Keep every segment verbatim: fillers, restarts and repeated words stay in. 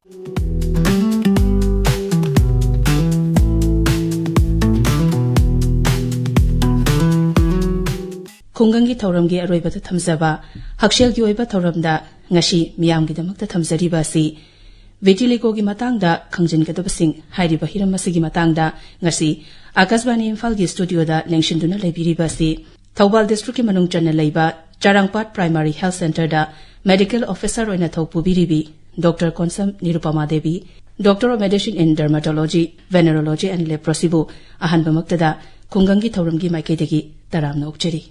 ꯈꯨꯡꯒꯪꯒꯤ ꯊꯧꯔꯝꯒꯤ ꯑꯔꯣꯏꯕꯗ ꯊꯝꯖꯕ ꯍꯛꯁꯦꯜꯒꯤ ꯑꯣꯏꯕ ꯊꯧꯔꯝꯗ ꯉꯁꯤ ꯃꯤꯌꯥꯝꯒꯤꯗꯃꯛꯇ ꯊꯝꯖꯔꯤꯕ ꯑꯁꯤ ꯚꯤꯇꯤꯂꯤꯒꯣꯒꯤ ꯃꯇꯥꯡꯗ ꯈꯪꯖꯤꯟꯒꯗꯕꯁꯤꯡ ꯍꯥꯏꯔꯤꯕ ꯍꯤꯔꯝ ꯑꯁꯤꯒꯤ ꯃꯇꯥꯡꯗ ꯉꯁꯤ ꯑꯀꯥꯁꯕꯥꯅꯤ ꯏꯝꯐꯥꯜꯒꯤ ꯁ꯭ꯇꯨꯗꯤꯑꯣꯗ ꯂꯦꯡꯁꯤꯟꯗꯨꯅ ꯂꯩꯕꯤꯔꯤꯕ ꯑꯁꯤ ꯊꯧꯕꯥꯜ ꯗꯤꯁꯇ꯭ꯔꯤꯛꯀꯤ ꯃꯅꯨꯡ ꯆꯟꯅ ꯂꯩꯕ ꯆꯥꯔꯥꯡꯄꯥꯠ ꯄ꯭ꯔꯥꯏꯃꯥꯔꯤ ꯍꯦꯜꯊ ꯁꯦꯟꯇꯔꯗ ꯃꯦꯗꯤꯀꯦꯜ ꯑꯣꯐꯤꯁꯔ ꯑꯣꯏꯅ ꯊꯧ ꯄꯨꯕꯤꯔꯤꯕꯤ doctor Konsam Nirupama Devi, Doctor of Medicine in Dermatology, Venereology and Leprosy ꯕꯨ ꯑꯍꯥꯟꯕꯃꯛꯇꯗ ꯈꯨꯡꯒꯪꯒꯤ ꯊꯧꯔꯝꯒꯤ ꯃꯥꯏꯀꯩꯗꯒꯤ ꯇꯔꯥꯝꯅ ꯑꯣꯛꯆꯔꯤ꯫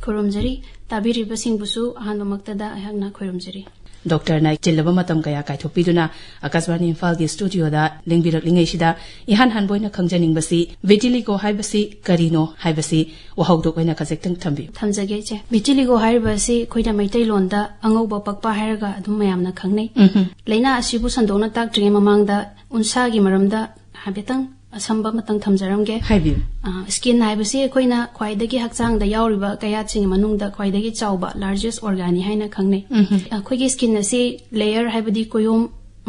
ꯈꯨꯔꯨꯝꯖꯔꯤ꯫ ꯇꯥꯕꯤꯔꯤꯕꯁꯤꯡꯕꯨꯁꯨ ꯑꯍꯥꯟꯕꯃꯛꯇꯗ ꯑꯩꯍꯥꯛꯅ ꯈꯨꯔꯨꯝꯖꯔꯤ꯫ ꯗꯣꯛꯇꯔꯅ ꯆꯤꯜꯂꯕ ꯃꯇꯝ ꯀꯌꯥ ꯀꯥꯏꯊꯣꯛꯄꯤꯗꯨꯅ ꯑꯀꯥꯁꯕꯥꯅꯤ ꯏꯝꯐꯥꯜꯒꯤ ꯁ꯭ꯇꯨꯗꯤꯑꯣꯗ ꯂꯦꯡꯕꯤꯔꯛꯂꯤꯉꯩꯁꯤꯗ ꯏꯍꯥꯟ ꯍꯥꯟꯕ ꯑꯣꯏꯅ ꯈꯪꯖꯅꯤꯡꯕꯁꯤ ꯚꯤꯇꯤꯂꯤꯒꯣ ꯍꯥꯏꯕꯁꯤ ꯀꯔꯤꯅꯣ ꯍꯥꯏꯕꯁꯤ ꯋꯥꯍꯧꯗꯣꯛ ꯑꯣꯏꯅ ꯈꯖꯤꯛꯇꯪ ꯊꯝꯕꯤꯌꯨ꯫ ꯊꯝꯖꯒꯦ ꯏꯆꯦ꯫ ꯚꯤꯇꯤꯂꯤꯒꯣ ꯍꯥꯏꯔꯤꯕ ꯑꯁꯤ ꯑꯩꯈꯣꯏꯅ ꯃꯩꯇꯩꯂꯣꯟꯗ ꯑꯉꯧꯕ ꯄꯛꯄ ꯍꯥꯏꯔꯒ ꯑꯗꯨꯝ ꯃꯌꯥꯝꯅ ꯈꯪꯅꯩ꯫ ꯎꯝꯍꯨꯝ꯫ ꯂꯥꯏꯅꯥ ꯑꯁꯤꯕꯨ ꯁꯟꯗꯣꯛꯅ ꯇꯥꯛꯇ꯭ꯔꯤꯉꯩ ꯃꯃꯥꯡꯗ ꯎꯟꯁꯥꯒꯤ ꯃꯔꯝꯗ ꯍꯥꯏꯐꯦꯠꯇꯪ ꯑꯁꯝꯕ ꯑꯃꯇꯪ ꯊꯝꯖꯔꯝꯒꯦ꯫ ꯍꯥꯏꯕꯤꯌꯨ꯫ ꯑ, skin ꯍꯥꯏꯕꯁꯤ ꯑꯩꯈꯣꯏꯅ ꯈ꯭ꯋꯥꯏꯗꯒꯤ ꯍꯛꯆꯥꯡꯗ ꯌꯥꯎꯔꯤꯕ ꯀꯌꯥꯠꯁꯤꯡꯒꯤ ꯃꯅꯨꯡꯗ ꯈ꯭ꯋꯥꯏꯗꯒꯤ ꯆꯥꯎꯕ largest organ ꯅꯤ ꯍꯥꯏꯅ ꯈꯪꯅꯩ꯫ ꯎꯝꯍꯨꯝ꯫ ꯑꯩꯈꯣꯏꯒꯤ skin ꯑꯁꯤ layer ꯍꯥꯏꯕꯗꯤ ꯀꯣꯌꯣꯝ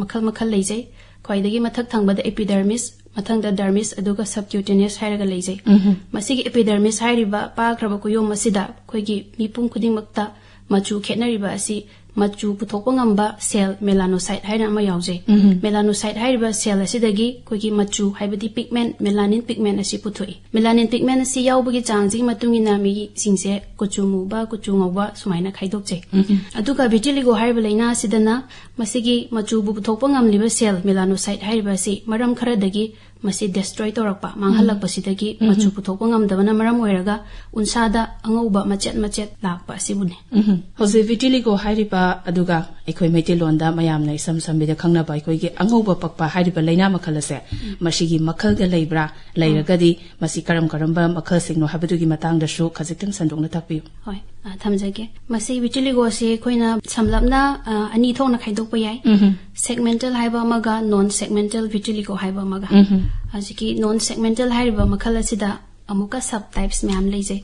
ꯃꯈꯜ ꯃꯈꯜ ꯂꯩꯖꯩ꯫ ꯈ꯭ꯋꯥꯏꯗꯒꯤ ꯃꯊꯛ ꯊꯪꯕꯗ epidermis, ꯃꯊꯪꯗ dermis, ꯑꯗꯨꯒ subcutaneous ꯍꯥꯏꯔꯒ ꯂꯩꯖꯩ꯫ ꯎꯝꯍꯨꯝ꯫ ꯃꯁꯤꯒꯤ epidermis ꯍꯥꯏꯔꯤꯕ ꯄꯥꯈ꯭ꯔꯕ ꯀꯣꯌꯣꯝ ꯑꯁꯤꯗ ꯑꯩꯈꯣꯏꯒꯤ ꯃꯤꯄꯨꯝ ꯈꯨꯗꯤꯡꯃꯛꯇ ꯃꯆꯨ ꯈꯦꯠꯅꯔꯤꯕ ꯑꯁꯤ ꯃꯆꯨ ꯄꯨꯊꯣꯛꯄ ꯉꯝꯕ cell melanocyte ꯍꯥꯏꯅ ꯑꯃ ꯌꯥꯎꯖꯩ꯫ ꯎꯝꯍꯨꯝ꯫ Melanocyte ꯍꯥꯏꯔꯤꯕ cell ꯑꯁꯤꯗꯒꯤ ꯑꯩꯈꯣꯏꯒꯤ ꯃꯆꯨ ꯍꯥꯏꯕꯗꯤ pigment, melanin pigment ꯑꯁꯤ ꯄꯨꯊꯣꯛꯏ꯫ Melanin pigment ꯑꯁꯤ ꯌꯥꯎꯕꯒꯤ ꯆꯥꯡꯁꯤꯒꯤ ꯃꯇꯨꯡ ꯏꯟꯅ ꯃꯤꯁꯤꯡꯁꯦ ꯀꯨꯆꯨ ꯃꯨꯕ, ꯀꯨꯆꯨ ꯉꯧꯕ ꯁꯨꯃꯥꯏꯅ ꯈꯥꯏꯗꯣꯛꯆꯩ꯫ ꯎꯝꯍꯨꯝ꯫ ꯑꯗꯨꯒ vitiligo ꯍꯥꯏꯔꯤꯕ ꯂꯥꯏꯅꯥ ꯑꯁꯤꯗꯅ ꯃꯁꯤꯒꯤ ꯃꯆꯨꯕꯨ ꯄꯨꯊꯣꯛꯄ ꯉꯝꯂꯤꯕ cell melanocyte ꯍꯥꯏꯔꯤꯕ ꯑꯁꯤ ꯃꯔꯝ ꯈꯔꯗꯒꯤ ꯃꯁꯤ destroy ꯇꯧꯔꯛꯄ, ꯃꯥꯡꯍꯜꯂꯛꯄꯁꯤꯗꯒꯤ ꯎꯝ꯫ ꯃꯆꯨ ꯄꯨꯊꯣꯛꯄ ꯉꯝꯗꯕꯅ ꯃꯔꯝ ꯑꯣꯏꯔꯒ ꯎꯟꯁꯥꯗ ꯑꯉꯧꯕ ꯃꯆꯦꯠ ꯃꯆꯦꯠ ꯂꯥꯛꯄ ꯑꯁꯤꯕꯨꯅꯤ꯫ ꯎꯝ꯫ ꯍꯧꯖꯤꯛ vitiligo ꯍꯥꯏꯔꯤꯕ ꯑꯗꯨꯒ ꯑꯩꯈꯣꯏ ꯃꯩꯇꯩꯂꯣꯟꯗ ꯃꯌꯥꯝꯅ ꯏꯁꯝ ꯁꯝꯕꯤꯗ ꯈꯪꯅꯕ ꯑꯩꯈꯣꯏꯒꯤ ꯑꯉꯧꯕ ꯄꯛꯄ ꯍꯥꯏꯔꯤꯕ ꯂꯥꯏꯅꯥ ꯃꯈꯜ ꯑꯁꯦ ꯎꯝ꯫ ꯃꯁꯤꯒꯤ ꯃꯈꯜꯒ ꯂꯩꯕ꯭ꯔꯥ? ꯂꯩꯔꯒꯗꯤ ꯃꯁꯤ ꯀꯔꯝ ꯀꯔꯝꯕ ꯃꯈꯜꯁꯤꯡꯅꯣ ꯍꯥꯏꯕꯗꯨꯒꯤ ꯃꯇꯥꯡꯗꯁꯨ ꯈꯖꯤꯛꯇꯪ ꯁꯟꯗꯣꯛꯅ ꯇꯥꯛꯄꯤꯌꯨ꯫ ꯍꯣꯏ, ꯑ, ꯊꯝꯖꯒꯦ꯫ ꯃꯁꯤ vitiligo ꯑꯁꯤ ꯑꯩꯈꯣꯏꯅ ꯁꯝꯂꯞꯅ, ꯑ, ꯑꯅꯤ ꯊꯣꯛꯅ ꯈꯥꯏꯗꯣꯛꯄ ꯌꯥꯏ꯫ ꯎꯝꯍꯨꯝ꯫ Segmental ꯍꯥꯏꯕ ꯑꯃꯒ non segmental vitiligo ꯍꯥꯏꯕ ꯑꯃꯒ꯫ ꯎꯝꯍꯨꯝ꯫ ꯍꯧꯖꯤꯛꯀꯤ non segmental ꯍꯥꯏꯔꯤꯕ ꯃꯈꯜ ꯑꯁꯤꯗ ꯑꯃꯨꯛꯀ ꯁꯕ ꯇꯥꯏꯞꯁ ꯃꯌꯥꯝ ꯂꯩꯖꯩ꯫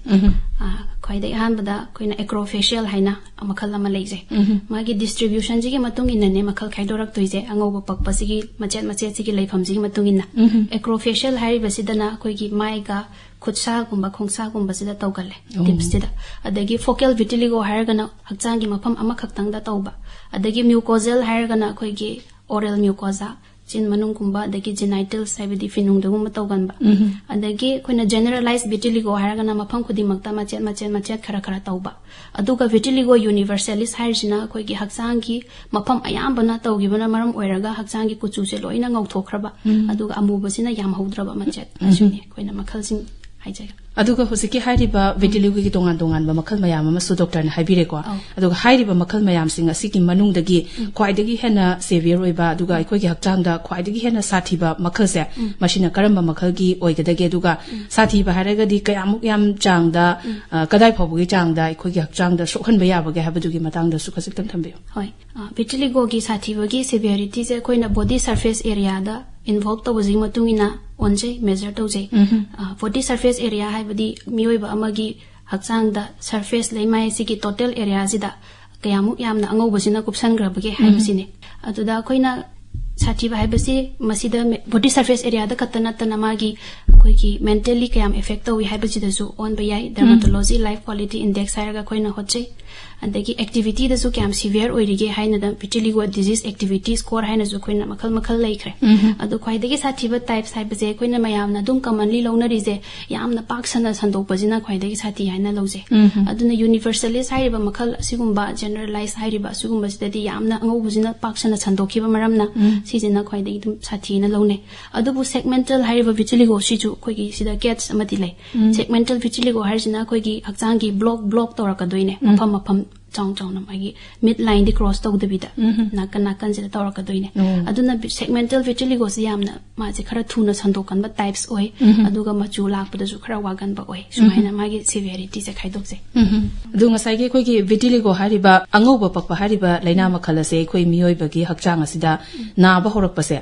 ꯑ, ꯈ꯭ꯋꯥꯏꯗꯒꯤ ꯑꯍꯥꯟꯕꯗ ꯑꯩꯈꯣꯏꯅ ꯑꯦꯀ꯭ꯔꯣꯐꯦꯁꯤꯌꯦꯜ ꯍꯥꯏꯅ ꯃꯈꯜ ꯑꯃ ꯂꯩꯖꯩ꯫ ꯃꯥꯒꯤ ꯗꯤꯁꯇ꯭ꯔꯤꯕ꯭ꯌꯨꯁꯟꯁꯤꯒꯤ ꯃꯇꯨꯡ ꯏꯟꯅꯅꯦ ꯃꯈꯜ ꯈꯥꯏꯗꯣꯔꯛꯇꯣꯏꯁꯦ, ꯑꯉꯧꯕ ꯄꯛꯄꯁꯤꯒꯤ ꯃꯆꯦꯠ ꯃꯆꯦꯠꯁꯤꯒꯤ ꯂꯩꯐꯝꯁꯤꯒꯤ ꯃꯇꯨꯡ ꯏꯟꯅ꯫ ꯑꯦꯀ꯭ꯔꯣꯐꯦꯁꯤꯌꯦꯜ ꯍꯥꯏꯔꯤꯕꯁꯤꯗꯅ ꯑꯩꯈꯣꯏꯒꯤ ꯃꯥꯏꯒ ꯈꯨꯠꯁꯥꯒꯨꯝꯕ ꯈꯣꯡꯁꯥꯒꯨꯝꯕꯁꯤꯗ ꯇꯧꯒꯜꯂꯦ, ꯑꯣ꯫ ꯇꯤꯞꯁꯁꯤꯗ꯫ ꯑꯗꯒꯤ ꯐꯣꯀꯦꯜ ꯚꯤꯇꯤꯂꯤꯒꯣ ꯍꯥꯏꯔꯒꯅ ꯍꯛꯆꯥꯡꯒꯤ ꯃꯐꯝ ꯑꯃꯈꯛꯇꯪꯗ ꯇꯧꯕ꯫ ꯑꯗꯒꯤ ꯃ꯭ꯌꯨꯀꯣꯖꯦꯜ ꯍꯥꯏꯔꯒꯅ ꯑꯩꯈꯣꯏꯒꯤ ꯑꯣꯔꯦꯜ ꯃ꯭ꯌꯨꯀꯣꯖꯥ, ꯆꯤꯟ ꯃꯅꯨꯡꯒꯨꯝꯕ, ꯑꯗꯒꯤ ꯖꯤꯅꯥꯏꯇꯜꯁ ꯍꯥꯏꯕꯗꯤ ꯐꯤꯅꯨꯡꯗꯒꯨꯝꯕ ꯇꯧꯒꯟꯕ꯫ ꯑꯗꯒꯤ ꯑꯩꯈꯣꯏꯅ ꯖꯦꯅꯔꯦꯂꯥꯏꯁ ꯚꯤꯇꯤꯂꯤꯒꯣ ꯍꯥꯏꯔꯒꯅ ꯃꯐꯝ ꯈꯨꯗꯤꯡꯃꯛꯇ ꯃꯆꯦꯠ ꯃꯆꯦꯠ ꯃꯆꯦꯠ ꯈꯔ ꯈꯔ ꯇꯧꯕ꯫ ꯑꯗꯨꯒ ꯚꯤꯇꯤꯂꯤꯒꯣ ꯌꯨꯅꯤꯚꯔꯁꯦꯂꯤꯁ ꯍꯥꯏꯔꯤꯁꯤꯅ ꯑꯩꯈꯣꯏꯒꯤ ꯍꯛꯆꯥꯡꯒꯤ ꯃꯐꯝ ꯑꯌꯥꯝꯕꯅ ꯇꯧꯈꯤꯕꯅ ꯃꯔꯝ ꯑꯣꯏꯔꯒ ꯍꯛꯆꯥꯡꯒꯤ ꯀꯨꯆꯨꯁꯦ ꯂꯣꯏꯅ ꯉꯧꯊꯣꯛꯈ꯭ꯔꯕ, ꯑꯗꯨꯒ ꯑꯃꯨꯕꯁꯤꯅ ꯌꯥꯝ ꯍꯧꯗ꯭ꯔꯕ ꯃꯆꯦꯠ꯫ ꯑꯁꯤꯅꯤ ꯑꯩꯈꯣꯏꯅ ꯃꯈꯜꯁꯤꯡ ꯍꯥꯏꯖꯒꯦ꯫ ꯑꯗꯨꯒ ꯍꯧꯖꯤꯛꯀꯤ ꯍꯥꯏꯔꯤꯕ ꯚꯤꯇꯤꯂꯤꯒꯣꯒꯤ ꯇꯣꯉꯥꯟ ꯇꯣꯉꯥꯟꯕ ꯃꯈꯜ ꯃꯌꯥꯝ ꯑꯃꯁꯨ ꯗꯣꯛꯇꯔꯅ ꯍꯥꯏꯕꯤꯔꯦꯀꯣ꯫ ꯑꯧ꯫ ꯑꯗꯨꯒ ꯍꯥꯏꯔꯤꯕ ꯃꯈꯜ ꯃꯌꯥꯝꯁꯤꯡ ꯑꯁꯤꯒꯤ ꯃꯅꯨꯡꯗꯒꯤ ꯈ꯭ꯋꯥꯏꯗꯒꯤ ꯍꯦꯟꯅ ꯁꯦꯚꯤꯌꯔ ꯑꯣꯏꯕ, ꯑꯗꯨꯒ ꯑꯩꯈꯣꯏꯒꯤ ꯍꯛꯆꯥꯡꯗ ꯈ꯭ꯋꯥꯏꯗꯒꯤ ꯍꯦꯟꯅ ꯁꯥꯊꯤꯕ ꯃꯈꯜꯁꯦ, ꯃꯁꯤꯅ ꯀꯔꯝꯕ ꯃꯈꯜꯒꯤ ꯑꯣꯏꯒꯗꯒꯦ? ꯑꯗꯨꯒ ꯁꯥꯊꯤꯕ ꯍꯥꯏꯔꯒꯗꯤ ꯀꯌꯥꯃꯨꯛ ꯌꯥꯝ ꯆꯥꯡꯗ, ꯑ, ꯀꯗꯥꯏ ꯐꯥꯎꯕꯒꯤ ꯆꯥꯡꯗ ꯑꯩꯈꯣꯏꯒꯤ ꯍꯛꯆꯥꯡꯗ ꯁꯣꯛꯍꯟꯕ ꯌꯥꯕꯒꯦ ꯍꯥꯏꯕꯗꯨꯒꯤ ꯃꯇꯥꯡꯗꯁꯨ ꯈꯖꯤꯛꯇꯪ ꯊꯝꯕꯤꯌꯨ꯫ ꯍꯣꯏ꯫ ꯑ, ꯚꯤꯇꯤꯂꯤꯒꯣꯒꯤ ꯁꯥꯊꯤꯕꯒꯤ ꯁꯦꯚꯤꯌꯔꯤꯇꯤꯁꯦ ꯑꯩꯈꯣꯏꯅ ꯕꯣꯗꯤ ꯁꯔꯐꯦꯁ ꯑꯦꯔꯤꯌꯥꯗ ꯏꯟꯚꯣꯜꯕ ꯇꯧꯕꯁꯤꯒꯤ ꯃꯇꯨꯡ ꯏꯟꯅ ꯑꯣꯟꯖꯩ, ꯃꯦꯖꯔ ꯇꯧꯖꯩ꯫ ꯑ, ꯕꯣꯗꯤ ꯁꯔꯐꯦꯁ ꯑꯦꯔꯤꯌꯥ ꯍꯥꯏꯕꯗꯤ ꯃꯤꯑꯣꯏꯕ ꯑꯃꯒꯤ ꯍꯛꯆꯥꯡꯗ ꯁꯔꯐꯦꯁ ꯂꯩꯃꯥꯏ ꯑꯁꯤꯒꯤ ꯇꯣꯇꯦꯜ ꯑꯦꯔꯤꯌꯥꯁꯤꯗ ꯀꯌꯥꯃꯨꯛ ꯌꯥꯝꯅ ꯑꯉꯧꯕꯁꯤꯅ ꯀꯨꯞꯁꯟꯈ꯭ꯔꯕꯒꯦ ꯍꯥꯏꯕꯁꯤꯅꯤ꯫ ꯑꯗꯨꯗ ꯑꯩꯈꯣꯏꯅ ꯁꯥꯊꯤꯕ ꯍꯥꯏꯕꯁꯤ ꯃꯁꯤꯗ ꯃꯦ-, ꯕꯣꯗꯤ ꯁꯔꯐꯦꯁ ꯑꯦꯔꯤꯌꯥꯗ ꯈꯛꯇ ꯅꯠꯇꯅ ꯃꯥꯒꯤ ꯑꯩꯈꯣꯏꯒꯤ ꯃꯦꯟꯇꯦꯜꯂꯤ ꯀꯌꯥꯝ ꯑꯦꯐꯦꯛ ꯇꯧꯏ ꯍꯥꯏꯕꯁꯤꯗꯁꯨ ꯑꯣꯟꯕ ꯌꯥꯏ꯫ ꯗꯔꯃꯥꯇꯣꯂꯣꯖꯤ ꯂꯥꯏꯐ ꯀ꯭ꯋꯥꯂꯤꯇꯤ ꯏꯟꯗꯦꯛꯁ ꯍꯥꯏꯔꯒ ꯑꯩꯈꯣꯏꯅ ꯍꯣꯠꯆꯩ꯫ ꯑꯗꯒꯤ ꯑꯦꯛꯇꯤꯚꯤꯇꯤꯗꯁꯨ ꯀꯌꯥꯝ ꯁꯤꯚꯤꯌꯔ ꯑꯣꯏꯔꯤꯒꯦ ꯍꯥꯏꯅꯗ ꯚꯤꯇꯤꯂꯤꯒꯣ ꯗꯤꯖꯤꯁ ꯑꯦꯛꯇꯤꯚꯤꯇꯤ ꯁ꯭ꯀꯣꯔ ꯍꯥꯏꯅꯁꯨ ꯑꯩꯈꯣꯏꯅ ꯃꯈꯜ ꯃꯈꯜ ꯂꯩꯈ꯭ꯔꯦ꯫ ꯑꯗꯣ ꯈ꯭ꯋꯥꯏꯗꯒꯤ ꯁꯥꯊꯤꯕ ꯇꯥꯏꯞꯁ ꯍꯥꯏꯕꯁꯦ ꯑꯩꯈꯣꯏꯅ ꯃꯌꯥꯝꯅ ꯑꯗꯨꯝ ꯀꯃꯟꯂꯤ ꯂꯧꯅꯔꯤꯁꯦ ꯌꯥꯝꯅ ꯄꯥꯛ ꯁꯟꯅ ꯁꯟꯗꯣꯛꯄꯁꯤꯅ ꯈ꯭ꯋꯥꯏꯗꯒꯤ ꯁꯥꯊꯤ ꯍꯥꯏꯅ ꯂꯧꯖꯩ꯫ ꯑꯗꯨꯅ ꯌꯨꯅꯤꯚꯔꯁꯦꯂꯤꯁ ꯍꯥꯏꯔꯤꯕ ꯃꯈꯜ ꯑꯁꯤꯒꯨꯝꯕ, ꯖꯦꯅꯔꯦꯂꯥꯏꯁ ꯍꯥꯏꯔꯤꯕ ꯑꯁꯤꯒꯨꯝꯕꯁꯤꯗꯗꯤ ꯌꯥꯝꯅ ꯑꯉꯧꯕꯁꯤꯅ ꯄꯥꯛ ꯁꯟꯅ ꯁꯟꯗꯣꯛꯈꯤꯕ ꯃꯔꯝꯅ ꯁꯤꯁꯤꯅ ꯈ꯭ꯋꯥꯏꯗꯒꯤ ꯑꯗꯨꯝ ꯁꯥꯊꯤꯅ ꯂꯧꯅꯩ꯫ ꯑꯗꯨꯕꯨ ꯁꯦꯒꯃꯦꯟꯇꯦꯜ ꯍꯥꯏꯔꯤꯕ ꯚꯤꯇꯤꯂꯤꯒꯣ ꯁꯤꯁꯨ ꯑꯩꯈꯣꯏꯒꯤ ꯁꯤꯗ ꯀꯦꯠꯁ ꯑꯃꯗꯤ ꯂꯩ꯫ ꯁꯦꯒꯃꯦꯟꯇꯦꯜ ꯚꯤꯇꯤꯂꯤꯒꯣ ꯍꯥꯏꯔꯤꯁꯤꯅ ꯑꯩꯈꯣꯏꯒꯤ ꯍꯛꯆꯥꯡꯒꯤ ꯕ꯭ꯂꯣꯛ ꯕ꯭ꯂꯣꯛ ꯇꯧꯔꯛꯀꯗꯣꯏꯅꯦ, ꯃꯐꯝ ꯃꯐꯝ ꯆꯥꯎ ꯆꯥꯎꯅ ꯃꯥꯒꯤ ꯃꯤꯠ ꯂꯥꯏꯟꯗꯤ ꯀ꯭ꯔꯣꯁ ꯇꯧꯗꯕꯤꯗ ꯅꯥꯀꯟ ꯅꯥꯀꯟꯁꯤꯗ ꯇꯧꯔꯛꯀꯗꯣꯏꯅꯦ꯫ ꯑꯗꯨꯅ ꯁꯦꯒꯃꯦꯟꯇꯦꯜ ꯚꯤꯇꯤꯂꯤꯒꯣꯁꯤ ꯌꯥꯝꯅ ꯃꯥꯁꯦ ꯈꯔ ꯊꯨꯅ ꯁꯟꯗꯣꯛꯀꯟꯕ ꯇꯥꯏꯞꯁ ꯑꯣꯏ꯫ ꯑꯗꯨꯒ ꯃꯆꯨ ꯂꯥꯛꯄꯗꯁꯨ ꯈꯔ ꯋꯥꯒꯟꯕ ꯑꯣꯏ꯫ ꯁꯨꯃꯥꯏꯅ ꯃꯥꯒꯤ ꯁꯤꯚꯤꯌꯔꯤꯇꯤꯁꯦ ꯈꯥꯏꯗꯣꯛꯆꯩ꯫ ꯑꯗꯨ ꯉꯁꯥꯏꯒꯤ ꯑꯩꯈꯣꯏꯒꯤ ꯚꯤꯇꯤꯂꯤꯒꯣ ꯍꯥꯏꯔꯤꯕ ꯑꯉꯧꯕ ꯄꯛꯄ ꯍꯥꯏꯔꯤꯕ ꯂꯥꯏꯅꯥ ꯃꯈꯜ ꯑꯁꯦ ꯑꯩꯈꯣꯏ ꯃꯤꯑꯣꯏꯕꯒꯤ ꯍꯛꯆꯥꯡ ꯑꯁꯤꯗ ꯅꯥꯕ ꯍꯧꯔꯛꯄꯁꯦ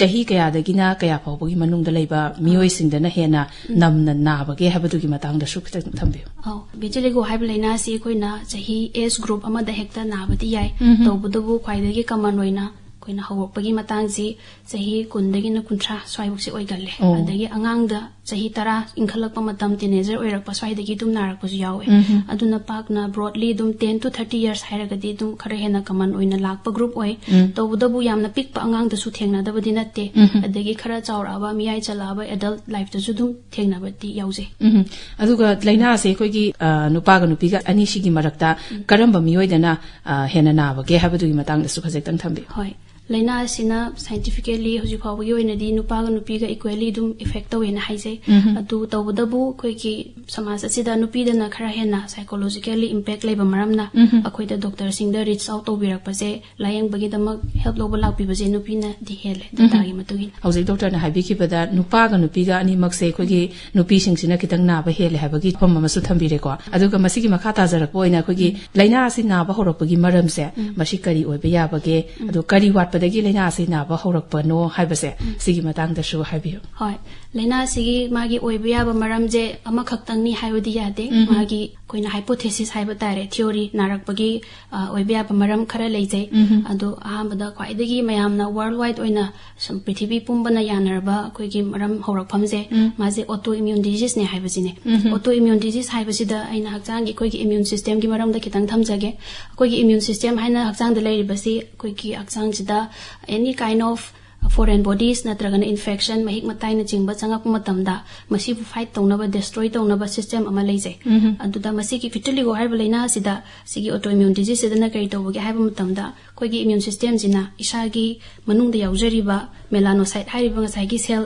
ꯆꯍꯤ ꯀꯌꯥꯗꯒꯤꯅ ꯀꯌꯥ ꯐꯥꯎꯕꯒꯤ ꯃꯅꯨꯡꯗ ꯂꯩꯕ ꯃꯤꯑꯣꯏꯁꯤꯡꯗꯅ ꯍꯦꯟꯅ ꯅꯝꯅ ꯅꯥꯕꯒꯦ ꯍꯥꯏꯕꯗꯨꯒꯤ ꯃꯇꯥꯡꯗꯁꯨ ꯈꯤꯇꯪ ꯊꯝꯕꯤꯌꯨ꯫ ꯑꯧ, ꯚꯤꯇꯤꯂꯤꯒꯣ ꯍꯥꯏꯕ ꯂꯥꯏꯅꯥꯁꯤ ꯑꯩꯈꯣꯏꯅ ꯆꯍꯤ ꯑꯦꯖ ꯒ꯭ꯔꯨꯞ ꯑꯃꯗ ꯍꯦꯛꯇ ꯅꯥꯕꯗꯤ ꯌꯥꯏ꯫ ꯇꯧꯕꯇꯕꯨ ꯈ꯭ꯋꯥꯏꯗꯒꯤ ꯀꯃꯟ ꯑꯣꯏꯅ ꯑꯩꯈꯣꯏꯅ ꯍꯧꯔꯛꯄꯒꯤ ꯃꯇꯥꯡꯁꯤ ꯆꯍꯤ ꯀꯨꯟꯗꯒꯤꯅ ꯀꯨꯟꯊ꯭ꯔꯥ ꯁ꯭ꯋꯥꯏꯐꯥꯎꯁꯦ ꯑꯣꯏꯒꯜꯂꯦ꯫ ꯑꯣ꯫ ꯑꯗꯒꯤ ꯑꯉꯥꯡꯗ ꯆꯍꯤ ꯇꯔꯥ ꯏꯟꯈꯠꯂꯛꯄ ꯃꯇꯝ, ꯇꯤꯅꯦꯖꯔ ꯑꯣꯏꯔꯛꯄ ꯁ꯭ꯋꯥꯏꯗꯒꯤ ꯑꯗꯨꯝ ꯅꯥꯔꯛꯄꯁꯨ ꯌꯥꯎꯋꯦ꯫ ꯑꯗꯨꯅ ꯄꯥꯛꯅ ꯕ꯭ꯔꯣꯗꯂꯤ ꯑꯗꯨꯝ ꯇꯦꯟ ꯇꯨ ꯊꯥꯔꯇꯤ ꯌꯔꯁ ꯍꯥꯏꯔꯒꯗꯤ ꯑꯗꯨꯝ ꯈꯔ ꯍꯦꯟꯅ ꯀꯃꯟ ꯑꯣꯏꯅ ꯂꯥꯛꯄ ꯒ꯭ꯔꯨꯞ ꯑꯣꯏ꯫ ꯇꯧꯕꯇꯕꯨ ꯌꯥꯝꯅ ꯄꯤꯛꯄ ꯑꯉꯥꯡꯗꯁꯨ ꯊꯦꯡꯅꯗꯕꯗꯤ ꯅꯠꯇꯦ꯫ ꯑꯗꯒꯤ ꯈꯔ ꯆꯥꯎꯔꯛꯑꯕ, ꯃꯤꯌꯥꯏ ꯆꯜꯂꯛꯑꯕ ꯑꯦꯗꯜꯠ ꯂꯥꯏꯐꯇꯁꯨ ꯑꯗꯨꯝ ꯊꯦꯡꯅꯕꯗꯤ ꯌꯥꯎꯖꯩ꯫ ꯎꯝ꯫ ꯑꯗꯨꯒ ꯂꯥꯏꯅꯥ ꯑꯁꯦ ꯑꯩꯈꯣꯏꯒꯤ, ꯑ, ꯅꯨꯄꯥꯒ ꯅꯨꯄꯤꯒ ꯑꯅꯤꯁꯤꯒꯤ ꯃꯔꯛꯇ ꯀꯔꯝꯕ ꯃꯤꯑꯣꯏꯗꯅ, ꯑ, ꯍꯦꯟꯅ ꯅꯥꯕꯒꯦ ꯍꯥꯏꯕꯗꯨꯒꯤ ꯃꯇꯥꯡꯗꯁꯨ ꯈꯖꯤꯛꯇꯪ ꯊꯝꯕꯤꯌꯨ꯫ ꯍꯣꯏ, ꯂꯥꯏꯅꯥ ꯑꯁꯤꯅ ꯁꯥꯏꯟꯇꯤꯐꯤꯀꯦꯜꯂꯤ ꯍꯧꯖꯤꯛ ꯐꯥꯎꯕꯒꯤ ꯑꯣꯏꯅꯗꯤ ꯅꯨꯄꯥꯒ ꯅꯨꯄꯤꯒ ꯏꯀ꯭ꯋꯦꯂꯤ ꯑꯗꯨꯝ ꯏꯐꯦꯛ ꯇꯧꯋꯦꯅ ꯍꯥꯏꯖꯩ꯫ ꯑꯗꯨ ꯇꯧꯕꯇꯕꯨ ꯑꯩꯈꯣꯏꯒꯤ ꯁꯃꯥꯖ ꯑꯁꯤꯗ ꯅꯨꯄꯤꯗꯅ ꯈꯔ ꯍꯦꯟꯅ ꯁꯥꯏꯀꯣꯂꯣꯖꯤꯀꯦꯜꯂꯤ ꯏꯝꯄꯦꯛ ꯂꯩꯕ ꯃꯔꯝꯅ ꯑꯩꯈꯣꯏꯗ ꯗꯣꯛꯇꯔꯁꯤꯡꯗ ꯔꯤꯆ ꯑꯥꯎꯠ ꯇꯧꯕꯤꯔꯛꯄꯁꯦ, ꯂꯥꯌꯦꯡꯕꯒꯤꯗꯃꯛ ꯍꯦꯜꯞ ꯂꯧꯕ ꯂꯥꯛꯄꯤꯕꯁꯦ ꯅꯨꯄꯤꯅꯗꯤ ꯍꯦꯜꯂꯦ, ꯗꯇꯥꯒꯤ ꯃꯇꯨꯡ ꯏꯟꯅ꯫ ꯍꯧꯖꯤꯛ ꯗꯣꯛꯇꯔꯅ ꯍꯥꯏꯕꯤꯈꯤꯕꯗ ꯅꯨꯄꯥꯒ ꯅꯨꯄꯤꯒ ꯑꯅꯤꯃꯛꯁꯦ ꯑꯩꯈꯣꯏꯒꯤ ꯅꯨꯄꯤꯁꯤꯡꯁꯤꯅ ꯈꯤꯇꯪ ꯅꯥꯕ ꯍꯦꯜꯂꯦ ꯍꯥꯏꯕꯒꯤ ꯋꯥꯐꯝ ꯑꯃꯁꯨ ꯊꯝꯕꯤꯔꯦꯀꯣ꯫ ꯑꯗꯨꯒ ꯃꯁꯤꯒꯤ ꯃꯈꯥ ꯇꯥꯖꯔꯛꯄ ꯑꯣꯏꯅ ꯑꯩꯈꯣꯏꯒꯤ ꯂꯥꯏꯅꯥ ꯑꯁꯤ ꯅꯥꯕ ꯍꯧꯔꯛꯄꯒꯤ ꯃꯔꯝꯁꯦ, ꯃꯁꯤ ꯀꯔꯤ ꯑꯣꯏꯕ ꯌꯥꯕꯒꯦ, ꯑꯗꯣ ꯀꯔꯤ ꯋꯥꯠꯄꯗꯒꯤ ꯂꯥꯏꯅꯥ ꯑꯁꯤ ꯅꯥꯕ ꯍꯧꯔꯛꯄꯅꯣ ꯍꯥꯏꯕꯁꯦ, ꯁꯤꯒꯤ ꯃꯇꯥꯡꯗꯁꯨ ꯍꯥꯏꯕꯤꯌꯨ꯫ ꯍꯣꯏ, ꯂꯥꯏꯅꯥ ꯑꯁꯤꯒꯤ ꯃꯥꯒꯤ ꯑꯣꯏꯕ ꯌꯥꯕ ꯃꯔꯝꯁꯦ ꯑꯃꯈꯛꯇꯪꯅꯤ ꯍꯥꯏꯕꯗꯤ ꯌꯥꯗꯦ꯫ ꯃꯥꯒꯤ ꯑꯩꯈꯣꯏꯅ ꯍꯥꯏꯄꯣꯊꯦꯁꯤꯁ ꯍꯥꯏꯕ ꯇꯥꯔꯦ, ꯊꯤꯑꯣꯔꯤ, ꯅꯥꯔꯛꯄꯒꯤ, ꯑ, ꯑꯣꯏꯕ ꯌꯥꯕ ꯃꯔꯝ ꯈꯔ ꯂꯩꯖꯩ꯫ ꯑꯗꯣ ꯑꯍꯥꯟꯕꯗ ꯈ꯭ꯋꯥꯏꯗꯒꯤ ꯃꯌꯥꯝꯅ ꯋꯥꯔꯜ ꯋꯥꯏꯗ ꯑꯣꯏꯅ ꯁꯨꯝ ꯄ꯭ꯔꯤꯊꯤꯕꯤ ꯄꯨꯝꯕꯅ ꯌꯥꯅꯔꯕ ꯑꯩꯈꯣꯏꯒꯤ ꯃꯔꯝ ꯍꯧꯔꯛꯐꯝꯁꯦ, ꯃꯥꯁꯦ ꯑꯣꯇꯣ ꯏꯃ꯭ꯌꯨꯟ ꯗꯤꯖꯤꯁꯅꯦ ꯍꯥꯏꯕꯁꯤꯅꯦ꯫ ꯑꯣꯇꯣ ꯏꯃ꯭ꯌꯨꯟ ꯗꯤꯖꯤꯁ ꯍꯥꯏꯕꯁꯤꯗ ꯑꯩꯅ ꯍꯛꯆꯥꯡꯒꯤ ꯑꯩꯈꯣꯏꯒꯤ ꯏꯃ꯭ꯌꯨꯟ ꯁꯤꯁꯇꯦꯝꯒꯤ ꯃꯔꯝꯗ ꯈꯤꯇꯪ ꯊꯝꯖꯒꯦ꯫ ꯑꯩꯈꯣꯏꯒꯤ ꯏꯃ꯭ꯌꯨꯟ ꯁꯤꯁꯇꯦꯝ ꯍꯥꯏꯅ ꯍꯛꯆꯥꯡꯗ ꯂꯩꯔꯤꯕꯁꯤ ꯑꯩꯈꯣꯏꯒꯤ ꯍꯛꯆꯥꯡꯁꯤꯗ ꯑꯦꯅꯤ ꯀꯥꯏꯟ ꯑꯣꯐ ꯐꯣꯔꯦꯟ ꯕꯣꯗꯤꯁ ꯅꯠꯇ꯭ꯔꯒꯅ ꯏꯟꯐꯦꯛꯁꯟ, ꯃꯍꯤꯛ ꯃꯇꯥꯏꯅꯆꯤꯡꯕ ꯆꯪꯉꯛꯄ ꯃꯇꯝꯗ ꯃꯁꯤꯕꯨ ꯐꯥꯏꯠ ꯇꯧꯅꯕ, ꯗꯦꯁꯇ꯭ꯔꯣꯏ ꯇꯧꯅꯕ ꯁꯤꯁꯇꯦꯝ ꯑꯃ ꯂꯩꯖꯩ꯫ ꯑꯗꯨꯗ ꯃꯁꯤꯒꯤ ꯚꯤꯇꯤꯂꯤꯒꯣ ꯍꯥꯏꯔꯤꯕ ꯂꯥꯏꯅꯥ ꯑꯁꯤꯗ, ꯁꯤꯒꯤ ꯑꯣꯇꯣ ꯏꯃ꯭ꯌꯨꯟ ꯗꯤꯖꯤꯁꯁꯤꯗꯅ ꯀꯔꯤ ꯇꯧꯕꯒꯦ ꯍꯥꯏꯕ ꯃꯇꯝꯗ, ꯑꯩꯈꯣꯏꯒꯤ ꯏꯃ꯭ꯌꯨꯟ ꯁꯤꯁꯇꯦꯝꯁꯤꯅ ꯏꯁꯥꯒꯤ ꯃꯅꯨꯡꯗ ꯌꯥꯎꯖꯔꯤꯕ ꯃꯦꯂꯥꯅꯣꯁꯥꯏꯠ ꯍꯥꯏꯔꯤꯕ ꯉꯁꯥꯏꯒꯤ ꯁꯦꯜ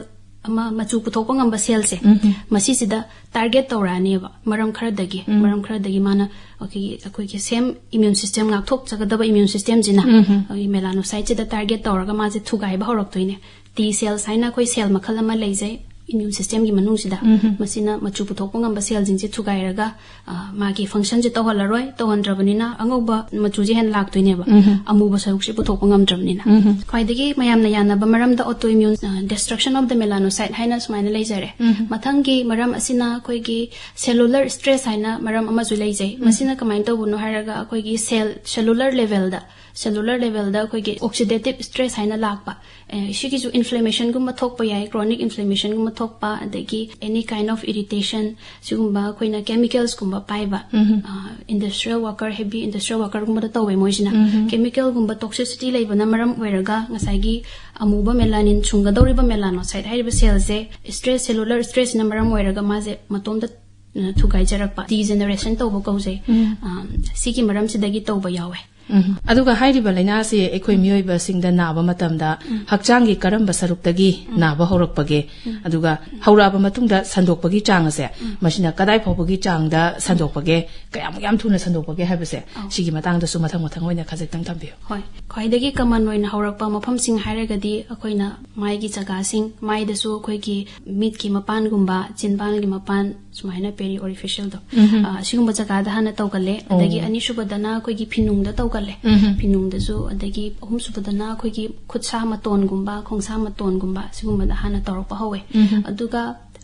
ꯑꯃ ꯃꯆꯨ ꯄꯨꯊꯣꯛꯄ ꯉꯝꯕ cellꯁꯦ, ꯎꯝ꯫ ꯃꯁꯤꯁꯤꯗ target ꯇꯧꯔꯛꯑꯅꯦꯕ꯫ ꯃꯔꯝ ꯈꯔꯗꯒꯤ, ꯎꯝ꯫ ꯃꯔꯝ ꯈꯔꯗꯒꯤ ꯃꯥꯅ ꯑꯩꯈꯣꯏꯒꯤ, ꯑꯩꯈꯣꯏꯒꯤ same immune system, ꯉꯥꯛꯊꯣꯛꯆꯒꯗꯕ immune systemꯁꯤꯅ, ꯎꯝ꯫ ꯑꯩꯈꯣꯏꯒꯤ melanocyteꯁꯤꯗ target ꯇꯧꯔꯒ ꯃꯥꯁꯦ ꯊꯨꯒꯥꯏꯕ ꯍꯧꯔꯛꯇꯣꯏꯅꯦ꯫ T cells ꯍꯥꯏꯅ ꯑꯩꯈꯣꯏ cell ꯃꯈꯜ ꯑꯃ ꯂꯩꯖꯩ immune systemꯒꯤ ꯃꯅꯨꯡꯁꯤꯗ꯫ ꯎꯝ꯫ ꯃꯁꯤꯅ ꯃꯆꯨ ꯄꯨꯊꯣꯛꯄ ꯉꯝꯕ cellꯁꯤꯡꯁꯦ ꯊꯨꯒꯥꯏꯔꯒ, ꯑ, ꯃꯥꯒꯤ functionꯁꯦ ꯇꯧꯍꯜꯂꯔꯣꯏ꯫ ꯇꯧꯍꯟꯗ꯭ꯔꯕꯅꯤꯅ ꯑꯉꯧꯕ ꯃꯆꯨꯁꯦ ꯍꯦꯟꯅ ꯂꯥꯛꯇꯣꯏꯅꯦꯕ, ꯎꯝ꯫ ꯑꯃꯨꯕ ꯁꯔꯨꯛꯁꯦ ꯄꯨꯊꯣꯛꯄ ꯉꯝꯗ꯭ꯔꯕꯅꯤꯅ꯫ ꯎꯝ꯫ ꯈ꯭ꯋꯥꯏꯗꯒꯤ ꯃꯌꯥꯝꯅ ꯌꯥꯅꯕ ꯃꯔꯝꯗ autoimmune, ꯑ, destruction of the melanocyte ꯍꯥꯏꯅ ꯁꯨꯃꯥꯏꯅ ꯂꯩꯖꯔꯦ꯫ ꯎꯝ꯫ ꯃꯊꯪꯒꯤ ꯃꯔꯝ ꯑꯁꯤꯅ ꯑꯩꯈꯣꯏꯒꯤ cellular stress ꯍꯥꯏꯅ ꯃꯔꯝ ꯑꯃꯁꯨ ꯂꯩꯖꯩ꯫ ꯎꯝ꯫ ꯃꯁꯤꯅ ꯀꯃꯥꯏꯅ ꯇꯧꯕꯅꯣ ꯍꯥꯏꯔꯒ, ꯑꯩꯈꯣꯏꯒꯤ cell, cellular levelꯗ, cellular levelꯗ ꯑꯩꯈꯣꯏꯒꯤ oxidative stress ꯍꯥꯏꯅ ꯂꯥꯛꯄ, ꯑꯦ, ꯁꯤꯒꯤꯁꯨ inflammationꯒꯨꯝꯕ ꯊꯣꯛꯄ ꯌꯥꯏ, chronic inflammationꯒꯨꯝꯕ ꯊꯣꯛꯄ, ꯑꯗꯒꯤ any kind of irritation, ꯁꯤꯒꯨꯝꯕ ꯑꯩꯈꯣꯏꯅ chemicalsꯀꯨꯝꯕ ꯄꯥꯏꯕ, ꯎꯝ꯫ ꯑ, industrial worker, heavy industrial workerꯒꯨꯝꯕꯗ ꯇꯧꯋꯦ ꯃꯣꯏꯁꯤꯅ꯫ ꯎꯝ꯫ Chemicalꯒꯨꯝꯕ toxicityꯂꯩꯕꯅ ꯃꯔꯝ ꯑꯣꯏꯔꯒ ꯉꯁꯥꯏꯒꯤ ꯑꯃꯨꯕ melanin ꯁꯨꯡꯒꯗꯧꯔꯤꯕ melanocyte ꯍꯥꯏꯔꯤꯕ cellꯁꯦ stress, cellular stressꯅ ꯃꯔꯝ ꯑꯣꯏꯔꯒ ꯃꯥꯁꯦ ꯃꯇꯣꯝꯇ, ꯑ, ꯊꯨꯒꯥꯏꯖꯔꯛꯄ, degeneration ꯇꯧꯕ ꯀꯧꯖꯩ꯫ ꯎꯝ꯫ ꯑ, ꯁꯤꯒꯤ ꯃꯔꯝꯁꯤꯗꯒꯤ ꯇꯧꯕ ꯌꯥꯎꯋꯦ꯫ ꯎꯝ꯫ ꯑꯗꯨꯒ ꯍꯥꯏꯔꯤꯕ ꯂꯥꯏꯅꯥ ꯑꯁꯤ ꯑꯩꯈꯣꯏ ꯃꯤꯑꯣꯏꯕꯁꯤꯡꯗ ꯅꯥꯕ ꯃꯇꯝꯗ ꯎꯝ꯫ ꯍꯛꯆꯥꯡꯒꯤ ꯀꯔꯝꯕ ꯁꯔꯨꯛꯇꯒꯤ ꯎꯝ꯫ ꯅꯥꯕ ꯍꯧꯔꯛꯄꯒꯦ? ꯎꯝ꯫ ꯑꯗꯨꯒ ꯍꯧꯔꯛꯑꯕ ꯃꯇꯨꯡꯗ ꯁꯟꯗꯣꯛꯄꯒꯤ ꯆꯥꯡ ꯑꯁꯦ ꯎꯝ꯫ ꯃꯁꯤꯅ ꯀꯗꯥꯏ ꯐꯥꯎꯕꯒꯤ ꯆꯥꯡꯗ ꯁꯟꯗꯣꯛꯄꯒꯦ? ꯀꯌꯥꯃꯨꯛ ꯌꯥꯝ ꯊꯨꯅ ꯁꯟꯗꯣꯛꯄꯒꯦ ꯍꯥꯏꯕꯁꯦ ꯑꯧ꯫ ꯁꯤꯒꯤ ꯃꯇꯥꯡꯗꯁꯨ ꯃꯊꯪ ꯃꯊꯪ ꯑꯣꯏꯅ ꯈꯖꯤꯛꯇꯪ ꯊꯝꯕꯤꯌꯨ꯫ ꯍꯣꯏ, ꯈ꯭ꯋꯥꯏꯗꯒꯤ common ꯑꯣꯏꯅ ꯍꯧꯔꯛꯄ ꯃꯐꯝꯁꯤꯡ ꯍꯥꯏꯔꯒꯗꯤ ꯑꯩꯈꯣꯏꯅ ꯃꯥꯏꯒꯤ ꯖꯒꯥꯁꯤꯡ, ꯃꯥꯏꯗꯁꯨ ꯑꯩꯈꯣꯏꯒꯤ ꯃꯤꯠꯀꯤ ꯃꯄꯥꯟꯒꯨꯝꯕ, ꯆꯤꯟꯕꯥꯟꯒꯤ ꯃꯄꯥꯟ, ꯁꯨꯃꯥꯏꯅ periorificialꯗꯣ, ꯎꯝ꯫ ꯑ, ꯁꯤꯒꯨꯝꯕ ꯖꯒꯥꯗ ꯍꯥꯟꯅ ꯇꯧꯒꯜꯂꯦ꯫ ꯑꯣ꯫ ꯑꯗꯒꯤ ꯑꯅꯤꯁꯨꯕꯗꯅ ꯑꯩꯈꯣꯏꯒꯤ ꯐꯤꯅꯨꯡꯗ ꯇꯧꯒꯜꯂꯦ꯫ ꯎꯝ꯫ ꯐꯤꯅꯨꯡꯗꯁꯨ, ꯑꯗꯒꯤ ꯑꯍꯨꯝꯁꯨꯕꯗꯅ ꯑꯩꯈꯣꯏꯒꯤ ꯈꯨꯠꯁꯥ ꯃꯇꯣꯟꯒꯨꯝꯕ, ꯈꯣꯡꯁꯥ ꯃꯇꯣꯟꯒꯨꯝꯕ, ꯁꯤꯒꯨꯝꯕꯗ ꯍꯥꯟꯅ ꯇꯧꯔꯛꯄ ꯍꯧꯋꯦ꯫ ꯎꯝ꯫ ꯑꯗꯨꯒ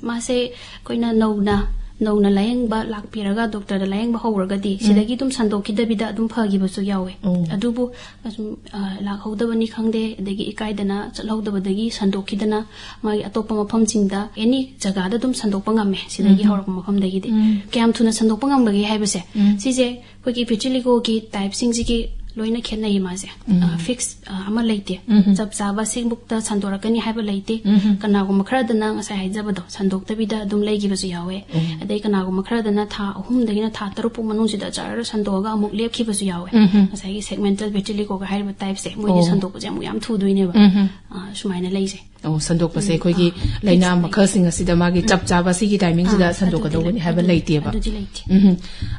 ꯃꯥꯁꯦ ꯑꯩꯈꯣꯏꯅ ꯅꯧꯅ, ꯅꯧꯅ ꯂꯥꯌꯦꯡꯕ ꯂꯥꯛꯄꯤꯔꯒ, doctorꯗ ꯂꯥꯌꯦꯡꯕ ꯍꯧꯔꯒꯗꯤ, ꯎꯝ꯫ ꯁꯤꯗꯒꯤ ꯑꯗꯨꯝ ꯁꯟꯗꯣꯛꯈꯤꯗꯕꯤꯗ ꯑꯗꯨꯝ ꯐꯈꯤꯕꯁꯨ ꯌꯥꯎꯋꯦ꯫ ꯑꯣ꯫ ꯑꯗꯨꯕꯨ ꯑꯁꯨꯝ, ꯑ, ꯂꯥꯛꯍꯧꯗꯕꯅꯤ ꯈꯪꯗꯦ, ꯑꯗꯒꯤ ꯏꯀꯥꯏꯗꯅ ꯆꯠꯍꯧꯗꯕꯗꯒꯤ ꯁꯟꯗꯣꯛꯈꯤꯗꯅ ꯃꯥꯒꯤ ꯑꯇꯣꯞꯄ ꯃꯐꯝꯁꯤꯡꯗ, any ꯖꯒꯥꯗ ꯑꯗꯨꯝ ꯁꯟꯗꯣꯛꯄ ꯉꯝꯃꯦ, ꯁꯤꯗꯒꯤ ꯎꯝ꯫ ꯍꯧꯔꯛꯄ ꯃꯐꯝꯗꯒꯤꯗꯤ꯫ ꯎꯝ꯫ ꯀꯌꯥꯝ ꯊꯨꯅ ꯁꯟꯗꯣꯛꯄ ꯉꯝꯕꯒꯦ ꯍꯥꯏꯕꯁꯦ, ꯎꯝ꯫ ꯁꯤꯁꯦ ꯑꯩꯈꯣꯏꯒꯤ vitiligoꯒꯤ typeꯁꯤꯡꯁꯤꯒꯤ ꯂꯣꯏꯅ ꯈꯦꯠꯅꯩꯌꯦ ꯃꯥꯁꯦ꯫ ꯎꯝ꯫ ꯑ, fix, ꯑ, ꯑꯃ ꯂꯩꯇꯦ꯫ ꯎꯝ꯫ ꯆꯞ ꯆꯥꯕ ꯁꯤꯕꯨꯛꯇ ꯁꯟꯗꯣꯔꯛꯀꯅꯤ ꯍꯥꯏꯕ ꯂꯩꯇꯦ꯫ ꯎꯝ꯫ ꯀꯅꯥꯒꯨꯝꯕ ꯈꯔꯗꯅ ꯉꯁꯥꯏ ꯍꯥꯏꯖꯕꯗꯣ ꯁꯟꯗꯣꯛꯇꯕꯤꯗ ꯑꯗꯨꯝ ꯂꯩꯈꯤꯕꯁꯨ ꯌꯥꯎꯋꯦ꯫ ꯎꯝ꯫ ꯑꯗꯩ ꯀꯅꯥꯒꯨꯝꯕ ꯈꯔꯗꯅ ꯊꯥ ꯑꯍꯨꯝꯗꯒꯤꯅ ꯊꯥ ꯇꯔꯨꯛ ꯐꯥꯎ ꯃꯅꯨꯡꯁꯤꯗ ꯖꯔ ꯁꯟꯗꯣꯛꯑꯒ ꯑꯃꯨꯛ ꯂꯦꯞꯈꯤꯕꯁꯨ ꯌꯥꯎꯋꯦ꯫ ꯎꯝ꯫ ꯉꯁꯥꯏꯒꯤ segmental vitiligoꯒ ꯍꯥꯏꯔꯤꯕ typeꯁꯦ, ꯃꯣꯏꯗꯤ ꯑꯣ꯫ ꯁꯟꯗꯣꯛꯄꯁꯦ ꯑꯃꯨꯛ ꯌꯥꯝ ꯊꯨꯗꯣꯏꯅꯦꯕ꯫ ꯎꯝ꯫ ꯑ, ꯁꯨꯃꯥꯏꯅ ꯂꯩꯖꯩ꯫ ꯑꯣ, ꯁꯟꯗꯣꯛꯄꯁꯦ ꯑꯩꯈꯣꯏꯒꯤ ꯂꯥꯏꯅꯥ ꯃꯈꯜꯁꯤꯡ ꯑꯁꯤꯗ ꯃꯥꯒꯤ ꯆꯞ ꯆꯥꯕ ꯁꯤꯒꯤ ꯇꯥꯏꯃꯤꯡꯁꯤꯗ ꯁꯟꯗꯣꯛꯀꯗꯧꯕꯅꯤ ꯍꯥꯏꯕ ꯂꯩꯇꯦꯕ꯫ ꯑꯗꯨꯗꯤ ꯂꯩꯇꯦ꯫ ꯎꯝ꯫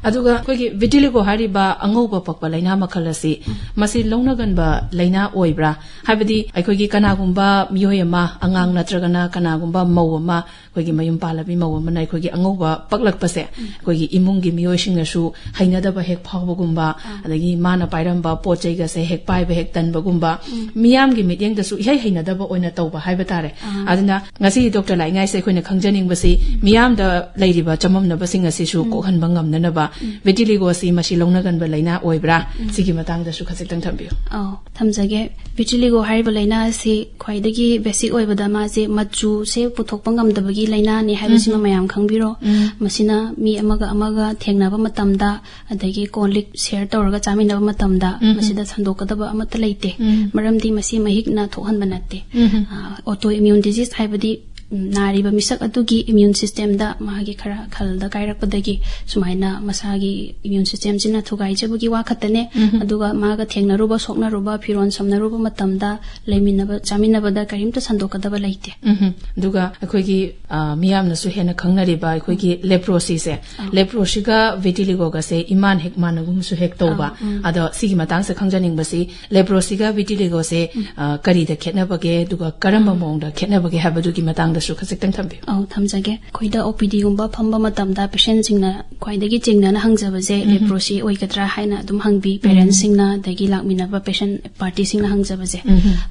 ꯑꯗꯨꯒ ꯑꯩꯈꯣꯏꯒꯤ vitiligo ꯍꯥꯏꯔꯤꯕ ꯑꯉꯧꯕ ꯄꯛꯄ ꯂꯥꯏꯅꯥ ꯃꯈꯜ ꯑꯁꯤ ꯃꯁꯤ ꯂꯧꯅꯒꯟꯕ ꯂꯥꯏꯅꯥ ꯑꯣꯏꯕ꯭ꯔꯥ? ꯍꯥꯏꯕꯗꯤ ꯑꯩꯈꯣꯏꯒꯤ ꯀꯅꯥꯒꯨꯝꯕ ꯃꯤꯑꯣꯏ ꯑꯃ, ꯑꯉꯥꯡ ꯅꯠꯇ꯭ꯔꯒꯅ ꯀꯅꯥꯒꯨꯝꯕ ꯃꯧ ꯑꯃ, ꯑꯩꯈꯣꯏꯒꯤ ꯃꯌꯨꯝ ꯄꯥꯜꯂꯕꯤ ꯃꯧ ꯑꯃꯅ ꯑꯩꯈꯣꯏꯒꯤ ꯑꯉꯧꯕ ꯄꯛꯂꯛꯄꯁꯦ ꯑꯩꯈꯣꯏꯒꯤ ꯏꯃꯨꯡꯒꯤ ꯃꯤꯑꯣꯏꯁꯤꯡꯅꯁꯨ ꯍꯩꯅꯗꯕ ꯍꯦꯛ ꯐꯥꯎꯕꯒꯨꯝꯕ, ꯑꯗꯒꯤ ꯃꯥꯅ ꯄꯥꯏꯔꯝꯕ ꯄꯣꯠ ꯆꯩꯒꯁꯦ ꯍꯦꯛ ꯄꯥꯏꯕ ꯍꯦꯛ ꯇꯟꯕꯒꯨꯝꯕ, ꯃꯤꯌꯥꯝꯒꯤ ꯃꯤꯠꯌꯦꯡꯗꯁꯨ ꯏꯍꯩ ꯍꯩꯅꯗꯕ ꯑꯣꯏꯅ ꯇꯧꯕ ꯍꯥꯏꯕ ꯇꯥꯔꯦ꯫ ꯑꯗꯨꯅ ꯉꯁꯤ ꯗꯣꯛꯇꯔ ꯂꯥꯛꯏꯉꯥꯏꯁꯦ ꯑꯩꯈꯣꯏꯅ ꯈꯪꯖꯅꯤꯡꯕꯁꯤ ꯃꯤꯌꯥꯝꯗ ꯂꯩꯔꯤꯕ ꯆꯃꯝꯅꯕꯁꯤꯡ ꯑꯁꯤꯁꯨ ꯀꯣꯛꯍꯟꯕ ꯉꯝꯅꯅꯕ vitiligo ꯑꯁꯤ ꯃꯁꯤ ꯂꯧꯅꯒꯟꯕ ꯂꯥꯏꯅꯥ ꯑꯣꯏꯕ꯭ꯔꯥ? ꯁꯤꯒꯤ ꯃꯇꯥꯡꯗꯁꯨ ꯈꯖꯤꯛꯇꯪ ꯊꯝꯕꯤꯌꯨ꯫ ꯑꯧ, ꯊꯝꯖꯒꯦ꯫ Vitiligo ꯍꯥꯏꯔꯤꯕ ꯂꯥꯏꯅꯥ ꯑꯁꯤ ꯈ꯭ꯋꯥꯏꯗꯒꯤ basic ꯑꯣꯏꯕꯗ ꯃꯥꯁꯦ ꯃꯆꯨꯁꯦ ꯄꯨꯊꯣꯛꯄ ꯉꯝꯗꯕꯒꯤ ꯂꯥꯏꯅꯥꯅꯤ ꯍꯥꯏꯕꯁꯤꯃ ꯃꯌꯥꯝ ꯈꯪꯕꯤꯔꯣ꯫ ꯃꯁꯤꯅ ꯃꯤ ꯑꯃꯒ ꯑꯃꯒ ꯊꯦꯡꯅꯕ ꯃꯇꯝꯗ, ꯑꯗꯒꯤ ꯀꯣꯜ ꯂꯤꯛ share ꯇꯧꯔꯒ ꯆꯥꯃꯤꯟꯅꯕ ꯃꯇꯝꯗ ꯃꯁꯤꯗ ꯁꯟꯗꯣꯛꯀꯗꯕ ꯑꯃꯠꯇ ꯂꯩꯇꯦ꯫ ꯃꯔꯝꯗꯤ ꯃꯁꯤ ꯃꯍꯤꯛꯅ ꯊꯣꯛꯍꯟꯕ ꯅꯠꯇꯦ꯫ Autoimmune disease ꯍꯥꯏꯕꯗꯤ, ꯎꯝ, ꯅꯥꯔꯤꯕ ꯃꯤꯁꯛ ꯑꯗꯨꯒꯤ immune systemꯗ ꯃꯥꯒꯤ ꯈꯔ ꯈꯜꯗ ꯀꯥꯏꯔꯛꯄꯗꯒꯤ ꯁꯨꯃꯥꯏꯅ ꯃꯁꯥꯒꯤ immune systemꯁꯤꯅ ꯊꯨꯒꯥꯏꯖꯕꯒꯤ ꯋꯥ ꯈꯛꯇꯅꯦ꯫ ꯑꯗꯨꯒ ꯃꯥꯒ ꯊꯦꯡꯅꯔꯨꯕ, ꯁꯣꯛꯅꯔꯨꯕ, ꯐꯤꯔꯣꯜ ꯁꯝꯅꯔꯨꯕ ꯃꯇꯝꯗ ꯂꯩꯃꯤꯟꯅꯕ, ꯆꯥꯃꯤꯟꯅꯕꯗ ꯀꯔꯤꯝꯇ ꯁꯟꯗꯣꯛꯀꯗꯕ ꯂꯩꯇꯦ꯫ ꯎꯝ꯫ ꯑꯗꯨꯒ ꯑꯩꯈꯣꯏꯒꯤ, ꯑ, ꯃꯤꯌꯥꯝꯅꯁꯨ ꯍꯦꯟꯅ ꯈꯪꯅꯔꯤꯕ ꯑꯩꯈꯣꯏꯒꯤ leprosyꯁꯦ, leprosyꯒ vitiligoꯒꯁꯦ ꯏꯃꯥꯟ ꯍꯦꯛ ꯃꯥꯟꯅꯒꯨꯝꯁꯨ ꯍꯦꯛ ꯇꯧꯕ꯫ ꯑꯗꯣ ꯁꯤꯒꯤ ꯃꯇꯥꯡꯁꯦ ꯈꯪꯖꯅꯤꯡꯕꯁꯤ, leprosyꯒ vitiligoꯁꯦ, ꯑ, ꯀꯔꯤꯗ ꯈꯦꯠꯅꯕꯒꯦ, ꯑꯗꯨꯒ ꯀꯔꯝꯕ ꯃꯑꯣꯡꯗ ꯈꯦꯠꯅꯕꯒꯦ ꯍꯥꯏꯕꯗꯨꯒꯤ ꯃꯇꯥꯡꯗꯁꯨ ꯈꯖꯤꯛꯇꯪ ꯊꯝꯕꯤꯌꯨ꯫ ꯑꯧ, ꯊꯝꯖꯒꯦ꯫ ꯑꯩꯈꯣꯏꯗ OPDꯒꯨꯝꯕ ꯐꯝꯕ ꯃꯇꯝꯗ patientꯁꯤꯡꯅ ꯈ꯭ꯋꯥꯏꯗꯒꯤ ꯆꯤꯡꯅꯅ ꯍꯪꯖꯕꯁꯦ leprosy ꯑꯣꯏꯒꯗ꯭ꯔꯥ ꯍꯥꯏꯅ ꯑꯗꯨꯝ ꯍꯪꯕꯤ, parentsꯁꯤꯡꯅ, ꯑꯗꯒꯤ ꯂꯥꯛꯃꯤꯟꯅꯕ patient partyꯁꯤꯡꯅ ꯍꯪꯖꯕꯁꯦ꯫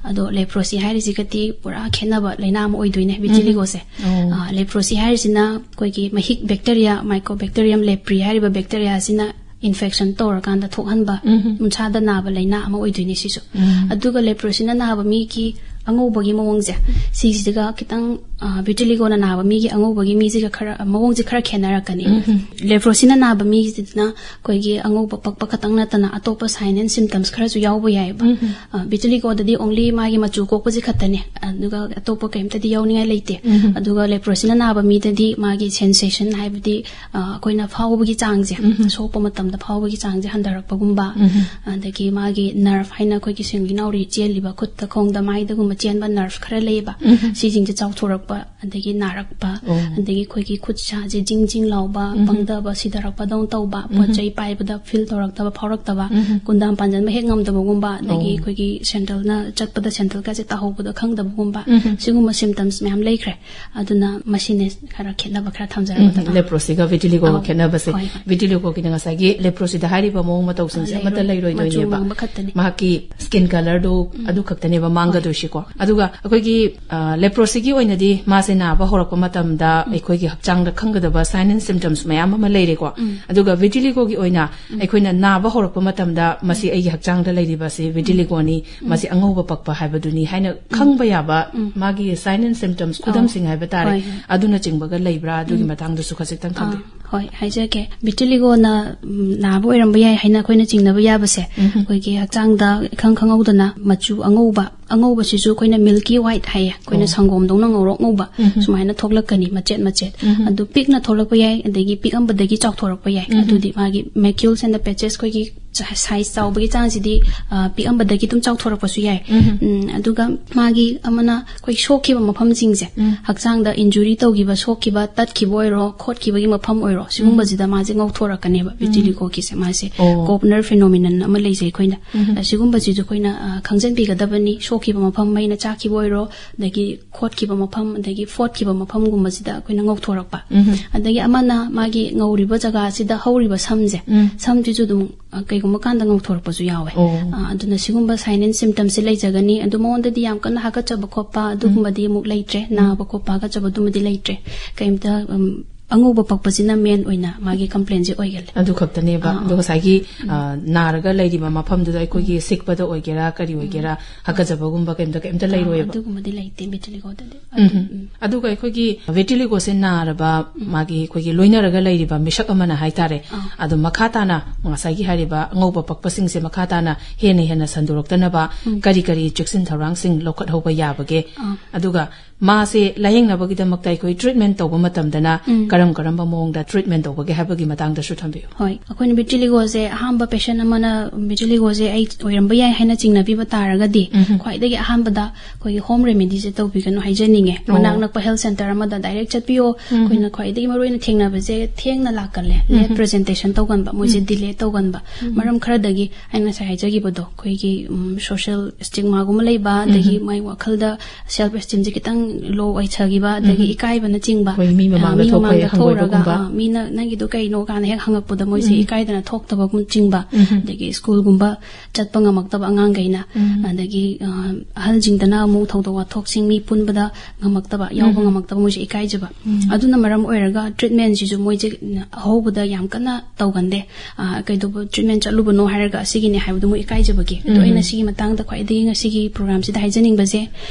ꯑꯗꯣ leprosy ꯍꯥꯏꯔꯤꯁꯤꯒꯗꯤ ꯄꯨꯔꯥ ꯈꯦꯠꯅꯕ ꯂꯥꯏꯅꯥ ꯑꯃ ꯑꯣꯏꯗꯣꯏꯅꯦ vitiligoꯁꯦ꯫ ꯑ, leprosyꯍꯥꯏꯔꯤꯁꯤꯅ ꯑꯩꯈꯣꯏꯒꯤ ꯃꯍꯤꯛ, bacteria, Mycobacterium leprae ꯍꯥꯏꯔꯤꯕ bacteriaꯁꯤꯅ infection ꯇꯧꯔꯀꯥꯟꯗ ꯊꯣꯛꯍꯟꯕ, ꯎꯟꯁꯥꯗ ꯅꯥꯕ ꯂꯥꯏꯅꯥ ꯑꯃ ꯑꯣꯏꯗꯣꯏꯅꯦ ꯁꯤꯁꯨ꯫ ꯑꯗꯨꯒ leprosyꯅ ꯅꯥꯕ ꯃꯤꯒꯤ ꯑꯉꯧꯕꯒꯤ ꯃꯑꯣꯡꯁꯦ, ꯁꯤꯁꯤꯒ ꯈꯤꯇꯪ, ꯚꯤꯇꯤꯂꯤꯒꯣꯅ ꯅꯥꯕ ꯃꯤꯒꯤ ꯑꯉꯧꯕꯒꯤ ꯃꯤꯁꯤꯒ ꯈꯔ ꯃꯑꯣꯡꯁꯦ ꯈꯔ ꯈꯦꯠꯅꯔꯛꯀꯅꯤ꯫ ꯂꯦꯄ꯭ꯔꯣꯁꯤꯅ ꯅꯥꯕ ꯃꯤꯁꯤꯗꯅ ꯑꯩꯈꯣꯏꯒꯤ ꯑꯉꯧꯕ ꯄꯛꯄ ꯈꯛꯇꯪ ꯅꯠꯇꯅ ꯑꯇꯣꯞꯄ ꯁꯥꯏꯟ ꯑꯦꯟ ꯁꯤꯝꯇꯝꯁ ꯈꯔꯁꯨ ꯌꯥꯎꯕ ꯌꯥꯏꯑꯕ꯫ ꯚꯤꯇꯤꯂꯤꯒꯣꯗꯗꯤ ꯑꯣꯡꯂꯤ ꯃꯥꯒꯤ ꯃꯆꯨ ꯀꯣꯛꯄꯁꯤ ꯈꯛꯇꯅꯦ, ꯑꯗꯨꯒ ꯑꯇꯣꯞꯄ ꯀꯩꯝꯇꯗꯤ ꯌꯥꯎꯅꯤꯡꯉꯥꯏ ꯂꯩꯇꯦ꯫ ꯑꯗꯨꯒ ꯂꯦꯄ꯭ꯔꯣꯁꯤꯅ ꯅꯥꯕ ꯃꯤꯗꯗꯤ ꯃꯥꯒꯤ ꯁꯦꯟꯁꯦꯁꯟ, ꯍꯥꯏꯕꯗꯤ ꯑ, ꯑꯩꯈꯣꯏꯅ ꯐꯥꯎꯕꯒꯤ ꯆꯥꯡꯁꯦ, ꯁꯣꯛꯄ ꯃꯇꯝꯗ ꯐꯥꯎꯕꯒꯤ ꯆꯥꯡꯁꯦ ꯍꯟꯊꯔꯛꯄꯒꯨꯝꯕ, ꯑꯗꯒꯤ ꯃꯥꯒꯤ ꯅꯔꯚ ꯍꯥꯏꯅ ꯑꯩꯈꯣꯏꯒꯤ ꯁꯤꯡꯂꯤ ꯅꯥꯎꯔꯤ ꯆꯦꯜꯂꯤꯕ, ꯈꯨꯠꯇ, ꯈꯣꯡꯗ, ꯃꯥꯏꯗꯒꯨꯝꯕ ꯆꯦꯟꯕ ꯅꯔꯚ ꯈꯔ ꯂꯩꯌꯦꯕ, ꯁꯤꯁꯤꯡꯁꯦ ꯆꯥꯎꯊꯣꯔꯛꯄ, ꯑꯗꯒꯤ ꯅꯥꯔꯛꯄ, ꯑꯗꯒꯤ ꯑꯩꯈꯣꯏꯒꯤ ꯈꯨꯠ ꯁꯥꯁꯦ ꯖꯤꯡ ꯖꯤꯡ ꯂꯥꯎꯕ, ꯄꯪꯊꯕ, ꯁꯤꯊꯔꯛꯄꯗꯧꯅ ꯇꯧꯕ, ꯄꯣꯠ ꯆꯩ ꯄꯥꯏꯕꯗ ꯐꯤꯜ ꯇꯧꯔꯛꯇꯕ, ꯐꯥꯎꯔꯛꯇꯕ, ꯀꯨꯟꯗꯥꯝ ꯄꯥꯟꯖꯟꯕ ꯍꯦꯛ ꯉꯝꯗꯕꯒꯨꯝꯕ, ꯑꯗꯒꯤ ꯑꯩꯈꯣꯏꯒꯤ ꯁꯦꯟꯗꯜꯅ ꯆꯠꯄꯗ ꯁꯦꯟꯗꯜꯒꯁꯦ ꯇꯥꯍꯧꯕꯗ ꯈꯪꯗꯕꯒꯨꯝꯕ, ꯁꯤꯒꯨꯝꯕ ꯁꯤꯝꯇꯝꯁ ꯃꯌꯥꯝ ꯂꯩꯈ꯭ꯔꯦ꯫ ꯑꯗꯨꯅ ꯃꯁꯤꯅꯦ ꯈꯔ ꯈꯦꯠꯅꯕ ꯈꯔ ꯊꯝꯖꯔꯛꯄꯗꯣ꯫ ꯂꯦꯄ꯭ꯔꯣꯁꯤꯒ ꯚꯤꯇꯤꯂꯤꯒꯣꯒ ꯑꯧ꯫ ꯈꯦꯠꯅꯕꯁꯦ꯫ ꯍꯣꯏ, ꯍꯣꯏ꯫ ꯚꯤꯇꯤꯂꯤꯒꯣꯒꯤꯅ ꯉꯁꯥꯏꯒꯤ ꯂꯦꯄ꯭ꯔꯣꯁꯤꯗ ꯍꯥꯏꯔꯤꯕ ꯃꯑꯣꯡ ꯃꯇꯧꯁꯤꯡꯁꯦ ꯑꯥ, ꯑꯃꯠꯇ ꯂꯩꯔꯣꯏ꯫ ꯃꯆꯨ ꯂꯩꯔꯣꯏꯗꯣꯏꯅꯦꯕ꯫ ꯉꯥꯡꯕ ꯈꯛꯇꯅꯤ꯫ ꯃꯍꯥꯛꯀꯤ ꯁ꯭ꯀꯤꯟ ꯀꯂꯔꯗꯨ ꯑꯗꯨ ꯈꯛꯇꯅꯦꯕ ꯃꯥꯡꯒꯗꯣꯏꯁꯤꯀꯣ꯫ ꯑꯗꯨꯒ ꯑꯩꯈꯣꯏꯒꯤ, ꯑ, ꯂꯦꯄ꯭ꯔꯣꯁꯤꯒꯤ ꯑꯣꯏꯅꯗꯤ ꯃꯥꯁꯦ ꯅꯥꯕ ꯍꯧꯔꯛꯄ ꯃꯇꯝꯗ ꯑꯩꯈꯣꯏꯒꯤ ꯍꯛꯆꯥꯡꯗ ꯈꯪꯒꯗꯕ ꯁꯥꯏꯟ ꯑꯦꯟ ꯁꯤꯝꯇꯝꯁ ꯃꯌꯥꯝ ꯑꯃ ꯂꯩꯔꯦꯀꯣ꯫ ꯑꯗꯨꯒ ꯚꯤꯇꯤꯂꯤꯒꯣꯒꯤ ꯑꯣꯏꯅ ꯑꯩꯈꯣꯏꯅ ꯅꯥꯕ ꯍꯧꯔꯛꯄ ꯃꯇꯝꯗ ꯃꯁꯤ ꯑꯩꯒꯤ ꯍꯛꯆꯥꯡꯗ ꯂꯩꯔꯤꯕꯁꯤ ꯚꯤꯇꯤꯂꯤꯒꯣꯅꯤ, ꯃꯁꯤ ꯑꯉꯧꯕ ꯄꯛꯄ ꯍꯥꯏꯕꯗꯨꯅꯤ ꯍꯥꯏꯅ ꯈꯪꯕ ꯌꯥꯕ ꯃꯥꯒꯤ ꯁꯥꯏꯟ ꯑꯦꯟ ꯁꯤꯝꯇꯝꯁ, ꯈꯨꯗꯝꯁꯤꯡ ꯍꯥꯏꯕ ꯇꯥꯔꯦ, ꯍꯣꯏ, ꯍꯣꯏ꯫ ꯑꯗꯨꯅꯆꯤꯡꯕꯒ ꯂꯩꯕ꯭ꯔꯥ? ꯑꯗꯨꯒꯤ ꯃꯇꯥꯡꯗꯁꯨ ꯈꯖꯤꯛꯇꯪ ꯊꯝꯕꯤꯌꯨ꯫ ꯑꯥ, ꯍꯣꯏ, ꯍꯥꯏꯖꯒꯦ꯫ ꯚꯤꯇꯤꯂꯤꯒꯣꯅ, ꯎꯝ, ꯅꯥꯕ ꯑꯣꯏꯔꯝꯕ ꯌꯥꯏ ꯍꯥꯏꯅ ꯑꯩꯈꯣꯏꯅ ꯆꯤꯡꯅꯕ ꯌꯥꯕꯁꯦ, ꯑꯩꯈꯣꯏꯒꯤ ꯍꯛꯆꯥꯡꯗ ꯏꯈꯪ ꯈꯪꯍꯧꯗꯅ ꯃꯆꯨ ꯑꯉꯧꯕ, ꯑꯉꯧꯕꯁꯤꯁꯨ ꯑꯩꯈꯣꯏꯅ ꯃꯤꯜꯀꯤ ꯋꯥꯏꯠ ꯍꯥꯏꯌꯦ, ꯑꯩꯈꯣꯏꯅ ꯁꯪꯒꯣꯝꯗꯧꯅ ꯉꯧꯔꯣꯛ ꯉꯧꯕ, ꯁꯨꯃꯥꯏꯅ ꯊꯣꯛꯂꯛꯀꯅꯤ, ꯃꯆꯦꯠ ꯃꯆꯦꯠ꯫ ꯑꯗꯨ ꯄꯤꯛꯅ ꯊꯣꯛꯂꯛꯄ ꯌꯥꯏ, ꯑꯗꯒꯤ ꯄꯤꯛꯑꯝꯕꯗꯒꯤ ꯆꯥꯎꯊꯣꯔꯛꯄ ꯌꯥꯏ꯫ ꯑꯗꯨꯗꯤ ꯃꯥꯒꯤ ꯃꯦꯀ꯭ꯌꯨꯜꯁ ꯑꯦꯟ ꯄꯦꯆꯦꯁ, ꯑꯩꯈꯣꯏꯒꯤ ꯁꯥꯏꯖ ꯆꯥꯎꯕꯒꯤ ꯆꯥꯡꯁꯤꯗꯤ, ꯑ, ꯄꯤꯛꯑꯝꯕꯗꯒꯤ ꯑꯗꯨꯝ ꯆꯥꯎꯊꯣꯔꯛꯄꯁꯨ ꯌꯥꯏ꯫ ꯎꯝ, ꯑꯗꯨꯒ ꯃꯥꯒꯤ ꯑꯃꯅ ꯑꯩꯈꯣꯏ ꯁꯣꯛꯈꯤꯕ ꯃꯐꯝꯁꯤꯡꯁꯦ, ꯍꯛꯆꯥꯡꯗ ꯏꯟꯖꯨꯔꯤ ꯇꯧꯈꯤꯕ, ꯁꯣꯛꯈꯤꯕ, ꯇꯠꯈꯤꯕ ꯑꯣꯏꯔꯣ, ꯈꯣꯠꯈꯤꯕꯒꯤ ꯃꯐꯝ ꯑꯣꯏꯔꯣ, ꯁꯤꯒꯨꯝꯕꯁꯤꯗ ꯃꯥꯁꯦ ꯉꯧꯊꯣꯔꯛꯀꯅꯦꯕ꯫ ꯚꯤꯇꯤꯂꯤꯒꯣꯒꯤꯁꯦ ꯃꯥꯁꯦ ꯑꯣ꯫ ꯀꯣꯞꯅꯔ ꯐꯦꯅꯣꯃꯤꯅꯟ ꯑꯃ ꯂꯩꯖꯩ ꯑꯩꯈꯣꯏꯅ꯫ ꯑ, ꯁꯤꯒꯨꯝꯕꯁꯤꯁꯨ ꯑꯩꯈꯣꯏꯅ, ꯑ, ꯈꯪꯖꯤꯟꯕꯤꯒꯗꯕꯅꯤ꯫ ꯁꯣꯛꯈꯤꯕ ꯃꯐꯝ, ꯃꯩꯅ ꯆꯥꯛꯈꯤꯕ ꯑꯣꯏꯔꯣ, ꯑꯗꯒꯤ ꯈꯣꯠꯈꯤꯕ ꯃꯐꯝ, ꯑꯗꯒꯤ ꯐꯣꯠꯈꯤꯕ ꯃꯐꯝꯒꯨꯝꯕꯁꯤꯗ ꯑꯩꯈꯣꯏꯅ ꯉꯧꯊꯣꯔꯛꯄ꯫ ꯑꯗꯒꯤ ꯑꯃꯅ ꯃꯥꯒꯤ ꯉꯧꯔꯤꯕ ꯖꯒꯥꯁꯤꯗ ꯍꯧꯔꯤꯕ ꯁꯝꯁꯦ, ꯁꯝꯁꯤꯁꯨ ꯑꯗꯨꯝ, ꯑ, ꯀꯩꯒꯨꯝꯕ ꯀꯥꯟꯗ ꯉꯧꯊꯣꯔꯛꯄꯁꯨ ꯌꯥꯎꯋꯦ꯫ ꯑꯣ꯫ ꯑ, ꯑꯗꯨꯅ ꯁꯤꯒꯨꯝꯕ ꯁꯥꯏꯟ ꯑꯦꯟ ꯁꯤꯝꯇꯝꯁꯦ ꯂꯩꯖꯒꯅꯤ꯫ ꯑꯗꯨ ꯃꯉꯣꯟꯗꯗꯤ ꯌꯥꯝ ꯀꯟꯅ ꯍꯥꯀꯠꯆꯕ ꯈꯣꯠꯄ ꯑꯗꯨꯒꯨꯝꯕꯗꯤ ꯑꯃꯨꯛ ꯂꯩꯇ꯭ꯔꯦ꯫ ꯅꯥꯕ ꯈꯣꯠꯄ ꯍꯥꯀꯠꯆꯕ ꯑꯗꯨꯝꯕꯗꯤ ꯂꯩꯇ꯭ꯔꯦ꯫ ꯀꯩꯝꯇ, ꯎꯝ, ꯑꯉꯧꯕ ꯄꯛꯄꯁꯤꯅ ꯃꯦꯟ ꯑꯣꯏꯅ ꯃꯥꯒꯤ ꯀꯝꯄ꯭ꯂꯦꯟꯁꯦ ꯑꯣꯏꯒꯜꯂꯦ꯫ ꯑꯗꯨ ꯈꯛꯇꯅꯦꯕ꯫ ꯑꯥ, ꯑꯗꯣ ꯉꯁꯥꯏꯒꯤ ꯑ, ꯅꯥꯔꯒ ꯂꯩꯔꯤꯕ ꯃꯐꯝꯗꯨꯗ ꯑꯩꯈꯣꯏꯒꯤ ꯁꯤꯛꯄꯗ ꯑꯣꯏꯒꯦꯔꯥ ꯀꯔꯤ ꯑꯣꯏꯒꯦꯔꯥ ꯍꯥꯀꯠꯆꯕꯒꯨꯝꯕ ꯀꯩꯝꯇ ꯀꯩꯝꯇ ꯂꯩꯔꯣꯏꯕ꯫ ꯑꯗꯨꯒꯨꯝꯕꯗꯤ ꯂꯩꯇꯦ ꯚꯤꯇꯤꯂꯤꯒꯣꯗꯗꯤ꯫ ꯎꯝ꯫ ꯑꯗꯨꯒ ꯑꯩꯈꯣꯏꯒꯤ ꯚꯤꯇꯤꯂꯤꯒꯣꯁꯦ ꯅꯥꯔꯕ ꯃꯥꯒꯤ ꯑꯩꯈꯣꯏꯒꯤ ꯂꯣꯏꯅꯔꯒ ꯂꯩꯔꯤꯕ ꯃꯤꯁꯛ ꯑꯃꯅ ꯍꯥꯏꯇꯥꯔꯦ꯫ ꯑꯥ꯫ ꯑꯗꯨ ꯃꯈꯥ ꯇꯥꯅ ꯉꯁꯥꯏꯒꯤ ꯍꯥꯏꯔꯤꯕ ꯑꯉꯧꯕ ꯄꯛꯄꯁꯤꯡꯁꯦ ꯃꯈꯥ ꯇꯥꯅ ꯍꯦꯟꯅ ꯍꯦꯟꯅ ꯁꯟꯗꯣꯔꯛꯇꯅꯕ ꯎꯝ꯫ ꯀꯔꯤ ꯀꯔꯤ ꯆꯦꯛꯁꯤꯟ ꯊꯧꯔꯥꯡꯁꯤꯡ ꯂꯧꯈꯠꯍꯧꯕ ꯌꯥꯕꯒꯦ? ꯑꯥ꯫ ꯑꯗꯨꯒ ꯃꯥꯁꯦ ꯂꯥꯌꯦꯡꯅꯕꯒꯤꯗꯃꯛꯇ ꯑꯩꯈꯣꯏ ꯇ꯭ꯔꯤꯠꯃꯦꯟ ꯇꯧꯕ ꯃꯇꯝꯗꯅ ꯎꯝ꯫ ꯀꯔꯝ ꯀꯔꯝꯕ ꯃꯑꯣꯡꯗ ꯇ꯭ꯔꯤꯠꯃꯦꯟ ꯇꯧꯕꯒꯦ ꯍꯥꯏꯕꯒꯤ ꯃꯇꯥꯡꯗꯁꯨ ꯊꯝꯕꯤꯌꯨ꯫ ꯍꯣꯏ, ꯑꯩꯈꯣꯏꯅ ꯚꯤꯇꯤꯂꯤꯒꯣꯁꯦ ꯑꯍꯥꯟꯕ ꯄꯦꯁꯦꯟ ꯑꯃꯅ ꯚꯤꯇꯤꯂꯤꯒꯣꯁꯦ ꯑꯩ ꯑꯣꯏꯔꯝꯕ ꯌꯥꯏ ꯍꯥꯏꯅ ꯆꯤꯡꯅꯕꯤꯕ ꯇꯥꯔꯒꯗꯤ, ꯎꯝ꯫ ꯈ꯭ꯋꯥꯏꯗꯒꯤ ꯑꯍꯥꯟꯕꯗ ꯑꯩꯈꯣꯏꯒꯤ ꯍꯣꯝ ꯔꯦꯃꯦꯗꯤꯁꯦ ꯇꯧꯕꯤꯒꯅꯨ ꯍꯥꯏꯖꯅꯤꯡꯉꯦ꯫ ꯑꯣ꯫ ꯃꯅꯥꯛ ꯅꯛꯄ ꯍꯦꯜꯊ ꯁꯦꯟꯇꯔ ꯑꯃꯗ ꯗꯥꯏꯔꯦꯛ ꯆꯠꯄꯤꯌꯣ꯫ ꯎꯝ꯫ ꯑꯩꯈꯣꯏꯅ ꯈ꯭ꯋꯥꯏꯗꯒꯤ ꯃꯔꯨꯑꯣꯏꯅ ꯊꯦꯡꯅꯕꯁꯦ ꯊꯦꯡꯅ ꯂꯥꯛꯀꯜꯂꯦ, ꯂꯦꯠ ꯎꯝ꯫ ꯄ꯭ꯔꯖꯦꯟꯇꯦꯁꯟ ꯇꯧꯒꯟꯕ, ꯃꯣꯏꯁꯦ ꯎꯝ꯫ ꯗꯤꯂꯦ ꯇꯧꯒꯟꯕ꯫ ꯎꯝ꯫ ꯃꯔꯝ ꯈꯔꯗꯒꯤ ꯑꯩꯅ ꯉꯁꯥꯏ ꯍꯥꯏꯖꯈꯤꯕꯗꯣ, ꯑꯩꯈꯣꯏꯒꯤ ꯁꯣꯁꯤꯌꯦꯜ ꯁ꯭ꯇꯤꯒꯃꯥꯒꯨꯝꯕ ꯂꯩꯕ, ꯑꯗꯒꯤ ꯎꯝ꯫ ꯃꯥꯏ ꯋꯥꯈꯜꯗ ꯁꯦꯜꯐ ꯑꯦꯁꯇꯤꯝꯁꯦ ꯈꯤꯇꯪ ꯂꯣ ꯑꯣꯏꯊꯈꯤꯕ, ꯑꯗꯒꯤ ꯎꯝ꯫ ꯏꯀꯥꯏꯕꯅꯆꯤꯡꯕ, ꯑꯩꯈꯣꯏ ꯃꯤ ꯃꯃꯥꯡꯗ ꯃꯤ ꯊꯣꯛꯄ ꯃꯃꯥꯡꯗ ꯍꯦꯛ ꯊꯣꯛꯎꯔꯒ ꯍꯪꯒꯣꯏꯕꯒꯨꯝꯕ꯫ ꯑ, ꯃꯤꯅ "ꯅꯪꯒꯤꯗꯣ ꯀꯩꯅꯣ?" ꯀꯥꯏꯅ ꯍꯦꯛ ꯍꯪꯉꯛꯄꯗ ꯃꯣꯏꯁꯦ ꯎꯝ꯫ ꯏꯀꯥꯏꯗꯅ ꯊꯣꯛꯇꯕꯒꯨꯝ ꯆꯤꯡꯕ, ꯎꯝ꯫ ꯑꯗꯒꯤ ꯁ꯭ꯀꯨꯜꯒꯨꯝꯕ ꯆꯠꯄ ꯉꯝꯃꯛꯇꯕ ꯑꯉꯥꯡꯈꯩꯅ, ꯎꯝ꯫ ꯑꯗꯒꯤ ꯑ, ꯑꯍꯜꯁꯤꯡꯗꯅ ꯑꯃꯨꯛ ꯊꯧꯗꯣꯛ ꯋꯥꯊꯣꯛꯁꯤꯡ, ꯃꯤ ꯄꯨꯟꯕꯗ ꯉꯝꯃꯛꯇꯕ, ꯌꯥꯎꯕ ꯎꯝ꯫ ꯉꯝꯃꯛꯇꯕ, ꯃꯣꯏꯁꯦ ꯏꯀꯥꯏꯖꯕ꯫ ꯎꯝ꯫ ꯑꯗꯨꯅ ꯃꯔꯝ ꯑꯣꯏꯔꯒ ꯇ꯭ꯔꯤꯠꯃꯦꯟꯁꯤꯁꯨ ꯃꯣꯏꯁꯦ ꯑꯍꯧꯕꯗ ꯌꯥꯝ ꯀꯟꯅ ꯇꯧꯒꯟꯗꯦ꯫ ꯑ, ꯀꯩꯗꯧꯕ ꯇ꯭ꯔꯤꯠꯃꯦꯟ ꯆꯠꯂꯨꯕꯅꯣ ꯍꯥꯏꯔꯒ ꯑꯁꯤꯒꯤꯅꯦ ꯍꯥꯏꯕꯗꯣ ꯃꯣꯏ ꯏꯀꯥꯏꯖꯕꯒꯤ꯫ ꯑꯗꯣ ꯎꯝ꯫ ꯑꯩꯅ ꯁꯤꯒꯤ ꯃꯇꯥꯡꯗ ꯈ꯭ꯋꯥꯏꯗꯒꯤ ꯉꯁꯤꯒꯤ ꯄ꯭ꯔꯣꯒ꯭ꯔꯥꯝꯁꯤꯗ ꯍꯥꯏꯖꯅꯤꯡꯕꯁꯦ,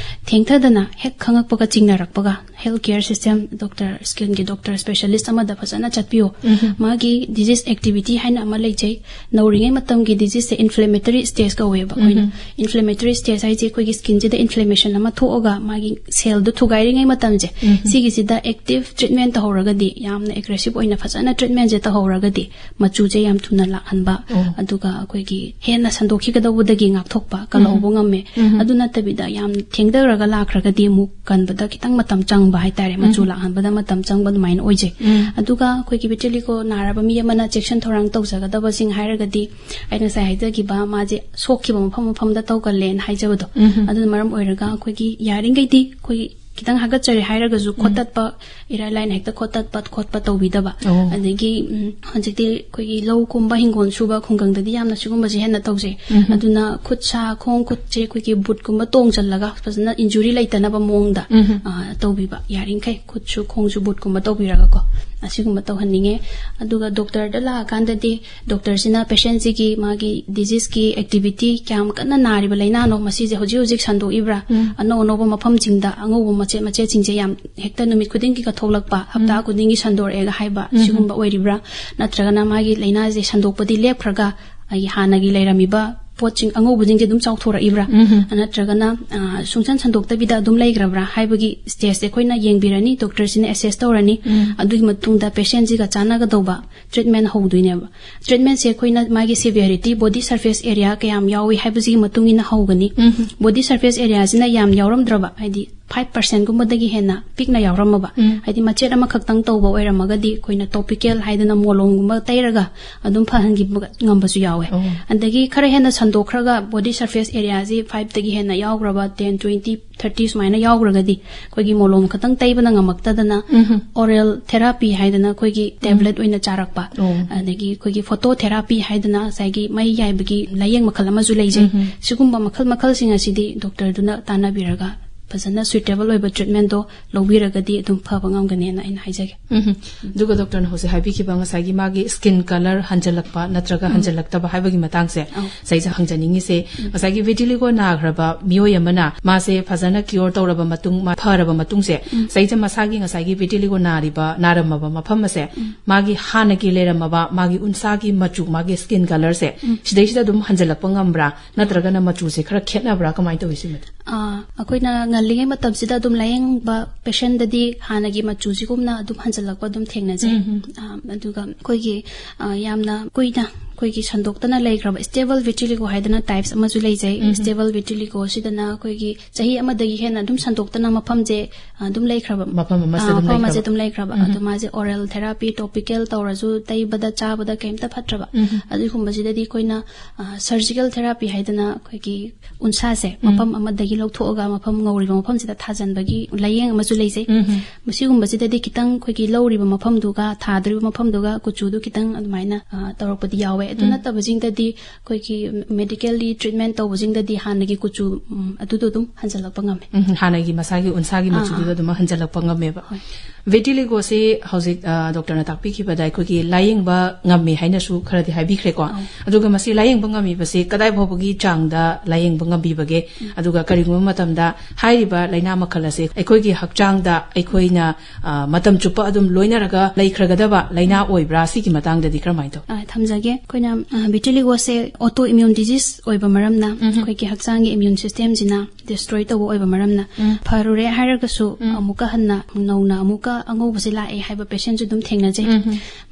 ꯊꯦꯡꯊꯗꯅ ꯍꯦꯛ ꯈꯪꯉꯛꯄꯒ ꯆꯤꯡꯅꯔꯛꯄꯒ ꯍꯦꯜꯊ ꯀꯦꯌꯔ ꯁꯤꯁꯇꯦꯝ, ꯗꯣꯛꯇꯔ, ꯁ꯭ꯀꯤꯟꯒꯤ ꯗꯣꯛꯇꯔ ꯁ꯭ꯄꯦꯁꯤꯌꯦꯂꯤꯁ ꯑꯃꯗ ꯐꯖꯅ ꯆꯠꯄꯤꯌꯣ꯫ ꯎꯝ꯫ ꯃꯥꯒꯤ ꯗꯤꯖꯤꯁ ꯑꯦꯛꯇꯤꯚꯤꯇꯤ ꯍꯥꯏꯅ ꯑꯃ ꯂꯩꯖꯩ꯫ ꯅꯧꯔꯤꯉꯩ ꯃꯇꯝꯒꯤ ꯗꯤꯖꯤꯁꯁꯦ ꯏꯟꯐ꯭ꯂꯦꯃꯦꯇꯔꯤ ꯁ꯭ꯇꯦꯖ ꯀꯧꯋꯦꯕ ꯑꯩꯈꯣꯏꯅ꯫ ꯎꯝ꯫ ꯏꯟꯐ꯭ꯂꯦꯃꯦꯇꯔꯤ ꯁ꯭ꯇꯦꯖ ꯍꯥꯏꯁꯦ ꯑꯩꯈꯣꯏꯒꯤ ꯁ꯭ꯀꯤꯟꯁꯤꯗ ꯏꯟꯐ꯭ꯂꯦꯃꯦꯁꯟ ꯑꯃ ꯊꯣꯛꯑꯒ ꯃꯥꯒꯤ ꯁꯦꯜꯗꯣ ꯊꯨꯒꯥꯏꯔꯤꯉꯩ ꯃꯇꯝꯁꯦ, ꯎꯝ꯫ ꯁꯤꯒꯤꯁꯤꯗ ꯑꯦꯛꯇꯤꯚ ꯇ꯭ꯔꯤꯠꯃꯦꯟ ꯇꯧꯍꯧꯔꯒꯗꯤ, ꯌꯥꯝꯅ ꯑꯦꯒ꯭ꯔꯦꯁꯤꯚ ꯑꯣꯏꯅ ꯐꯖꯅ ꯇ꯭ꯔꯤꯠꯃꯦꯟꯁꯦ ꯇꯧꯍꯧꯔꯒꯗꯤ, ꯃꯆꯨꯁꯦ ꯌꯥꯝ ꯊꯨꯅ ꯂꯥꯛꯍꯟꯕ, ꯑꯣ꯫ ꯑꯗꯨꯒ ꯑꯩꯈꯣꯏꯒꯤ ꯍꯦꯟꯅ ꯁꯟꯗꯣꯛꯈꯤꯒꯗꯧꯕꯗꯒꯤ ꯉꯥꯛꯊꯣꯛꯄ, ꯀꯜꯍꯧꯕ ꯉꯝꯃꯦ꯫ ꯎꯝ꯫ ꯑꯗꯨ ꯅꯠꯇꯕꯤꯗ ꯌꯥꯝ ꯊꯦꯡꯊꯔꯒ ꯂꯥꯛꯈ꯭ꯔꯒꯗꯤ ꯑꯃꯨꯛ ꯀꯟꯕꯗ ꯈꯤꯇꯪ ꯃꯇꯝ ꯆꯪꯕ ꯍꯥꯏꯇꯥꯔꯦ, ꯃꯆꯨ ꯎꯝ꯫ ꯂꯥꯛꯍꯟꯕꯗ ꯃꯇꯝ ꯆꯪꯕ ꯑꯗꯨꯃꯥꯏꯅ ꯑꯣꯏꯖꯩ꯫ ꯎꯝ꯫ ꯑꯗꯨꯒ ꯑꯩꯈꯣꯏꯒꯤ ꯚꯤꯇꯤꯂꯤꯒꯣ ꯅꯥꯔꯕ ꯃꯤ ꯑꯃꯅ ꯆꯦꯛꯁꯤꯟ ꯊꯧꯔꯥꯡ ꯇꯧꯖꯒꯗꯕꯁꯤꯡ ꯍꯥꯏꯔꯒꯗꯤ, ꯑꯩꯅ ꯉꯁꯥꯏ ꯍꯥꯏꯖꯈꯤꯕ, ꯃꯥꯁꯦ ꯁꯣꯛꯈꯤꯕ ꯃꯐꯝ ꯃꯐꯝꯗ ꯇꯧꯒꯜꯂꯦꯅ ꯍꯥꯏꯖꯕꯗꯣ, ꯎꯝ꯫ ꯑꯗꯨꯅ ꯃꯔꯝ ꯑꯣꯏꯔꯒ ꯑꯩꯈꯣꯏꯒꯤ ꯌꯥꯔꯤꯈꯩꯗꯤ ꯑꯩꯈꯣꯏꯒꯤ ꯈꯤꯇꯪ ꯍꯥꯒꯠꯆꯔꯦ ꯍꯥꯏꯔꯒꯁꯨ ꯈꯣꯠꯇꯠꯄ, ꯏꯔꯥꯏ ꯂꯥꯏꯅ ꯍꯦꯛꯇ ꯈꯣꯠꯇꯠꯄ ꯈꯣꯠꯄ ꯇꯧꯕꯤꯗꯕ꯫ ꯑꯣ꯫ ꯑꯗꯒꯤ ꯎꯝ, ꯍꯧꯖꯤꯛꯇꯤ ꯑꯩꯈꯣꯏꯒꯤ ꯂꯧ ꯀꯨꯝꯕ, ꯍꯤꯡꯒꯣꯜ ꯁꯨꯕ ꯈꯨꯡꯒꯪꯗꯗꯤ ꯌꯥꯝꯅ ꯁꯤꯒꯨꯝꯕꯁꯦ ꯍꯦꯟꯅ ꯇꯧꯖꯩ꯫ ꯎꯝ꯫ ꯑꯗꯨꯅ ꯈꯨꯠ ꯁꯥ ꯈꯣꯡ ꯈꯨꯠꯁꯦ ꯑꯩꯈꯣꯏꯒꯤ ꯕꯨꯠꯀꯨꯝꯕ ꯇꯣꯡꯁꯤꯜꯂꯒ ꯐꯖꯅ ꯏꯟꯖꯨꯔꯤ ꯂꯩꯇꯅꯕ ꯃꯑꯣꯡꯗ ꯎꯝ꯫ ꯑ, ꯇꯧꯕꯤꯕ, ꯌꯥꯔꯤꯈꯩ ꯈꯨꯠꯁꯨ ꯈꯣꯡꯁꯨ ꯕꯨꯠꯀꯨꯝꯕ ꯇꯧꯕꯤꯔꯒꯀꯣ, ꯑꯁꯤꯒꯨꯝꯕ ꯇꯧꯍꯟꯅꯤꯡꯉꯦ꯫ ꯑꯗꯨꯒ ꯗꯣꯛꯇꯔꯗ ꯂꯥꯛꯑꯀꯥꯟꯗꯗꯤ ꯗꯣꯛꯇꯔꯁꯤꯅ ꯄꯦꯁꯦꯟꯁꯤꯒꯤ ꯃꯥꯒꯤ ꯗꯤꯖꯤꯁꯀꯤ ꯑꯦꯛꯇꯤꯚꯤꯇꯤ, ꯀꯌꯥꯝ ꯀꯟꯅ ꯅꯥꯔꯤꯕ ꯂꯥꯏꯅꯥꯅꯣ, ꯃꯁꯤꯁꯦ ꯍꯧꯖꯤꯛ ꯍꯧꯖꯤꯛ ꯁꯟꯗꯣꯛꯏꯕ꯭ꯔꯥ, ꯎꯝ꯫ ꯑꯅꯧ ꯑꯅꯧꯕ ꯃꯐꯝꯁꯤꯡꯗ ꯑꯉꯧꯕ ꯃꯆꯦꯠ ꯃꯆꯦꯠꯁꯤꯡꯁꯦ ꯌꯥꯝ ꯍꯦꯛꯇ ꯅꯨꯃꯤꯠ ꯈꯨꯗꯤꯡꯒꯤ ꯀꯊꯣꯛꯂꯛꯄ, ꯍꯞꯇꯥ ꯈꯨꯗꯤꯡꯒꯤ ꯁꯟꯗꯣꯔꯛꯑꯦꯒ ꯍꯥꯏꯕ, ꯎꯝ꯫ ꯁꯤꯒꯨꯝꯕ ꯑꯣꯏꯔꯤꯕ꯭ꯔꯥ? ꯅꯠꯇ꯭ꯔꯒꯅ ꯃꯥꯒꯤ ꯂꯥꯏꯅꯥꯁꯦ ꯁꯟꯗꯣꯛꯄꯗꯤ ꯂꯦꯞꯈ꯭ꯔꯒ ꯑꯩꯒꯤ ꯍꯥꯟꯅꯒꯤ ꯂꯩꯔꯝꯃꯤꯕ ꯄꯣꯠꯁꯤꯡ ꯑꯉꯧꯕꯁꯤꯡꯁꯦ ꯑꯗꯨꯝ ꯆꯥꯎꯊꯣꯔꯛꯏꯕ꯭ꯔꯥ? ꯎꯝ꯫ ꯅꯠꯇ꯭ꯔꯒꯅ ꯑ, ꯁꯨꯡꯁꯟ ꯁꯟꯗꯣꯛꯇꯕꯤꯗ ꯑꯗꯨꯝ ꯂꯩꯈ꯭ꯔꯕ꯭ꯔꯥ ꯍꯥꯏꯕꯒꯤ ꯁ꯭ꯇꯦꯖꯁꯦ ꯑꯩꯈꯣꯏꯅ ꯌꯦꯡꯕꯤꯔꯅꯤ, ꯗꯣꯛꯇꯔꯁꯤꯅ ꯑꯦꯁꯦꯁ ꯇꯧꯔꯅꯤ꯫ ꯎꯝ꯫ ꯑꯗꯨꯒꯤ ꯃꯇꯨꯡꯗ ꯄꯦꯁꯦꯟꯁꯤꯒ ꯆꯥꯟꯅꯒꯗꯧꯕ ꯇ꯭ꯔꯤꯠꯃꯦꯟ ꯍꯧꯗꯣꯏꯅꯦꯕ꯫ ꯇ꯭ꯔꯤꯠꯃꯦꯟꯁꯦ ꯑꯩꯈꯣꯏꯅ ꯃꯥꯒꯤ ꯁꯤꯚꯤꯌꯔꯤꯇꯤ, ꯕꯣꯗꯤ ꯁꯔꯐꯦꯁ ꯑꯦꯔꯤꯌꯥ ꯀꯌꯥꯝ ꯌꯥꯎꯏ ꯍꯥꯏꯕꯁꯤꯒꯤ ꯃꯇꯨꯡ ꯏꯟꯅ ꯍꯧꯒꯅꯤ꯫ ꯎꯝ꯫ ꯕꯣꯗꯤ ꯁꯔꯐꯦꯁ ꯑꯦꯔꯤꯌꯥꯁꯤꯅ ꯌꯥꯝ ꯌꯥꯎꯔꯝꯗ꯭ꯔꯕ, ꯍꯥꯏꯗꯤ ꯐꯥꯏꯚ ꯄꯥꯔꯁꯦꯟꯒꯨꯝꯕꯗꯒꯤ ꯍꯦꯟꯅ ꯄꯤꯛꯅ ꯌꯥꯎꯔꯝꯃꯕ, ꯎꯝ꯫ ꯍꯥꯏꯗꯤ ꯃꯆꯦꯠ ꯑꯃꯈꯛꯇꯪ ꯇꯧꯕ ꯑꯣꯏꯔꯝꯃꯒꯗꯤ ꯑꯩꯈꯣꯏꯅ ꯇꯣꯄꯤꯀꯦꯜ ꯍꯥꯏꯗꯅ ꯃꯣꯂꯣꯝꯒꯨꯝꯕ ꯇꯩꯔꯒ ꯑꯗꯨꯝ ꯐꯍꯟꯈꯤꯕ ꯉꯝꯕꯁꯨ ꯌꯥꯎꯋꯦ꯫ ꯑꯣ꯫ ꯑꯗꯒꯤ ꯈꯔ ꯍꯦꯟꯅ ꯁꯟꯗꯣꯛꯈ꯭ꯔꯒ ꯕꯣꯗꯤ ꯁꯔꯐꯦꯁ ꯑꯦꯔꯤꯌꯥꯁꯤ ꯐꯥꯏꯚꯇꯒꯤ ꯍꯦꯟꯅ ꯌꯥꯎꯈ꯭ꯔꯕ, ꯇꯦꯟ, ꯇ꯭ꯋꯦꯟꯇꯤ, ꯊꯥꯔꯇꯤ ꯁꯨꯃꯥꯏꯅ ꯌꯥꯎꯈ꯭ꯔꯒꯗꯤ ꯑꯩꯈꯣꯏꯒꯤ ꯃꯣꯂꯣꯝ ꯈꯛꯇꯪ ꯇꯩꯕꯅ ꯉꯝꯃꯛꯇꯗꯅ ꯎꯝ꯫ ꯑꯣꯔꯦꯜ ꯊꯦꯔꯥꯄꯤ ꯍꯥꯏꯗꯅ ꯑꯩꯈꯣꯏꯒꯤ ꯇꯦꯕ꯭ꯂꯦꯠ ꯑꯣꯏꯅ ꯆꯥꯔꯛꯄ, ꯑꯣ꯫ ꯑꯗꯒꯤ ꯑꯩꯈꯣꯏꯒꯤ ꯐꯣꯇꯣ ꯊꯦꯔꯥꯄꯤ ꯍꯥꯏꯗꯅ ꯉꯁꯥꯏꯒꯤ ꯃꯩ ꯌꯥꯏꯕꯒꯤ ꯂꯥꯏꯌꯦꯡ ꯃꯈꯜ ꯑꯃꯁꯨ ꯂꯩꯖꯩ꯫ ꯎꯝ꯫ ꯁꯤꯒꯨꯝꯕ ꯃꯈꯜ ꯃꯈꯜꯁꯤꯡ ꯑꯁꯤꯗꯤ ꯗꯣꯛꯇꯔꯗꯨꯅ ꯇꯥꯟꯅꯕꯤꯔꯒ ꯐꯖꯅ ꯁꯨꯏꯇꯦꯕꯜ ꯑꯣꯏꯕ ꯇ꯭ꯔꯤꯠꯃꯦꯟꯗꯣ ꯂꯧꯕꯤꯔꯒꯗꯤ ꯑꯗꯨꯝ ꯐꯕ ꯉꯝꯒꯅꯦꯅ ꯑꯩꯅ ꯍꯥꯏꯖꯒꯦ꯫ ꯎꯝ꯫ ꯑꯗꯨꯒ ꯗꯣꯛꯇꯔꯅ ꯍꯧꯖꯤꯛ ꯍꯥꯏꯕꯤꯈꯤꯕ ꯉꯁꯥꯏꯒꯤ ꯃꯥꯒꯤ ꯁ꯭ꯀꯤꯟ ꯀꯂꯔ ꯍꯟꯖꯜꯂꯛꯄ ꯅꯠꯇ꯭ꯔꯒ ꯍꯟꯖꯜꯂꯛꯇꯕ ꯍꯥꯏꯕꯒꯤ ꯃꯇꯥꯡꯁꯦ, ꯑꯧ꯫ ꯁꯤꯗꯩꯁꯤꯗ ꯍꯪꯖꯅꯤꯡꯉꯤꯁꯦ, ꯉꯁꯥꯏꯒꯤ ꯚꯤꯇꯤꯂꯤꯒꯣ ꯅꯥꯈ꯭ꯔꯕ ꯃꯤꯑꯣꯏ ꯑꯃꯅ ꯃꯥꯁꯦ ꯐꯖꯅ ꯀ꯭ꯌꯣꯔ ꯇꯧꯔꯕ ꯃꯇꯨꯡ, ꯃꯥ ꯐꯔꯕ ꯃꯇꯨꯡꯁꯦ, ꯁꯤꯗꯩꯁꯤꯗ ꯃꯁꯥꯒꯤ ꯉꯁꯥꯏꯒꯤ ꯚꯤꯇꯤꯂꯤꯒꯣ ꯅꯥꯔꯤꯕ, ꯅꯥꯔꯝꯃꯕ ꯃꯐꯝ ꯑꯁꯦ ꯃꯥꯒꯤ ꯍꯥꯟꯅꯒꯤ ꯂꯩꯔꯝꯃꯕ ꯃꯥꯒꯤ ꯎꯟꯁꯥꯒꯤ ꯃꯆꯨ, ꯃꯥꯒꯤ ꯁ꯭ꯀꯤꯟ ꯀꯂꯔꯁꯦ, ꯁꯤꯗꯩꯁꯤꯗ ꯑꯗꯨꯝ ꯍꯟꯖꯜꯂꯛꯄ ꯉꯝꯕ꯭ꯔꯥ, ꯅꯠꯇ꯭ꯔꯒꯅ ꯃꯆꯨꯁꯦ ꯈꯔ ꯈꯦꯠꯅꯕ꯭ꯔꯥ, ꯀꯃꯥꯏꯅ ꯇꯧꯏ ꯁꯤꯃꯗꯤ? ꯑꯥ, ꯑꯩꯈꯣꯏꯅ ꯉꯜꯂꯤꯉꯩ ꯃꯇꯝꯁꯤꯗ ꯑꯗꯨꯝ ꯂꯥꯏꯌꯦꯡꯕ ꯄꯦꯁꯦꯟꯗꯗꯤ ꯍꯥꯟꯅꯒꯤ ꯃꯆꯨꯁꯤꯒꯨꯝꯅ ꯑꯗꯨꯝ ꯍꯟꯖꯜꯂꯛꯄ ꯑꯗꯨꯝ ꯊꯦꯡꯅꯖꯩ꯫ ꯎꯝ, ꯎꯝ꯫ ꯑꯥ, ꯑꯗꯨꯒ ꯑꯩꯈꯣꯏꯒꯤ, ꯑꯥ, ꯌꯥꯝꯅ ꯀꯨꯏꯅ ꯑꯩꯈꯣꯏꯒꯤ ꯁꯟꯗꯣꯛꯇꯅ ꯂꯩꯈ꯭ꯔꯕ stable vitiligo ꯍꯥꯏꯗꯅ types ꯑꯃꯁꯨ ꯂꯩꯖꯩ꯫ Stable vitiligo ꯁꯤꯗꯅ ꯑꯩꯈꯣꯏꯒꯤ ꯆꯍꯤ ꯑꯃꯗꯒꯤ ꯍꯦꯟꯅ ꯑꯗꯨꯝ ꯁꯟꯗꯣꯛꯇꯅ ꯃꯐꯝꯁꯦ ꯑ, ꯑꯗꯨꯝ ꯂꯩꯈ꯭ꯔꯕ꯫ ꯃꯐꯝ ꯑꯃꯁꯦ ꯑ, ꯑꯗꯨꯝ ꯃꯐꯝ ꯑꯃꯁꯦ ꯂꯩꯈ꯭ꯔꯕ꯫ ꯑꯗꯨꯝ ꯂꯩꯈ꯭ꯔꯕ꯫ ꯑꯗꯣ ꯃꯥꯁꯦ oral therapy, topical ꯇꯧꯔꯁꯨ, ꯇꯩꯕꯗ ꯆꯥꯕꯗ ꯀꯩꯝꯇ ꯐꯠꯇ꯭ꯔꯕ꯫ ꯑꯗꯨꯒꯨꯝꯕꯁꯤꯗꯗꯤ ꯑꯩꯈꯣꯏꯅ ꯑ, surgical therapy ꯍꯥꯏꯗꯅ ꯑꯩꯈꯣꯏꯒꯤ ꯎꯟꯁꯥꯁꯦ ꯃꯐꯝ ꯑꯃꯗꯒꯤ ꯂꯧꯊꯣꯛꯑꯒ ꯃꯐꯝ ꯉꯧꯔꯤꯕ ꯃꯐꯝꯁꯤꯗ ꯊꯥꯖꯟꯕꯒꯤ ꯂꯥꯏꯌꯦꯡ ꯑꯃꯁꯨ ꯂꯩꯖꯩ꯫ ꯃꯁꯤꯒꯨꯝꯕꯁꯤꯗꯗꯤ ꯈꯤꯇꯪ ꯑꯩꯈꯣꯏꯒꯤ ꯂꯧꯔꯤꯕ ꯃꯐꯝꯗꯨꯒ ꯊꯥꯗꯣꯔꯤꯕ ꯃꯐꯝꯗꯨꯒ ꯀꯨꯆꯨꯗꯨ ꯈꯤꯇꯪ ꯑꯗꯨꯃꯥꯏꯅ ꯑ, ꯇꯧꯔꯛꯄꯗꯤ ꯌꯥꯎꯋꯦ꯫ ꯑꯗꯨ ꯅꯠꯇꯕꯁꯤꯡꯗꯗꯤ ꯑꯩꯈꯣꯏꯒꯤ medically treatment ꯇꯧꯕꯁꯤꯡꯗꯗꯤ ꯍꯥꯟꯅꯒꯤ ꯀꯨꯆꯨ ꯎꯝ, ꯑꯗꯨꯗꯣ ꯑꯗꯨꯝ ꯍꯟꯖꯜꯂꯛꯄ ꯉꯝꯃꯦ꯫ ꯎꯝ, ꯍꯥꯟꯅꯒꯤ ꯃꯁꯥꯒꯤ ꯎꯟꯁꯥꯒꯤ ꯑꯥ, ꯃꯆꯨꯗꯨꯗ ꯑꯥ꯫ ꯑꯗꯨꯝ ꯍꯟꯖꯜꯂꯛꯄ ꯉꯝꯃꯦꯕ꯫ ꯍꯣꯏ꯫ Vitiligoꯁꯤ ꯍꯧꯖꯤꯛ ꯑ, ꯗꯣꯛꯇꯔꯅ ꯇꯥꯛꯄꯤꯈꯤꯕꯗ ꯑꯩꯈꯣꯏꯒꯤ ꯂꯥꯏꯌꯦꯡꯕ ꯉꯝꯃꯤ ꯍꯥꯏꯅꯁꯨ ꯈꯔꯗꯤ ꯍꯥꯏꯕꯤꯈ꯭ꯔꯦꯀꯣ꯫ ꯑꯧ꯫ ꯑꯗꯨꯒ ꯃꯁꯤ ꯂꯥꯏꯌꯦꯡꯕ ꯉꯝꯃꯤꯕꯁꯤ ꯀꯗꯥꯏ ꯐꯥꯎꯕꯒꯤ ꯆꯥꯡꯗ ꯂꯥꯏꯌꯦꯡꯕ ꯉꯝꯕꯤꯕꯒꯦ? ꯑꯗꯨꯒ ꯀꯔꯤꯒꯨꯝꯕ ꯃꯇꯝꯗ ꯍꯥꯏꯔꯤꯕ ꯂꯥꯏꯅꯥ ꯃꯈꯜ ꯑꯁꯦ ꯑꯩꯈꯣꯏꯒꯤ ꯍꯛꯆꯥꯡꯗ ꯑꯩꯈꯣꯏꯅ ꯑ, ꯃꯇꯝ ꯆꯨꯞꯄ ꯑꯗꯨꯝ ꯂꯣꯏꯅꯔꯒ ꯂꯩꯈ꯭ꯔꯒꯗꯕ ꯂꯥꯏꯅꯥ ꯑꯣꯏꯕ꯭ꯔꯥ? ꯁꯤꯒꯤ ꯃꯇꯥꯡꯗꯗꯤ ꯀꯔꯝꯍꯥꯏꯅ ꯇꯧ? ꯑ, ꯊꯝꯖꯒꯦ꯫ ꯑꯩꯈꯣꯏꯅ, ꯑ, Vitiligoꯁꯦ autoimmune disease ꯑꯣꯏꯕ ꯃꯔꯝꯅ ꯑꯩꯈꯣꯏꯒꯤ ꯍꯛꯆꯥꯡꯒꯤ immune systemꯁꯤꯅ destroy ꯇꯧꯕ ꯑꯣꯏꯕ ꯃꯔꯝꯅ ꯐꯔꯨꯔꯦ ꯍꯥꯏꯔꯒꯁꯨ ꯑꯃꯨꯛꯀ ꯍꯟꯅ ꯅꯧꯅ ꯑꯃꯨꯛꯀ ꯑꯉꯧꯕꯁꯦ ꯂꯥꯛꯑꯦ ꯍꯥꯏꯕ patientꯁꯨ ꯑꯗꯨꯝ ꯊꯦꯡꯅꯖꯩ꯫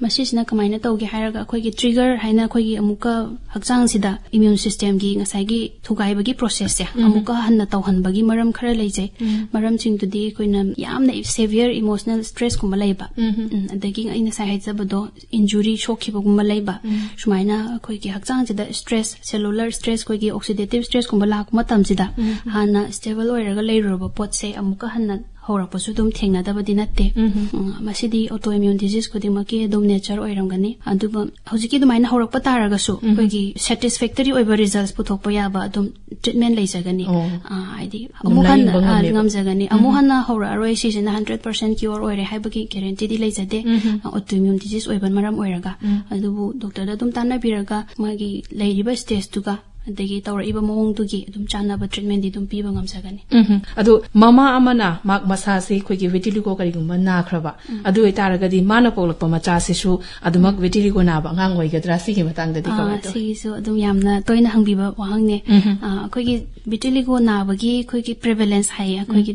ꯃꯁꯤꯁꯤꯅ ꯀꯃꯥꯏꯅ ꯇꯧꯒꯦ ꯍꯥꯏꯔꯒ ꯑꯩꯈꯣꯏꯒꯤ trigger ꯍꯥꯏꯅ ꯑꯩꯈꯣꯏꯒꯤ ꯑꯃꯨꯛꯀ ꯍꯛꯆꯥꯡꯁꯤꯗ immune systemꯒꯤ ꯉꯁꯥꯏꯒꯤ ꯊꯨꯒꯥꯏꯕꯒꯤ processꯁꯦ ꯑꯃꯨꯛꯀ ꯍꯟꯅ ꯇꯧꯍꯟꯕꯒꯤ ꯃꯔꯝ ꯈꯔ ꯂꯩꯖꯩ꯫ ꯃꯔꯝꯁꯤꯡꯗꯨꯗꯤ ꯑꯩꯈꯣꯏꯅ ꯌꯥꯝꯅ severe emotional stressꯀꯨꯝꯕ ꯂꯩꯕ, ꯎꯝ, ꯑꯗꯒꯤ ꯑꯩ ꯉꯁꯥꯏ ꯍꯥꯏꯖꯕꯗꯣ injury ꯁꯣꯛꯈꯤꯕꯒꯨꯝꯕ ꯂꯩꯕ, ꯁꯨꯃꯥꯏꯅ ꯑꯩꯈꯣꯏꯒꯤ ꯍꯛꯆꯥꯡꯁꯤꯗ stress, cellular stress, ꯑꯩꯈꯣꯏꯒꯤ oxidative stressꯀꯨꯝꯕ ꯂꯥꯛꯄ ꯃꯇꯝꯁꯤꯗ ꯍꯥꯟꯅ stable ꯑꯣꯏꯔꯒ ꯂꯩꯔꯨꯔꯕ ꯄꯣꯠꯁꯦ ꯑꯃꯨꯛꯀ ꯍꯟꯅ ꯍꯧꯔꯛꯄꯁꯨ ꯑꯗꯨꯝ ꯊꯦꯡꯅꯗꯕꯗꯤ ꯅꯠꯇꯦ꯫ ꯎꯝ, ꯃꯁꯤꯗꯤ autoimmune disease ꯈꯨꯗꯤꯡꯃꯛꯀꯤ ꯑꯗꯨꯝ nature ꯑꯣꯏꯔꯝꯒꯅꯤ꯫ ꯑꯗꯨꯒ ꯍꯧꯖꯤꯛꯀꯤ ꯑꯗꯨꯃꯥꯏꯅ ꯍꯧꯔꯛꯄ ꯇꯥꯔꯒꯁꯨ ꯑꯩꯈꯣꯏꯒꯤ satisfactory ꯑꯣꯏꯕ results ꯄꯨꯊꯣꯛꯄ ꯌꯥꯕ ꯑꯗꯨꯝ treatment ꯂꯩꯖꯒꯅꯤ꯫ ꯑꯣ꯫ ꯑ, ꯍꯥꯏꯗꯤ ꯑꯗꯨꯝ ꯑꯃꯨꯛ ꯍꯟꯅ, ꯂꯥꯏꯌꯦꯡꯕ ꯑ, ꯉꯝꯃꯦꯕ꯫ ꯉꯝꯖꯒꯅꯤ꯫ ꯑꯃꯨꯛ ꯍꯟꯅ ꯍꯧꯔꯛꯑꯔꯣꯏ, ꯁꯤꯁꯤꯅ hundred percent cure ꯑꯣꯏꯔꯦ ꯍꯥꯏꯕꯒꯤ guaranteeꯗꯤ ꯂꯩꯖꯗꯦ꯫ ꯑ, autoimmune disease ꯑꯣꯏꯕ ꯃꯔꯝ ꯑꯣꯏꯔꯒ꯫ ꯑꯗꯨꯕꯨ ꯗꯣꯛꯇꯔꯗ ꯑꯗꯨꯝ ꯇꯥꯟꯅꯕꯤꯔꯒ ꯃꯥꯒꯤ ꯂꯩꯔꯤꯕ stageꯇꯨꯒ ꯑꯗꯒꯤ ꯇꯧꯔꯛꯏꯕ ꯃꯑꯣꯡꯗꯨꯒꯤ ꯑꯗꯨꯝ ꯆꯥꯟꯅꯕ treatmentꯗꯤ ꯑꯗꯨꯝ ꯄꯤꯕ ꯉꯝꯖꯒꯅꯤ꯫ ꯎꯝ꯫ ꯑꯗꯨ ꯃꯃꯥ ꯑꯃꯅ ꯃꯥ ꯃꯁꯥꯁꯤ ꯑꯩꯈꯣꯏꯒꯤ vitiligo ꯀꯔꯤꯒꯨꯝꯕ ꯅꯥꯈ꯭ꯔꯕ, ꯑꯗꯨ ꯑꯣꯏꯇꯥꯔꯒꯗꯤ ꯃꯥꯅ ꯄꯣꯛꯂꯛꯄ ꯃꯆꯥꯁꯤꯁꯨ ꯑꯗꯨꯃꯛ vitiligo ꯅꯥꯕ ꯑꯉꯥꯡ ꯑꯣꯏꯒꯗ꯭ꯔꯥ? ꯁꯤꯒꯤ ꯃꯇꯥꯡꯗꯗꯤ ꯑꯥ, ꯀꯃꯥꯏꯅ ꯇꯧꯏ? ꯁꯤꯒꯤꯁꯨ ꯑꯗꯨꯝ ꯌꯥꯝꯅ ꯇꯣꯏꯅ ꯍꯪꯕꯤꯕ ꯋꯥꯍꯪꯅꯦ꯫ ꯑꯥ, ꯑꯩꯈꯣꯏꯒꯤ vitiligo ꯅꯥꯕꯒꯤ ꯑꯩꯈꯣꯏꯒꯤ prevalence ꯍꯥꯏꯌꯦ, ꯑꯩꯈꯣꯏꯒꯤ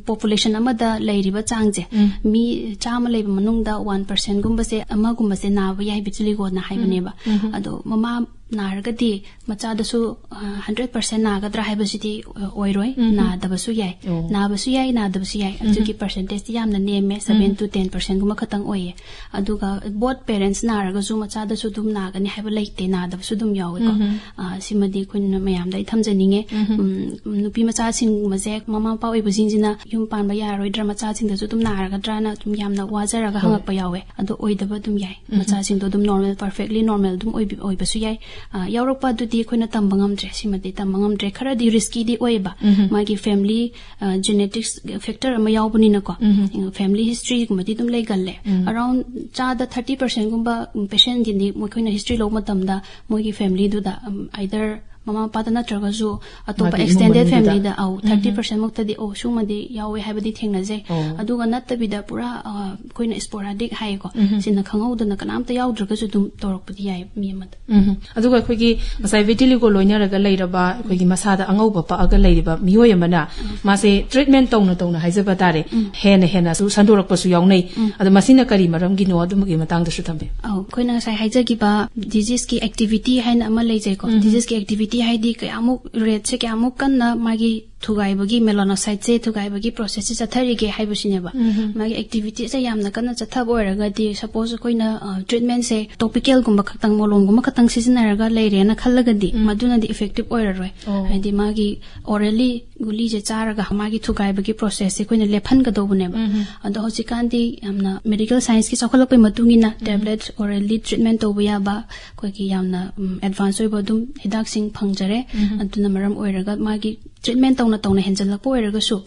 population ꯑꯃꯗ ꯂꯩꯔꯤꯕ ꯆꯥꯡꯁꯦ, ꯃꯤ ꯆꯥꯝꯃ ꯂꯩꯕ ꯃꯅꯨꯡꯗ ꯋꯥꯟ ꯄꯥꯔꯁꯦꯟꯒꯨꯝꯕꯁꯦ, ꯑꯃꯒꯨꯝꯕꯁꯦ ꯅꯥꯕ ꯌꯥꯏ vitiligoꯅ ꯍꯥꯏꯕꯅꯦꯕ꯫ ꯑꯗꯣ ꯃꯃꯥ ꯅꯥꯔꯒꯗꯤ ꯃꯆꯥꯗꯁꯨ ꯍꯟꯗ꯭ꯔꯦꯠ ꯄꯥꯔꯁꯦꯟ ꯅꯥꯒꯗ꯭ꯔꯥ ꯍꯥꯏꯕꯁꯤꯗꯤ ꯑ, ꯑꯣꯏꯔꯣꯏ꯫ ꯅꯥꯗꯕꯁꯨ ꯌꯥꯏ, ꯑꯣ꯫ ꯅꯥꯕꯁꯨ ꯌꯥꯏ, ꯅꯥꯗꯕꯁꯨ ꯌꯥꯏ꯫ ꯑꯗꯨꯒꯤ percentageꯇꯤ ꯌꯥꯝꯅ ꯅꯦꯝꯃꯦ, ꯁꯚꯦꯟ to ten percentꯒꯨꯝꯕ ꯈꯛꯇꯪ ꯑꯣꯏꯌꯦ꯫ ꯑꯗꯨꯒ both parents ꯅꯥꯔꯒꯁꯨ ꯃꯆꯥꯗꯁꯨ ꯑꯗꯨꯝ ꯅꯥꯒꯅꯤ ꯍꯥꯏꯕ ꯂꯩꯇꯦ, ꯅꯥꯗꯕꯁꯨ ꯑꯗꯨꯝ ꯌꯥꯎꯋꯦꯀꯣ꯫ ꯑ, ꯁꯤꯃꯗꯤ ꯑꯩꯈꯣꯏꯅ ꯃꯌꯥꯝꯗ ꯑꯩ ꯊꯝꯖꯅꯤꯡꯉꯦ꯫ ꯎꯝ, ꯅꯨꯄꯤ ꯃꯆꯥꯁꯤꯡꯒꯨꯝꯕꯁꯦ ꯃꯃꯥ ꯃꯄꯥ ꯑꯣꯏꯕꯁꯤꯡꯁꯤꯅ ꯌꯨꯝ ꯄꯥꯟꯕ ꯌꯥꯔꯣꯏꯗ꯭ꯔꯥ, ꯃꯆꯥꯁꯤꯡꯗꯁꯨ ꯑꯗꯨꯝ ꯅꯥꯔꯒꯗ꯭ꯔꯥꯅ ꯑꯗꯨꯝ ꯌꯥꯝꯅ ꯋꯥꯖꯔꯒ ꯍꯪꯉꯛꯄ ꯌꯥꯎꯋꯦ꯫ ꯑꯗꯣ ꯑꯣꯏꯗꯕ ꯑꯗꯨꯝ ꯌꯥꯏ꯫ ꯃꯆꯥꯁꯤꯡꯗꯣ ꯑꯗꯨꯝ normal, perfectly normal ꯑꯗꯨꯝ ꯑꯣꯏꯕꯤ-, ꯑꯣꯏꯕꯁꯨ ꯌꯥꯏ꯫ ꯑ, ꯌꯥꯎꯔꯛꯄ ꯑꯗꯨꯗꯤ ꯑꯩꯈꯣꯏꯅ ꯇꯝꯕ ꯉꯝꯗ꯭ꯔꯦ, ꯁꯤꯃꯗꯤ ꯇꯝꯕ ꯉꯝꯗ꯭ꯔꯦ꯫ ꯈꯔꯗꯤ riskyꯗꯤ ꯑꯣꯏꯌꯦꯕ꯫ ꯃꯥꯒꯤ family, ꯑ, genetics factor ꯑꯃ ꯌꯥꯎꯕꯅꯤꯅꯀꯣ꯫ Family historyꯒꯨꯝꯕꯗꯤ ꯑꯗꯨꯝ ꯂꯩꯒꯜꯂꯦ꯫ Around ꯆꯥꯗ thirty percentꯒꯨꯝꯕ patientꯒꯤꯗꯤ ꯃꯈꯣꯏꯅ history ꯂꯧꯕ ꯃꯇꯝꯗ ꯃꯣꯏꯒꯤ familyꯗꯨꯗ, ꯎꯝ, either ꯃꯃꯥ ꯃꯄꯥꯗ ꯅꯠꯇ꯭ꯔꯒꯁꯨ ꯑꯇꯣꯞꯄ ꯃꯥꯒꯤ ꯏꯃꯨꯡ extended ꯃꯅꯨꯡꯗꯨꯗ꯫ familyꯗ, ꯑꯧ, thirty percent ꯃꯨꯛꯇꯗꯤ, "ꯑꯣ, ꯁꯨꯝꯕꯗꯤ ꯌꯥꯎꯋꯦ" ꯍꯥꯏꯕꯗꯤ ꯊꯦꯡꯅꯖꯩ꯫ ꯑꯣ꯫ ꯑꯗꯨꯒ ꯅꯠꯇꯕꯤꯗ ꯄꯨꯔꯥ, ꯑ, ꯑꯩꯈꯣꯏꯅ sporadic ꯍꯥꯏꯌꯦꯀꯣ꯫ ꯁꯤꯅ ꯈꯪꯍꯧꯗꯅ ꯀꯅꯥꯝꯇ ꯌꯥꯎꯗ꯭ꯔꯒꯁꯨ ꯑꯗꯨꯝ ꯇꯧꯔꯛꯄꯗꯤ ꯌꯥꯏ ꯃꯤ ꯑꯃꯗ꯫ ꯎꯝ꯫ ꯑꯗꯨꯒ ꯑꯩꯈꯣꯏꯒꯤ ꯉꯁꯥꯏ vitiligo ꯂꯣꯏꯅꯔꯒ ꯂꯩꯔꯕ, ꯑꯩꯈꯣꯏꯒꯤ ꯃꯁꯥꯗ ꯑꯉꯧꯕ ꯄꯛꯑꯒ ꯂꯩꯔꯤꯕ ꯃꯤꯑꯣꯏ ꯑꯃꯅ ꯃꯥꯁꯦ treatment ꯇꯧꯅ ꯇꯧꯅ ꯍꯥꯏꯖꯕ ꯇꯥꯔꯦ, ꯍꯦꯟꯅ ꯍꯦꯟꯅꯁꯨ ꯁꯟꯗꯣꯔꯛꯄꯁꯨ ꯌꯥꯎꯅꯩ꯫ ꯑꯗꯣ ꯃꯁꯤꯅ ꯀꯔꯤ ꯃꯔꯝꯒꯤꯅꯣ, ꯑꯗꯨꯃꯒꯤ ꯃꯇꯥꯡꯗꯁꯨ ꯊꯝꯕꯤꯌꯨ꯫ ꯑꯧ, ꯑꯩꯈꯣꯏꯅ ꯉꯁꯥꯏ ꯍꯥꯏꯖꯈꯤꯕ diseaseꯀꯤ activity ꯍꯥꯏꯅ ꯑꯃ ꯂꯩꯖꯩꯀꯣ꯫ Diseaseꯀꯤ activityꯍꯥꯏꯗꯤ ꯀꯌꯥꯃꯨꯛ rateꯁꯦ ꯀꯌꯥꯃꯨꯛ ꯀꯟꯅ ꯃꯥꯒꯤ ꯊꯨꯒꯥꯏꯕꯒꯤ, melanocyteꯁꯦ ꯊꯨꯒꯥꯏꯕꯒꯤ processꯁꯦ ꯆꯠꯊꯔꯤꯒꯦ ꯍꯥꯏꯕꯁꯤꯅꯦꯕ꯫ ꯃꯥꯒꯤ activityꯁꯦ ꯌꯥꯝꯅ ꯀꯟꯅ ꯆꯠꯊꯕ ꯑꯣꯏꯔꯒꯗꯤ, suppose ꯑꯩꯈꯣꯏꯅ, ꯑ, treatmentꯁꯦ topicalꯒꯨꯝꯕ ꯈꯛꯇꯪ, ꯃꯣꯂꯣꯝꯒꯨꯝꯕ ꯈꯛꯇꯪ ꯁꯤꯖꯤꯟꯅꯔꯒ ꯂꯩꯔꯦꯅ ꯈꯜꯂꯒꯗꯤ, ꯃꯗꯨꯅꯗꯤ effective ꯑꯣꯏꯔꯔꯣꯏ꯫ ꯑꯣ꯫ ꯍꯥꯏꯗꯤ ꯃꯥꯒꯤ orally ꯒꯨꯂꯤꯁꯦ ꯆꯥꯔꯒ ꯃꯥꯒꯤ ꯊꯨꯒꯥꯏꯕꯒꯤ processꯁꯦ ꯑꯩꯈꯣꯏꯅ ꯂꯦꯞꯍꯟꯒꯗꯧꯕꯅꯦꯕ꯫ ꯑꯗꯣ ꯍꯧꯖꯤꯛꯀꯥꯟꯗꯤ ꯌꯥꯝꯅ medical scienceꯀꯤ ꯆꯥꯎꯈꯠꯂꯛꯄꯒꯤ ꯃꯇꯨꯡ ꯏꯟꯅ tablet orally treatment ꯇꯧꯕ ꯌꯥꯕ ꯑꯩꯈꯣꯏꯒꯤ ꯌꯥꯝꯅ, ꯎꯝ, advance ꯑꯣꯏꯕ ꯑꯗꯨꯝ ꯍꯤꯗꯥꯛꯁꯤꯡ ꯐꯪꯖꯔꯦ꯫ ꯑꯗꯨꯅ ꯃꯔꯝ ꯑꯣꯏꯔꯒ ꯃꯥꯒꯤ treatment ꯇꯧꯅ ꯇꯧꯅ ꯍꯦꯟꯖꯜꯂꯛꯄ ꯑꯣꯏꯔꯒꯁꯨ,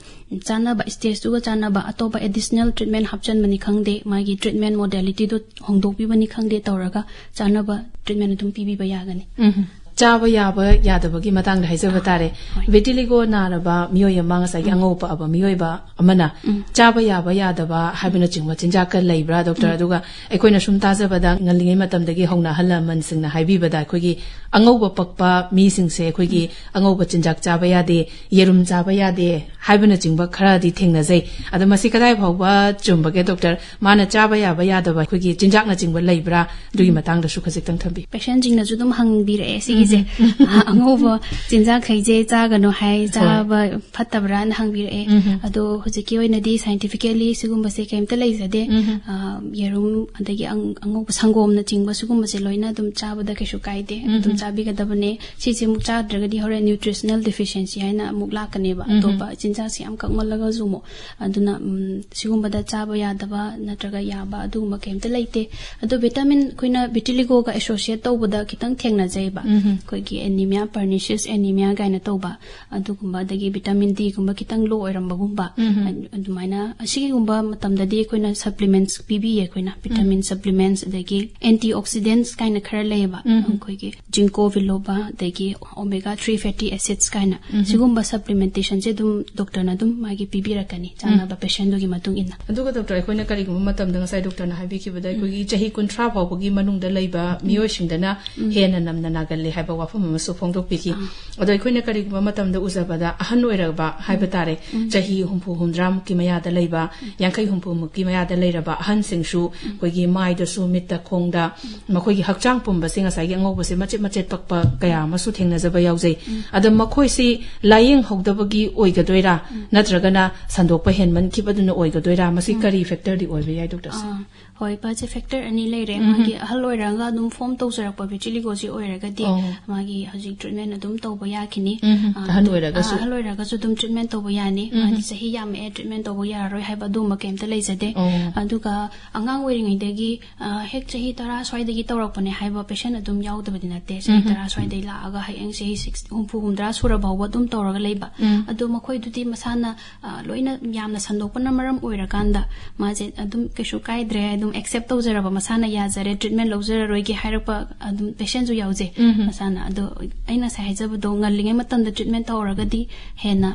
ꯆꯥꯅꯕ stageꯇꯨꯒ ꯆꯥꯅꯕ ꯑꯇꯣꯞꯄ additional treatment ꯍꯥꯞꯆꯟꯕꯅꯤ ꯈꯪꯗꯦ, ꯃꯥꯒꯤ treatment modalityꯗꯣ ꯍꯣꯡꯗꯣꯛꯄꯤꯕꯅꯤ ꯈꯪꯗꯦ ꯇꯧꯔꯒ ꯆꯥꯅꯕ treatment ꯑꯗꯨꯝ ꯄꯤꯕꯤꯕ ꯌꯥꯒꯅꯤ꯫ ꯎꯝ꯫ ꯆꯥꯕ ꯌꯥꯕ ꯌꯥꯗꯕꯒꯤ ꯃꯇꯥꯡꯗ ꯍꯥꯏꯖꯕ ꯇꯥꯔꯦ꯫ ꯍꯣꯏ꯫ Vitiligo ꯅꯥꯔꯕ ꯃꯤꯑꯣꯏ ꯑꯃ, ꯉꯁꯥꯏꯒꯤ ꯎꯝ꯫ ꯑꯉꯧꯕ ꯄꯛꯑꯕ ꯃꯤꯑꯣꯏꯕ ꯑꯃꯅ ꯎꯝ꯫ ꯆꯥꯕ ꯌꯥꯕ ꯌꯥꯗꯕ ꯍꯥꯏꯕꯅꯆꯤꯡꯕ ꯆꯤꯟꯖꯥꯛꯀ ꯂꯩꯕ꯭ꯔꯥ, ꯗꯣꯛꯇꯔ? ꯎꯝ꯫ ꯑꯗꯨꯒ ꯑꯩꯈꯣꯏꯅ ꯁꯨꯝ ꯇꯥꯖꯕꯗ, ꯉꯜꯂꯤꯉꯩ ꯃꯇꯝꯗꯒꯤ ꯍꯧꯅ ꯑꯍꯜ ꯂꯃꯟꯁꯤꯡꯅ ꯍꯥꯏꯕꯤꯕꯗ, ꯑꯩꯈꯣꯏꯒꯤ ꯑꯉꯧꯕ ꯄꯛꯄ ꯃꯤꯁꯤꯡꯁꯦ ꯑꯩꯈꯣꯏꯒꯤ ꯎꯝ꯫ ꯑꯉꯧꯕ ꯆꯤꯟꯖꯥꯛ ꯆꯥꯕ ꯌꯥꯗꯦ, ꯌꯦꯔꯨꯝ ꯆꯥꯕ ꯌꯥꯗꯦ ꯍꯥꯏꯕꯅꯆꯤꯡꯕ ꯈꯔꯗꯤ ꯊꯦꯡꯅꯖꯩ꯫ ꯑꯗꯣ ꯃꯁꯤ ꯀꯗꯥꯏ ꯐꯥꯎꯕ ꯆꯨꯝꯕꯒꯦ, ꯗꯣꯛꯇꯔ? ꯃꯥꯅ ꯆꯥꯕ ꯌꯥꯕ ꯌꯥꯗꯕ ꯑꯩꯈꯣꯏꯒꯤ ꯆꯤꯟꯖꯥꯛꯅꯆꯤꯡꯕ ꯂꯩꯕ꯭ꯔꯥ? ꯑꯗꯨꯒꯤ ꯎꯝ꯫ ꯃꯇꯥꯡꯗꯁꯨ ꯈꯖꯤꯛꯇꯪ ꯊꯝꯕꯤꯌꯨ꯫ Patientꯁꯤꯡꯅꯁꯨ ꯑꯗꯨꯝ ꯍꯪꯕꯤꯔꯛꯑꯦ ꯁꯤꯒꯤꯁꯦ꯫ ꯎꯝ꯫ ꯑ, ꯑꯉꯧꯕ ꯆꯤꯟꯖꯥꯛꯈꯩꯁꯦ ꯆꯥꯒꯅꯨ ꯍꯥꯏ, ꯍꯣꯏ꯫ ꯆꯥꯕ ꯐꯠꯇꯕ꯭ꯔꯥꯅ ꯍꯪꯕꯤꯔꯛꯑꯦ꯫ ꯎꯝ꯫ ꯑꯗꯣ ꯍꯧꯖꯤꯛꯀꯤ ꯑꯣꯏꯅꯗꯤ scientifically ꯁꯤꯒꯨꯝꯕꯁꯦ ꯀꯩꯝꯇ ꯂꯩꯖꯗꯦ꯫ ꯎꯝ꯫ ꯑ, ꯌꯦꯔꯨꯝ, ꯑꯗꯒꯤ ꯑꯪ-, ꯑꯉꯧꯕ ꯁꯪꯒꯣꯝꯅꯆꯤꯡꯕ ꯁꯤꯒꯨꯝꯕꯁꯦ ꯂꯣꯏꯅ ꯑꯗꯨꯝ ꯆꯥꯕꯗ ꯀꯩꯁꯨ ꯀꯥꯏꯗꯦ꯫ ꯎꯝ꯫ ꯑꯗꯨꯝ ꯆꯥꯕꯤꯒꯗꯕꯅꯦ꯫ ꯁꯤꯁꯦ ꯑꯃꯨꯛ ꯆꯥꯗ꯭ꯔꯒꯗꯤ ꯍꯣꯔꯦꯟ nutritional deficiency ꯍꯥꯏꯅ ꯑꯃꯨꯛ ꯂꯥꯛꯀꯅꯦꯕ꯫ ꯎꯝ꯫ ꯑꯇꯣꯞꯄ ꯆꯤꯟꯖꯥꯛꯁꯦ ꯌꯥꯝ ꯀꯛꯃꯜꯂꯒꯁꯨ ꯑꯃꯨꯛ꯫ ꯑꯗꯨꯅ, ꯎꯝ, ꯁꯤꯒꯨꯝꯕꯗ ꯆꯥꯕ ꯌꯥꯗꯕ ꯅꯠꯇ꯭ꯔꯒ ꯌꯥꯕ ꯑꯗꯨꯒꯨꯝꯕ ꯀꯩꯝꯇ ꯂꯩꯇꯦ꯫ ꯑꯗꯣ vitamin ꯑꯩꯈꯣꯏꯅ vitiligoꯒ associate ꯇꯧꯕꯗ ꯈꯤꯇꯪ ꯊꯦꯡꯅꯖꯩꯕ꯫ ꯎꯝ꯫ ꯑꯩꯈꯣꯏꯒꯤ anemia, pernicious anemia ꯀꯥꯏꯅ ꯇꯧꯕ꯫ ꯑꯗꯨꯒꯨꯝꯕ, ꯑꯗꯒꯤ vitamin Dꯒꯨꯝꯕ ꯈꯤꯇꯪ low ꯑꯣꯏꯔꯝꯕꯒꯨꯝꯕ, ꯎꯝ꯫ ꯑꯗꯨꯃꯥꯏꯅ ꯑꯁꯤꯒꯨꯝꯕ ꯃꯇꯝꯗꯗꯤ ꯑꯩꯈꯣꯏꯅ supplements ꯄꯤꯕꯤꯌꯦ ꯑꯩꯈꯣꯏꯅ, vitamin supplements, ꯑꯗꯒꯤ antioxidants ꯀꯥꯏꯅ ꯈꯔ ꯂꯩꯌꯦꯕ, ꯎꯝ꯫ ꯑꯩꯈꯣꯏꯒꯤ ginkgo biloba, ꯑꯗꯒꯤ omega three fatty acids ꯀꯥꯏꯅ, ꯎꯝ꯫ ꯁꯤꯒꯨꯝꯕ supplementationꯁꯦ ꯑꯗꯨꯝ ꯗꯣꯛꯇꯔꯅ ꯑꯗꯨꯝ ꯃꯥꯒꯤ ꯄꯤꯕꯤꯔꯛꯀꯅꯤ, ꯆꯥꯅꯕ patientꯗꯨꯒꯤ ꯃꯇꯨꯡ ꯏꯟꯅ꯫ ꯑꯗꯨꯒ ꯗꯣꯛꯇꯔ, ꯑꯩꯈꯣꯏꯅ ꯀꯔꯤꯒꯨꯝꯕ ꯃꯇꯝꯗ ꯉꯁꯥꯏ ꯗꯣꯛꯇꯔꯅ ꯍꯥꯏꯕꯤꯈꯤꯕꯗ ꯑꯩꯈꯣꯏꯒꯤ ꯆꯍꯤ ꯀꯨꯟꯊ꯭ꯔꯥ ꯐꯥꯎꯕꯒꯤ ꯃꯅꯨꯡꯗ ꯂꯩꯕ ꯃꯤꯑꯣꯏꯁꯤꯡꯗꯅ ꯎꯝ꯫ ꯍꯦꯟꯅ ꯅꯝꯅ ꯅꯥꯒꯜꯂꯤ ꯍꯥꯏꯕ ꯋꯥꯐꯝ ꯑꯃꯁꯨ ꯐꯣꯡꯗꯣꯛꯄꯤꯈꯤ꯫ ꯑꯥ꯫ ꯑꯗꯣ ꯑꯩꯈꯣꯏꯅ ꯀꯔꯤꯒꯨꯝꯕ ꯃꯇꯝꯗ ꯎꯖꯕꯗ ꯑꯍꯟ ꯑꯣꯏꯔꯕ ꯍꯥꯏꯕ ꯇꯥꯔꯦ, ꯎꯝ꯫ ꯆꯍꯤ ꯍꯨꯝꯐꯨ ꯍꯨꯝꯗ꯭ꯔꯥꯃꯨꯛꯀꯤ ꯃꯌꯥꯗ ꯂꯩꯕ, ꯌꯥꯡꯈꯩ ꯍꯨꯝꯐꯨꯃꯨꯛꯀꯤ ꯃꯌꯥꯗ ꯂꯩꯔꯕ ꯑꯍꯟꯁꯤꯡꯁꯨ ꯑꯩꯈꯣꯏꯒꯤ ꯃꯥꯏꯗꯁꯨ, ꯃꯤꯠꯇ, ꯈꯣꯡꯗ, ꯃꯈꯣꯏꯒꯤ ꯍꯛꯆꯥꯡ ꯄꯨꯝꯕꯁꯦ ꯉꯁꯥꯏꯒꯤ ꯑꯉꯧꯕꯁꯦ ꯃꯆꯦꯠ ꯃꯆꯦꯠ ꯄꯛꯄ ꯀꯌꯥ ꯑꯃꯁꯨ ꯊꯦꯡꯅꯖꯕ ꯌꯥꯎꯖꯩ꯫ ꯎꯝ꯫ ꯑꯗ ꯃꯈꯣꯏꯁꯤ ꯂꯥꯏꯌꯦꯡꯍꯧꯗꯕꯒꯤ ꯑꯣꯏꯒꯗꯣꯏꯔꯥ, ꯎꯝ꯫ ꯅꯠꯇ꯭ꯔꯒꯅ ꯁꯟꯗꯣꯛꯄ ꯍꯦꯟꯃꯟꯈꯤꯕꯗꯨꯅ ꯑꯣꯏꯒꯗꯣꯏꯔꯥ? ꯃꯁꯤ ꯎꯝ꯫ ꯀꯔꯤ factorꯗꯤ ꯑꯣꯏꯕ ꯌꯥꯏ, ꯗꯣꯛꯇꯔ? ꯑꯥ, ꯍꯣꯏ, ꯄꯥꯁꯦ factor ꯑꯅꯤ ꯂꯩꯔꯦ꯫ ꯎꯝ꯫ ꯃꯥꯒꯤ ꯑꯍꯜ ꯑꯣꯏꯔꯒ ꯑꯗꯨꯝ form ꯇꯧꯖꯔꯛꯄ vitiligoꯁꯤ ꯑꯣꯏꯔꯒꯗꯤ, ꯑꯣ꯫ ꯃꯥꯒꯤ ꯍꯧꯖꯤꯛ treatment ꯑꯗꯨꯝ ꯇꯧꯕ ꯌꯥꯈꯤꯅꯤ꯫ ꯎꯝ꯫ ꯑꯥ, ꯑꯍꯜ ꯑꯗꯨ, ꯑꯣꯏꯔꯒꯁꯨ? ꯑꯥ, ꯑꯍꯜ ꯑꯣꯏꯔꯒꯁꯨ ꯑꯗꯨꯝ treatment ꯇꯧꯕ ꯌꯥꯅꯤ꯫ ꯎꯝ꯫ ꯃꯥꯗꯤ ꯆꯍꯤ ꯌꯥꯝꯃꯛꯑꯦ, treatment ꯇꯧꯕ ꯌꯥꯔꯔꯣꯏ ꯍꯥꯏꯕ ꯑꯗꯨꯒꯨꯝꯕ ꯀꯩꯝꯇ ꯂꯩꯖꯗꯦ꯫ ꯑꯣ꯫ ꯑꯗꯨꯒ ꯑꯉꯥꯡ ꯑꯣꯏꯔꯤꯉꯩꯗꯒꯤ, ꯑ, ꯍꯦꯛ ꯆꯍꯤ ꯇꯔꯥ ꯁ꯭ꯋꯥꯏꯗꯒꯤ ꯇꯧꯔꯛꯄꯅꯦ ꯍꯥꯏꯕ patient ꯑꯗꯨꯝ ꯌꯥꯎꯗꯕꯗꯤ ꯅꯠꯇꯦ꯫ ꯆꯍꯤ ꯎꯝ꯫ ꯇꯔꯥ ꯁ꯭ꯋꯥꯏꯗꯒꯤ ꯂꯥꯛꯑꯒ ꯍꯌꯦꯡ ꯆꯍꯤ six, ꯍꯨꯝꯐꯨ, ꯍꯨꯝꯗ꯭ꯔꯥ ꯁꯨꯔ ꯐꯥꯎꯕ ꯑꯗꯨꯝ ꯇꯧꯔꯒ ꯂꯩꯕ꯫ ꯎꯝ꯫ ꯑꯗꯣ ꯃꯈꯣꯏꯗꯨꯗꯤ ꯃꯁꯥꯅ, ꯑ, ꯂꯣꯏꯅ ꯌꯥꯝꯅ ꯁꯟꯗꯣꯛꯄꯅ ꯃꯔꯝ ꯑꯣꯏꯔꯀꯥꯟꯗ ꯃꯥꯁꯦ ꯑꯗꯨꯝ ꯀꯩꯁꯨ ꯀꯥꯏꯗ꯭ꯔꯦ, ꯑꯗꯨꯝ accept ꯇꯧꯖꯔꯕ, ꯃꯁꯥꯅ ꯌꯥꯖꯔꯦ, treatment ꯂꯧꯖꯔꯔꯣꯏꯒꯦ ꯍꯥꯏꯔꯛꯄ ꯑꯗꯨꯝ patientꯁꯨ ꯌꯥꯎꯖꯩ꯫ ꯎꯝ꯫ ꯇꯥꯅ ꯑꯗꯣ ꯑꯩꯅ ꯉꯁꯥꯏ ꯍꯥꯏꯖꯕꯗꯣ, ꯉꯜꯂꯤꯉꯩ ꯃꯇꯝꯗ ꯇ꯭ꯔꯤꯠꯃꯦꯟ ꯇꯧꯍꯧꯔꯒꯗꯤ ꯍꯦꯟꯅ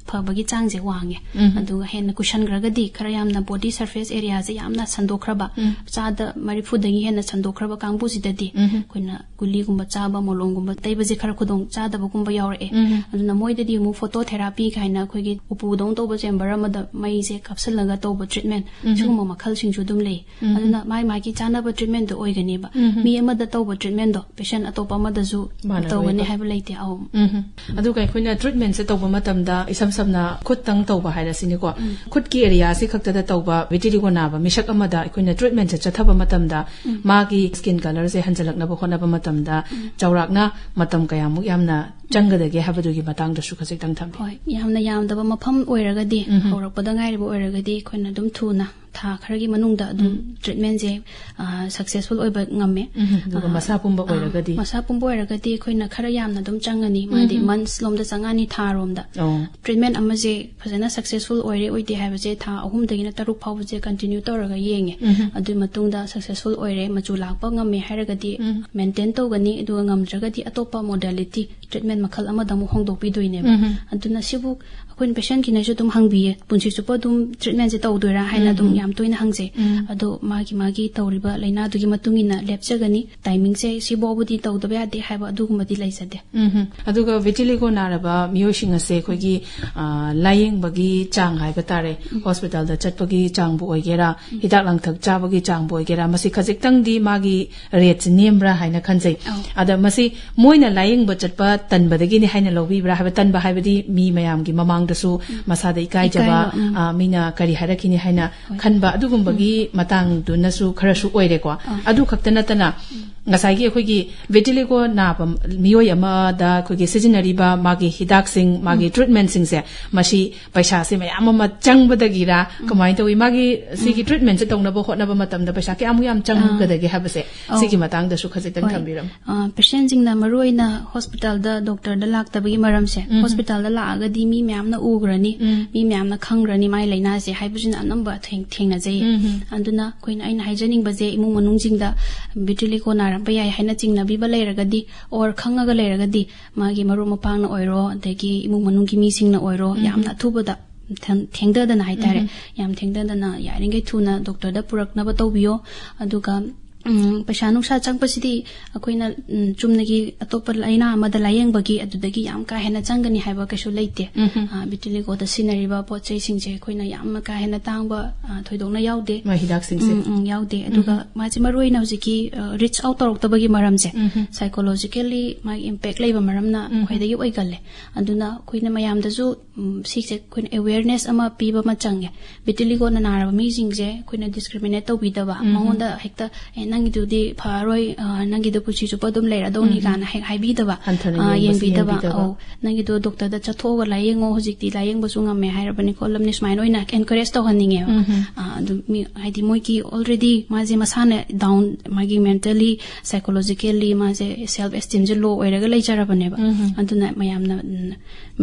ꯐꯕꯒꯤ ꯆꯥꯡꯁꯦ ꯋꯥꯡꯉꯦ꯫ ꯎꯝ꯫ ꯑꯗꯨꯒ ꯍꯦꯟꯅ ꯀꯨꯏꯁꯟꯈ꯭ꯔꯒꯗꯤ, ꯈꯔ ꯌꯥꯝꯅ ꯕꯣꯗꯤ ꯁꯔꯐꯦꯁ ꯑꯦꯔꯤꯌꯥꯁꯦ ꯌꯥꯝꯅ ꯁꯟꯗꯣꯛꯈ꯭ꯔꯕ, ꯎꯝ꯫ ꯆꯥꯗ ꯃꯔꯤꯐꯨꯗꯒꯤ ꯍꯦꯟꯅ ꯁꯟꯗꯣꯛꯈ꯭ꯔꯕ ꯀꯥꯡꯕꯨꯁꯤꯗꯗꯤ ꯎꯝ꯫ ꯑꯩꯈꯣꯏꯅ ꯒꯨꯂꯤꯒꯨꯝꯕ ꯆꯥꯕ, ꯃꯣꯂꯣꯝꯒꯨꯝꯕ ꯇꯩꯕꯁꯦ ꯈꯔ ꯈꯨꯗꯣꯡ ꯆꯥꯗꯕꯒꯨꯝꯕ ꯌꯥꯎꯔꯛꯑꯦ꯫ ꯎꯝ꯫ ꯑꯗꯨꯅ ꯃꯣꯏꯗꯗꯤ ꯑꯃꯨꯛ ꯐꯣꯇꯣ ꯊꯦꯔꯥꯄꯤ ꯀꯥꯏꯅ ꯑꯩꯈꯣꯏꯒꯤ ꯎꯄꯨꯗꯧꯅ ꯇꯧꯕ ꯆꯦꯝꯕꯔ ꯑꯃꯗ ꯃꯩꯁꯦ ꯀꯥꯞꯁꯤꯜꯂꯒ ꯇꯧꯕ ꯇ꯭ꯔꯤꯠꯃꯦꯟ, ꯎꯝ꯫ ꯁꯤꯒꯨꯝꯕ ꯃꯈꯜꯁꯤꯡꯁꯨ ꯑꯗꯨꯝ ꯂꯩ꯫ ꯎꯝ꯫ ꯑꯗꯨꯅ ꯃꯥꯏ ꯃꯥꯒꯤ ꯆꯥꯅꯕ ꯇ꯭ꯔꯤꯠꯃꯦꯟꯗꯣ ꯑꯣꯏꯒꯅꯦꯕ꯫ ꯎꯝ꯫ ꯃꯤ ꯑꯃꯗ ꯇꯧꯕ ꯇ꯭ꯔꯤꯠꯃꯦꯟꯗꯣ ꯄꯦꯁꯦꯟ ꯑꯇꯣꯞꯄ ꯑꯃꯗꯁꯨ ꯃꯥꯟꯅꯔꯣꯏꯕ꯫ ꯇꯧꯒꯅꯤ ꯍꯥꯏꯕ ꯂꯩꯇꯦ꯫ ꯑꯧ꯫ ꯎꯝ꯫ ꯑꯗꯨꯒ ꯑꯩꯈꯣꯏꯅ ꯇ꯭ꯔꯤꯠꯃꯦꯟꯁꯦ ꯇꯧꯕ ꯃꯇꯝꯗ, ꯏꯁꯝ ꯁꯝꯅ ꯈꯨꯠꯇꯪ ꯇꯧꯕ ꯍꯥꯏꯔꯁꯤꯅꯦꯀꯣ, ꯎꯝ꯫ ꯈꯨꯠꯀꯤ ꯑꯦꯔꯤꯌꯥꯁꯤ ꯈꯛꯇꯗ ꯇꯧꯕ ꯚꯤꯇꯤꯂꯤꯒꯣ ꯅꯥꯕ ꯃꯤꯁꯛ ꯑꯃꯗ ꯑꯩꯈꯣꯏꯅ ꯇ꯭ꯔꯤꯠꯃꯦꯟꯁꯦ ꯆꯠꯊꯕ ꯃꯇꯝꯗ, ꯎꯝ꯫ ꯃꯥꯒꯤ ꯁ꯭ꯀꯤꯟ ꯀꯂꯔꯁꯦ ꯍꯟꯖꯤꯜꯂꯛꯅꯕ ꯍꯣꯠꯅꯕ ꯃꯇꯝꯗ, ꯎꯝ꯫ ꯆꯥꯎꯔꯥꯛꯅ ꯃꯇꯝ ꯀꯌꯥꯃꯨꯛ ꯌꯥꯝꯅ ꯆꯪꯒꯗꯒꯦ ꯍꯥꯏꯕꯗꯨꯒꯤ ꯃꯇꯥꯡꯗꯁꯨ ꯈꯖꯤꯛꯇꯪ ꯊꯝꯕꯤꯌꯨ꯫ ꯍꯣꯏ, ꯌꯥꯝꯅ ꯌꯥꯝꯗꯕ ꯃꯐꯝ ꯑꯣꯏꯔꯒꯗꯤ, ꯎꯝ꯫ ꯍꯧꯔꯛꯄꯗ ꯉꯥꯏꯔꯤꯕ ꯑꯣꯏꯔꯒꯗꯤ, ꯑꯩꯈꯣꯏꯅ ꯑꯗꯨꯝ ꯊꯨꯅ ꯊꯥ ꯈꯔꯒꯤ ꯃꯅꯨꯡꯗ ꯑꯗꯨꯝ ꯎꯝ꯫ ꯇ꯭ꯔꯤꯠꯃꯦꯟꯁꯦ, ꯑ, ꯁꯛꯁꯦꯁꯐꯨꯜ ꯑꯣꯏꯕ ꯉꯝꯃꯦ꯫ ꯎꯝ, ꯑꯗꯨꯒ ꯑ, ꯃꯁꯥ ꯄꯨꯝꯕ ꯑ, ꯑꯣꯏꯔꯒꯗꯤ? ꯃꯁꯥ ꯄꯨꯝꯕ ꯑꯣꯏꯔꯒꯗꯤ ꯑꯩꯈꯣꯏꯅ ꯈꯔ ꯌꯥꯝꯅ ꯑꯗꯨꯝ ꯆꯪꯉꯅꯤ, ꯃꯥꯗꯤ ꯎꯝ꯫ ꯃꯟꯁ ꯂꯣꯝꯗ ꯆꯪꯉꯅꯤ, ꯊꯥꯔꯣꯝꯗ꯫ ꯑꯣ꯫ ꯇ꯭ꯔꯤꯠꯃꯦꯟ ꯑꯃꯁꯦ ꯐꯖꯅ ꯁꯛꯁꯦꯁꯐꯨꯜ ꯑꯣꯏꯔꯦ ꯑꯣꯏꯗꯦ ꯍꯥꯏꯕꯁꯦ ꯊꯥ ꯑꯍꯨꯝꯗꯒꯤꯅ ꯇꯔꯨꯛ ꯐꯥꯎꯕꯁꯦ ꯀꯟꯇꯤꯅ꯭ꯌꯨ ꯇꯧꯔꯒ ꯌꯦꯡꯉꯦ꯫ ꯎꯝ꯫ ꯑꯗꯨꯒꯤ ꯃꯇꯨꯡꯗ ꯁꯛꯁꯦꯁꯐꯨꯜ ꯑꯣꯏꯔꯦ, ꯃꯆꯨ ꯂꯥꯛꯄ ꯉꯝꯃꯦ ꯍꯥꯏꯔꯒꯗꯤ ꯎꯝ꯫ ꯃꯦꯟꯇꯦꯟ ꯇꯧꯒꯅꯤ, ꯑꯗꯨꯒ ꯉꯝꯗ꯭ꯔꯒꯗꯤ ꯑꯇꯣꯞꯄ ꯃꯣꯗꯦꯂꯤꯇꯤ ꯇ꯭ꯔꯤꯠꯃꯦꯟ ꯃꯈꯜ ꯑꯃꯗ ꯑꯃꯨꯛ ꯍꯣꯡꯗꯣꯛꯄꯤꯗꯣꯏꯅꯦꯕ꯫ ꯎꯝ꯫ ꯑꯗꯨꯅ ꯁꯤꯕꯨ ꯑꯩꯈꯣꯏꯅ ꯄꯦꯁꯦꯟꯠꯀꯤꯅꯁꯨ ꯑꯗꯨꯝ ꯍꯪꯕꯤꯌꯦ, "ꯄꯨꯟꯁꯤ ꯆꯨꯞꯄ ꯑꯗꯨꯝ ꯇ꯭ꯔꯤꯠꯃꯦꯟꯁꯦ ꯇꯧꯗꯣꯏꯔꯥ?" ꯍꯥꯏꯅ ꯑꯗꯨꯝ ꯎꯝ꯫ ꯌꯥꯝ ꯇꯣꯏꯅ ꯍꯪꯖꯩ꯫ ꯎꯝ꯫ ꯑꯗꯣ ꯃꯥꯒꯤ ꯃꯥꯒꯤ ꯇꯧꯔꯤꯕ ꯂꯥꯏꯅꯥꯗꯨꯒꯤ ꯃꯇꯨꯡ ꯏꯟꯅ ꯂꯦꯞꯆꯒꯅꯤ, ꯇꯥꯏꯃꯤꯡꯁꯦ ꯁꯤꯐꯥꯎꯕꯗꯤ ꯇꯧꯗꯕ ꯌꯥꯗꯦ ꯍꯥꯏꯕ ꯑꯗꯨꯒꯨꯝꯕꯗꯤ ꯂꯩꯖꯗꯦ꯫ ꯎꯝ꯫ ꯑꯗꯨꯒ ꯚꯤꯇꯤꯂꯤꯒꯣ ꯅꯥꯔꯕ ꯃꯤꯑꯣꯏꯁꯤꯡ ꯑꯁꯦ ꯑꯩꯈꯣꯏꯒꯤ, ꯑ, ꯂꯥꯌꯦꯡꯕꯒꯤ ꯆꯥꯡ ꯍꯥꯏꯕ ꯇꯥꯔꯦ, ꯎꯝ꯫ ꯍꯣꯁꯄꯤꯇꯥꯜꯗ ꯆꯠꯄꯒꯤ ꯆꯥꯡꯕꯨ ꯑꯣꯏꯒꯦꯔꯥ, ꯎꯝ꯫ ꯍꯤꯗꯥꯛ ꯂꯥꯡꯊꯛ ꯆꯥꯕꯒꯤ ꯆꯥꯡꯕꯨ ꯑꯣꯏꯒꯦꯔꯥ, ꯃꯁꯤ ꯈꯖꯤꯛꯇꯪꯗꯤ ꯃꯥꯒꯤ ꯔꯦꯠꯁꯦ ꯅꯦꯝꯕ꯭ꯔꯥ ꯍꯥꯏꯅ ꯈꯟꯖꯩ꯫ ꯑꯧ꯫ ꯑꯗ ꯃꯁꯤ ꯃꯣꯏꯅ ꯂꯥꯌꯦꯡꯕ ꯆꯠꯄ ꯇꯟꯕꯗꯒꯤꯅꯤ ꯍꯥꯏꯅ ꯂꯧꯕꯤꯕ꯭ꯔꯥ ꯍꯥꯏꯕ, ꯇꯟꯕ ꯍꯥꯏꯕꯗꯤ ꯃꯤ ꯃꯌꯥꯝꯒꯤ ꯃꯃꯥꯡꯗꯁꯨ ꯎꯝ꯫ ꯃꯁꯥꯗ ꯏꯀꯥꯏꯖꯕ, ꯏꯀꯥꯏꯕ, ꯎꯝ꯫ ꯑ, ꯃꯤꯅ ꯀꯔꯤ ꯍꯥꯏꯔꯛꯈꯤꯅꯤ ꯍꯥꯏꯅ ꯍꯣꯏ꯫ ꯈꯟꯕ, ꯑꯗꯨꯒꯨꯝꯕꯒꯤ ꯎꯝ꯫ ꯃꯇꯥꯡꯗꯨꯅꯁꯨ ꯈꯔꯁꯨ ꯑꯣꯏꯔꯦꯀꯣ꯫ ꯑꯥ꯫ ꯑꯗꯨ ꯈꯛꯇ ꯅꯠꯇꯅ ꯎꯝ꯫ ꯉꯁꯥꯏꯒꯤ ꯑꯩꯈꯣꯏꯒꯤ ꯚꯤꯇꯤꯂꯤꯒꯣ ꯅꯥꯕ ꯃꯤꯑꯣꯏ ꯑꯃꯗ ꯑꯩꯈꯣꯏꯒꯤ ꯁꯤꯖꯤꯟꯅꯔꯤꯕ ꯃꯥꯒꯤ ꯍꯤꯗꯥꯛꯁꯤꯡ, ꯃꯥꯒꯤ ꯎꯝ꯫ ꯇ꯭ꯔꯤꯠꯃꯦꯟꯁꯤꯡꯁꯦ, ꯃꯁꯤ ꯄꯩꯁꯥꯁꯦ ꯃꯌꯥꯝ ꯑꯃ ꯆꯪꯕꯗꯒꯤꯔ ꯎꯝ꯫ ꯀꯃꯥꯏꯅ ꯇꯧꯏ? ꯃꯥꯒꯤ ꯁꯤꯒꯤ ꯎꯝ꯫ ꯇ꯭ꯔꯤꯠꯃꯦꯟꯁꯦ ꯇꯧꯅꯕ ꯍꯣꯠꯅꯕ ꯃꯇꯝꯗ ꯄꯩꯁꯥ ꯀꯌꯥꯃꯨꯛ ꯌꯥꯝ ꯑꯥ꯫ ꯆꯪꯒꯗꯒꯦ ꯍꯥꯏꯕꯁꯦ, ꯑꯧ꯫ ꯁꯤꯒꯤ ꯃꯇꯥꯡꯗꯁꯨ ꯈꯖꯤꯛꯇꯪ ꯍꯣꯏ꯫ ꯊꯝꯕꯤꯔꯝꯃꯨ꯫ ꯑ, ꯄꯦꯁꯦꯟꯠꯁꯤꯡꯅ ꯃꯔꯨꯑꯣꯏꯅ ꯍꯣꯁꯄꯤꯇꯥꯜꯗ ꯗꯣꯛꯇꯔꯗ ꯂꯥꯛꯇꯕꯒꯤ ꯃꯔꯝꯁꯦ, ꯎꯝ꯫ ꯍꯣꯁꯄꯤꯇꯥꯜꯗ ꯂꯥꯛꯑꯒꯗꯤ ꯃꯤ ꯃꯌꯥꯝꯅ ꯎꯈ꯭ꯔꯅꯤ, ꯎꯝ꯫ ꯃꯤ ꯃꯌꯥꯝꯅ ꯈꯪꯈ꯭ꯔꯅꯤ ꯃꯥꯏ ꯂꯥꯏꯅꯥꯁꯦ ꯍꯥꯏꯕꯁꯤꯅ ꯑꯅꯝꯕ ꯊꯦꯡ-, ꯊꯦꯡꯅꯖꯩꯌꯦ꯫ ꯎꯝ, ꯎꯝ꯫ ꯑꯗꯨꯅ ꯑꯩꯈꯣꯏꯅ, ꯑꯩꯅ ꯍꯥꯏꯖꯅꯤꯡꯕꯁꯦ, ꯏꯃꯨꯡ ꯃꯅꯨꯡꯁꯤꯡꯗ vitiligo ꯅꯥꯔꯝꯕ ꯌꯥꯏ ꯍꯥꯏꯅ ꯆꯤꯡꯅꯕꯤꯕ ꯂꯩꯔꯒꯗꯤ, or ꯈꯪꯉꯒ ꯂꯩꯔꯒꯗꯤ, ꯃꯥꯒꯤ ꯃꯔꯨꯞ ꯃꯄꯥꯡꯅ ꯑꯣꯏꯔꯣ, ꯑꯗꯒꯤ ꯏꯃꯨꯡ ꯃꯅꯨꯡꯒꯤ ꯃꯤꯁꯤꯡꯅ ꯑꯣꯏꯔꯣ, ꯎꯝ, ꯌꯥꯝꯅ ꯎꯝ꯫ ꯑꯊꯨꯕꯗ ꯊꯦꯡ-, ꯊꯦꯡꯊꯗꯅ ꯍꯥꯏꯇꯥꯔꯦ, ꯎꯝ, ꯎꯝ꯫ ꯌꯥꯝ ꯊꯦꯡꯊꯗꯅ ꯌꯥꯔꯤꯈꯩ ꯊꯨꯅ ꯗꯣꯛꯇꯔꯗ ꯄꯨꯔꯛꯅꯕ ꯇꯧꯕꯤꯌꯣ꯫ ꯑꯗꯨꯒ, ꯎꯝ, ꯄꯩꯁꯥ ꯅꯨꯡꯁꯥ ꯆꯪꯕꯁꯤꯗꯤ ꯑꯩꯈꯣꯏꯅ, ꯎꯝ, ꯆꯨꯝꯅꯒꯤ ꯑꯇꯣꯞꯄ ꯂꯥꯏꯅꯥ ꯑꯃꯗ ꯂꯥꯏꯌꯦꯡꯕꯒꯤ ꯑꯗꯨꯗꯒꯤ ꯌꯥꯝ ꯀꯥ ꯍꯦꯟꯅ ꯆꯪꯒꯅꯤ ꯍꯥꯏꯕ ꯀꯩꯁꯨ ꯂꯩꯇꯦ꯫ ꯎꯝ, ꯎꯝ꯫ ꯑ, vitiligo ꯗ ꯁꯤꯖꯤꯟꯅꯔꯤꯕ ꯄꯣꯠ ꯆꯩꯁꯤꯡꯁꯦ ꯑꯩꯈꯣꯏꯅ ꯌꯥꯝꯅ ꯀꯥ ꯍꯦꯟꯅ ꯇꯥꯡꯕ, ꯑ, ꯊꯣꯏꯗꯣꯛꯅ ꯌꯥꯎꯗꯦ꯫ ꯃꯥꯏ ꯍꯤꯗꯥꯛꯁꯤꯡꯁꯦ꯫ ꯎꯝ, ꯎꯝ, ꯌꯥꯎꯗꯦ꯫ ꯑꯗꯨꯒ ꯎꯝ꯫ ꯃꯥꯁꯦ ꯃꯔꯨ ꯑꯣꯏꯅ ꯍꯧꯖꯤꯛꯀꯤ, ꯑ, reach out ꯇꯧꯔꯛꯇꯕꯒꯤ ꯃꯔꯝꯁꯦ, ꯎꯝ, ꯎꯝ꯫ Psychologically ꯃꯥꯒꯤ impact ꯂꯩꯕ ꯃꯔꯝꯅ ꯎꯝ, ꯎꯝ꯫ ꯈ꯭ꯋꯥꯏꯗꯒꯤ ꯑꯣꯏꯒꯜꯂꯦ꯫ ꯑꯗꯨꯅ ꯑꯩꯈꯣꯏꯅ ꯃꯌꯥꯝꯗꯁꯨ, ꯎꯝ, ꯁꯤꯁꯦ ꯑꯩꯈꯣꯏꯅ awareness ꯑꯃ ꯄꯤꯕ ꯑꯃ ꯆꯪꯉꯦ꯫ Vitiligo ꯅ ꯅꯥꯔꯕ ꯃꯤꯁꯤꯡꯁꯦ ꯑꯩꯈꯣꯏꯅ discriminate ꯇꯧꯕꯤꯗꯕ, ꯎꯝ, ꯎꯝ꯫ ꯃꯉꯣꯟꯗ ꯍꯦꯛꯇ, "ꯑꯦ, ꯅꯪꯒꯤꯗꯨꯗꯤ ꯐꯔꯔꯣꯏ, ꯑ, ꯅꯪꯒꯤꯗꯣ ꯄꯨꯟꯁꯤ ꯆꯨꯞꯄ ꯑꯗꯨꯝ ꯂꯩꯔꯗꯧꯅꯤ", ꯎꯝ, ꯎꯝ꯫ ꯀꯥꯏꯅ ꯍꯦꯛ ꯍꯥꯏꯕꯤꯗꯕ, ꯍꯟꯊꯅ ꯑ, ꯌꯦꯡꯕꯁꯨ ꯌꯦꯡꯕꯤꯗꯕ꯫ ꯌꯦꯡꯕꯤꯗꯕ꯫ ꯑꯧ, "ꯅꯪꯒꯤꯗꯣ ꯗꯣꯛꯇꯔꯗ ꯆꯠꯊꯣꯛꯑꯒ ꯂꯥꯏꯌꯦꯡꯉꯣ, ꯍꯧꯖꯤꯛꯇꯤ ꯂꯥꯏꯌꯦꯡꯕꯁꯨ ꯉꯝꯃꯦ ꯍꯥꯏꯔꯕꯅꯤꯀꯣ", ꯂꯝꯅꯤ ꯁꯨꯃꯥꯏꯅ ꯑꯣꯏꯅ encourage ꯇꯧꯍꯟꯅꯤꯡꯉꯦꯕ꯫ ꯎꯝ, ꯎꯝ꯫ ꯑ, ꯑꯗꯨ ꯃꯤ, ꯍꯥꯏꯗꯤ ꯃꯣꯏꯒꯤ already ꯃꯥꯁꯦ ꯃꯁꯥꯅ down, ꯃꯥꯒꯤ mentally, psychologically ꯃꯥꯁꯦ self esteem ꯁꯦ low ꯑꯣꯏꯔꯒ ꯂꯩꯖꯔꯕꯅꯦꯕ꯫ ꯎꯝ, ꯎꯝ꯫ ꯑꯗꯨꯅ ꯃꯌꯥꯝꯅ, ꯎꯝ,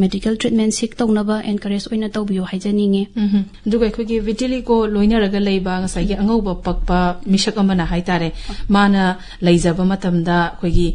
medical treatment seek ꯇꯧꯅꯕ encourage ꯑꯣꯏꯅ ꯇꯧꯕꯤꯌꯣ ꯍꯥꯏꯖꯅꯤꯡꯉꯦ꯫ ꯎꯝ꯫ ꯑꯗꯨꯒ ꯑꯩꯈꯣꯏꯒꯤ vitiligo ꯂꯣꯏꯅꯔꯒ ꯂꯩꯕ ꯉꯁꯥꯏꯒꯤ ꯑꯉꯧꯕ ꯄꯛꯄ ꯃꯤꯁꯛ ꯑꯃꯅ ꯍꯥꯏꯇꯥꯔꯦ, ꯃꯥꯅ ꯂꯩꯖꯕ ꯃꯇꯝꯗ ꯑꯩꯈꯣꯏꯒꯤ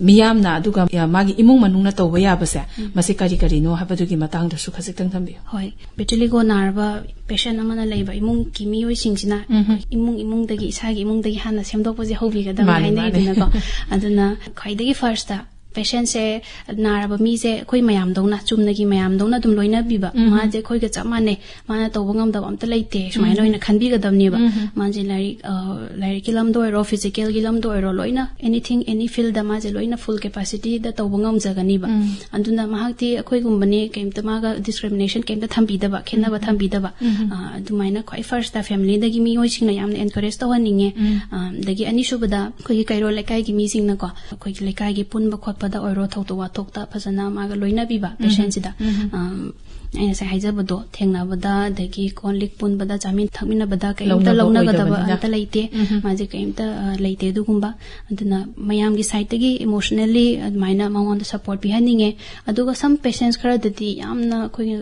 ꯃꯤꯌꯥꯝꯅ ꯑꯗꯨꯒ ꯃꯥꯒꯤ ꯏꯃꯨꯡ ꯃꯅꯨꯡꯅ ꯇꯧꯕ ꯌꯥꯕꯁꯦ, ꯎꯝ꯫ ꯃꯁꯤ ꯀꯔꯤ ꯀꯔꯤꯅꯣ ꯍꯥꯏꯕꯗꯨꯒꯤ ꯃꯇꯥꯡꯗꯁꯨ ꯈꯖꯤꯛꯇꯪ ꯊꯝꯕꯤꯌꯨ꯫ ꯍꯣꯏ, vitiligo ꯅꯥꯔꯕ patient ꯑꯃꯅ ꯂꯩꯕ ꯏꯃꯨꯡꯒꯤ ꯃꯤꯑꯣꯏꯁꯤꯡꯁꯤꯅ ꯎꯝ꯫ ꯏꯃꯨꯡ ꯏꯃꯨꯡꯗꯒꯤ, ꯏꯁꯥꯒꯤ ꯏꯃꯨꯡꯗꯒꯤ ꯍꯥꯟꯅ ꯁꯦꯝꯗꯣꯛꯄꯁꯦ ꯍꯧꯕꯤꯒꯗꯕꯅꯤ ꯃꯥꯅꯤ, ꯃꯥꯅꯤ꯫ ꯍꯥꯏꯅꯩꯗꯅꯀꯣ꯫ ꯑꯗꯨꯅ ꯈ꯭ꯋꯥꯏꯗꯒꯤ first ꯇ patient ꯁꯦ, ꯅꯥꯔꯕ ꯃꯤꯁꯦ ꯑꯩꯈꯣꯏ ꯃꯌꯥꯝꯗꯧꯅ, ꯆꯨꯝꯅꯒꯤ ꯃꯌꯥꯝꯗꯧꯅ ꯑꯗꯨꯝ ꯂꯣꯏꯅꯕꯤꯕ꯫ ꯎꯝ꯫ ꯃꯥꯁꯦ ꯑꯩꯈꯣꯏꯒ ꯆꯞ ꯃꯥꯟꯅꯩ, ꯃꯥꯅ ꯇꯧꯕ ꯉꯝꯗꯕ ꯑꯝꯇ ꯂꯩꯇꯦ, ꯁꯨꯃꯥꯏꯅ ꯎꯝ꯫ ꯑꯣꯏꯅ ꯈꯟꯕꯤꯒꯗꯕꯅꯦꯕ꯫ ꯎꯝ꯫ ꯃꯥꯁꯦ ꯂꯥꯏꯔꯤꯛ, ꯑ, ꯂꯥꯏꯔꯤꯛꯀꯤ ꯂꯝꯗ ꯑꯣꯏꯔꯣ, physical ꯒꯤ ꯂꯝꯗ ꯑꯣꯏꯔꯣ, ꯂꯣꯏꯅ anything, any field ꯗ ꯃꯥꯁꯦ ꯂꯣꯏꯅ full capacity ꯗ ꯇꯧꯕ ꯉꯝꯖꯒꯅꯤꯕ꯫ ꯎꯝ꯫ ꯑꯗꯨꯅ ꯃꯍꯥꯛꯇꯤ ꯑꯩꯈꯣꯏꯒꯨꯝꯕꯅꯤ, ꯀꯩꯝꯇ ꯃꯥꯒ discrimination ꯀꯩꯝꯇ ꯊꯝꯕꯤꯗꯕ, ꯈꯦꯠꯅꯕ ꯎꯝ꯫ ꯊꯝꯕꯤꯗꯕ꯫ ꯎꯝ꯫ ꯑ, ꯑꯗꯨꯃꯥꯏꯅ ꯈ꯭ꯋꯥꯏ first ꯇ family ꯗꯒꯤ ꯃꯤꯑꯣꯏꯁꯤꯡꯅ ꯌꯥꯝꯅ encourage ꯇꯧꯍꯟꯅꯤꯡꯉꯦ꯫ ꯎꯝ꯫ ꯑ, ꯑꯗꯒꯤ ꯑꯅꯤꯁꯨꯕꯗ ꯑꯩꯈꯣꯏꯒꯤ ꯀꯩꯔꯣꯜ ꯂꯩꯀꯥꯏꯒꯤ ꯃꯤꯁꯤꯡꯅꯀꯣ, ꯑꯩꯈꯣꯏꯒꯤ ꯂꯩꯀꯥꯏꯒꯤ ꯄꯨꯟꯕ ꯈꯣꯠꯄꯗ ꯑꯣꯏꯔꯣ, ꯊꯧꯗꯣꯛ ꯋꯥꯊꯣꯛꯇ ꯐꯖꯅ ꯃꯥꯒ ꯂꯣꯏꯅꯕꯤꯕ ꯎꯝ꯫ Patient ꯁꯤꯗ꯫ ꯎꯝ꯫ ꯑꯝ, ꯑꯩ ꯉꯁꯥꯏ ꯍꯥꯏꯖꯕꯗꯣ, ꯊꯦꯡꯅꯕꯗ, ꯑꯗꯒꯤ ꯀꯣꯟ ꯂꯤꯛ ꯄꯨꯟꯕꯗ, ꯆꯥꯃꯤꯟ ꯊꯛꯃꯤꯟꯅꯕꯗ ꯀꯩꯝꯇ ꯂꯧꯅꯕ ꯂꯧꯅꯒꯗꯕ ꯑꯣꯏꯗꯕꯅꯤꯅ꯫ ꯑꯝꯇ ꯂꯩꯇꯦ꯫ ꯎꯝꯍꯨꯝ꯫ ꯃꯥꯁꯦ ꯀꯩꯝꯇ ꯑ, ꯂꯩꯇꯦ ꯑꯗꯨꯒꯨꯝꯕ꯫ ꯑꯗꯨꯅ ꯃꯌꯥꯝꯒꯤ ꯁꯥꯏꯠꯇꯒꯤ ꯏꯃꯣꯁꯅꯦꯜꯂꯤ ꯑꯗꯨꯃꯥꯏꯅ ꯃꯉꯣꯟꯗ ꯁꯄꯣꯔꯠ ꯄꯤꯍꯟꯅꯤꯡꯉꯦ꯫ ꯑꯗꯨꯒ ꯁꯝ ꯄꯦꯁꯦꯟꯁ ꯈꯔꯗꯗꯤ ꯌꯥꯝꯅ ꯑꯩꯈꯣꯏꯒꯤ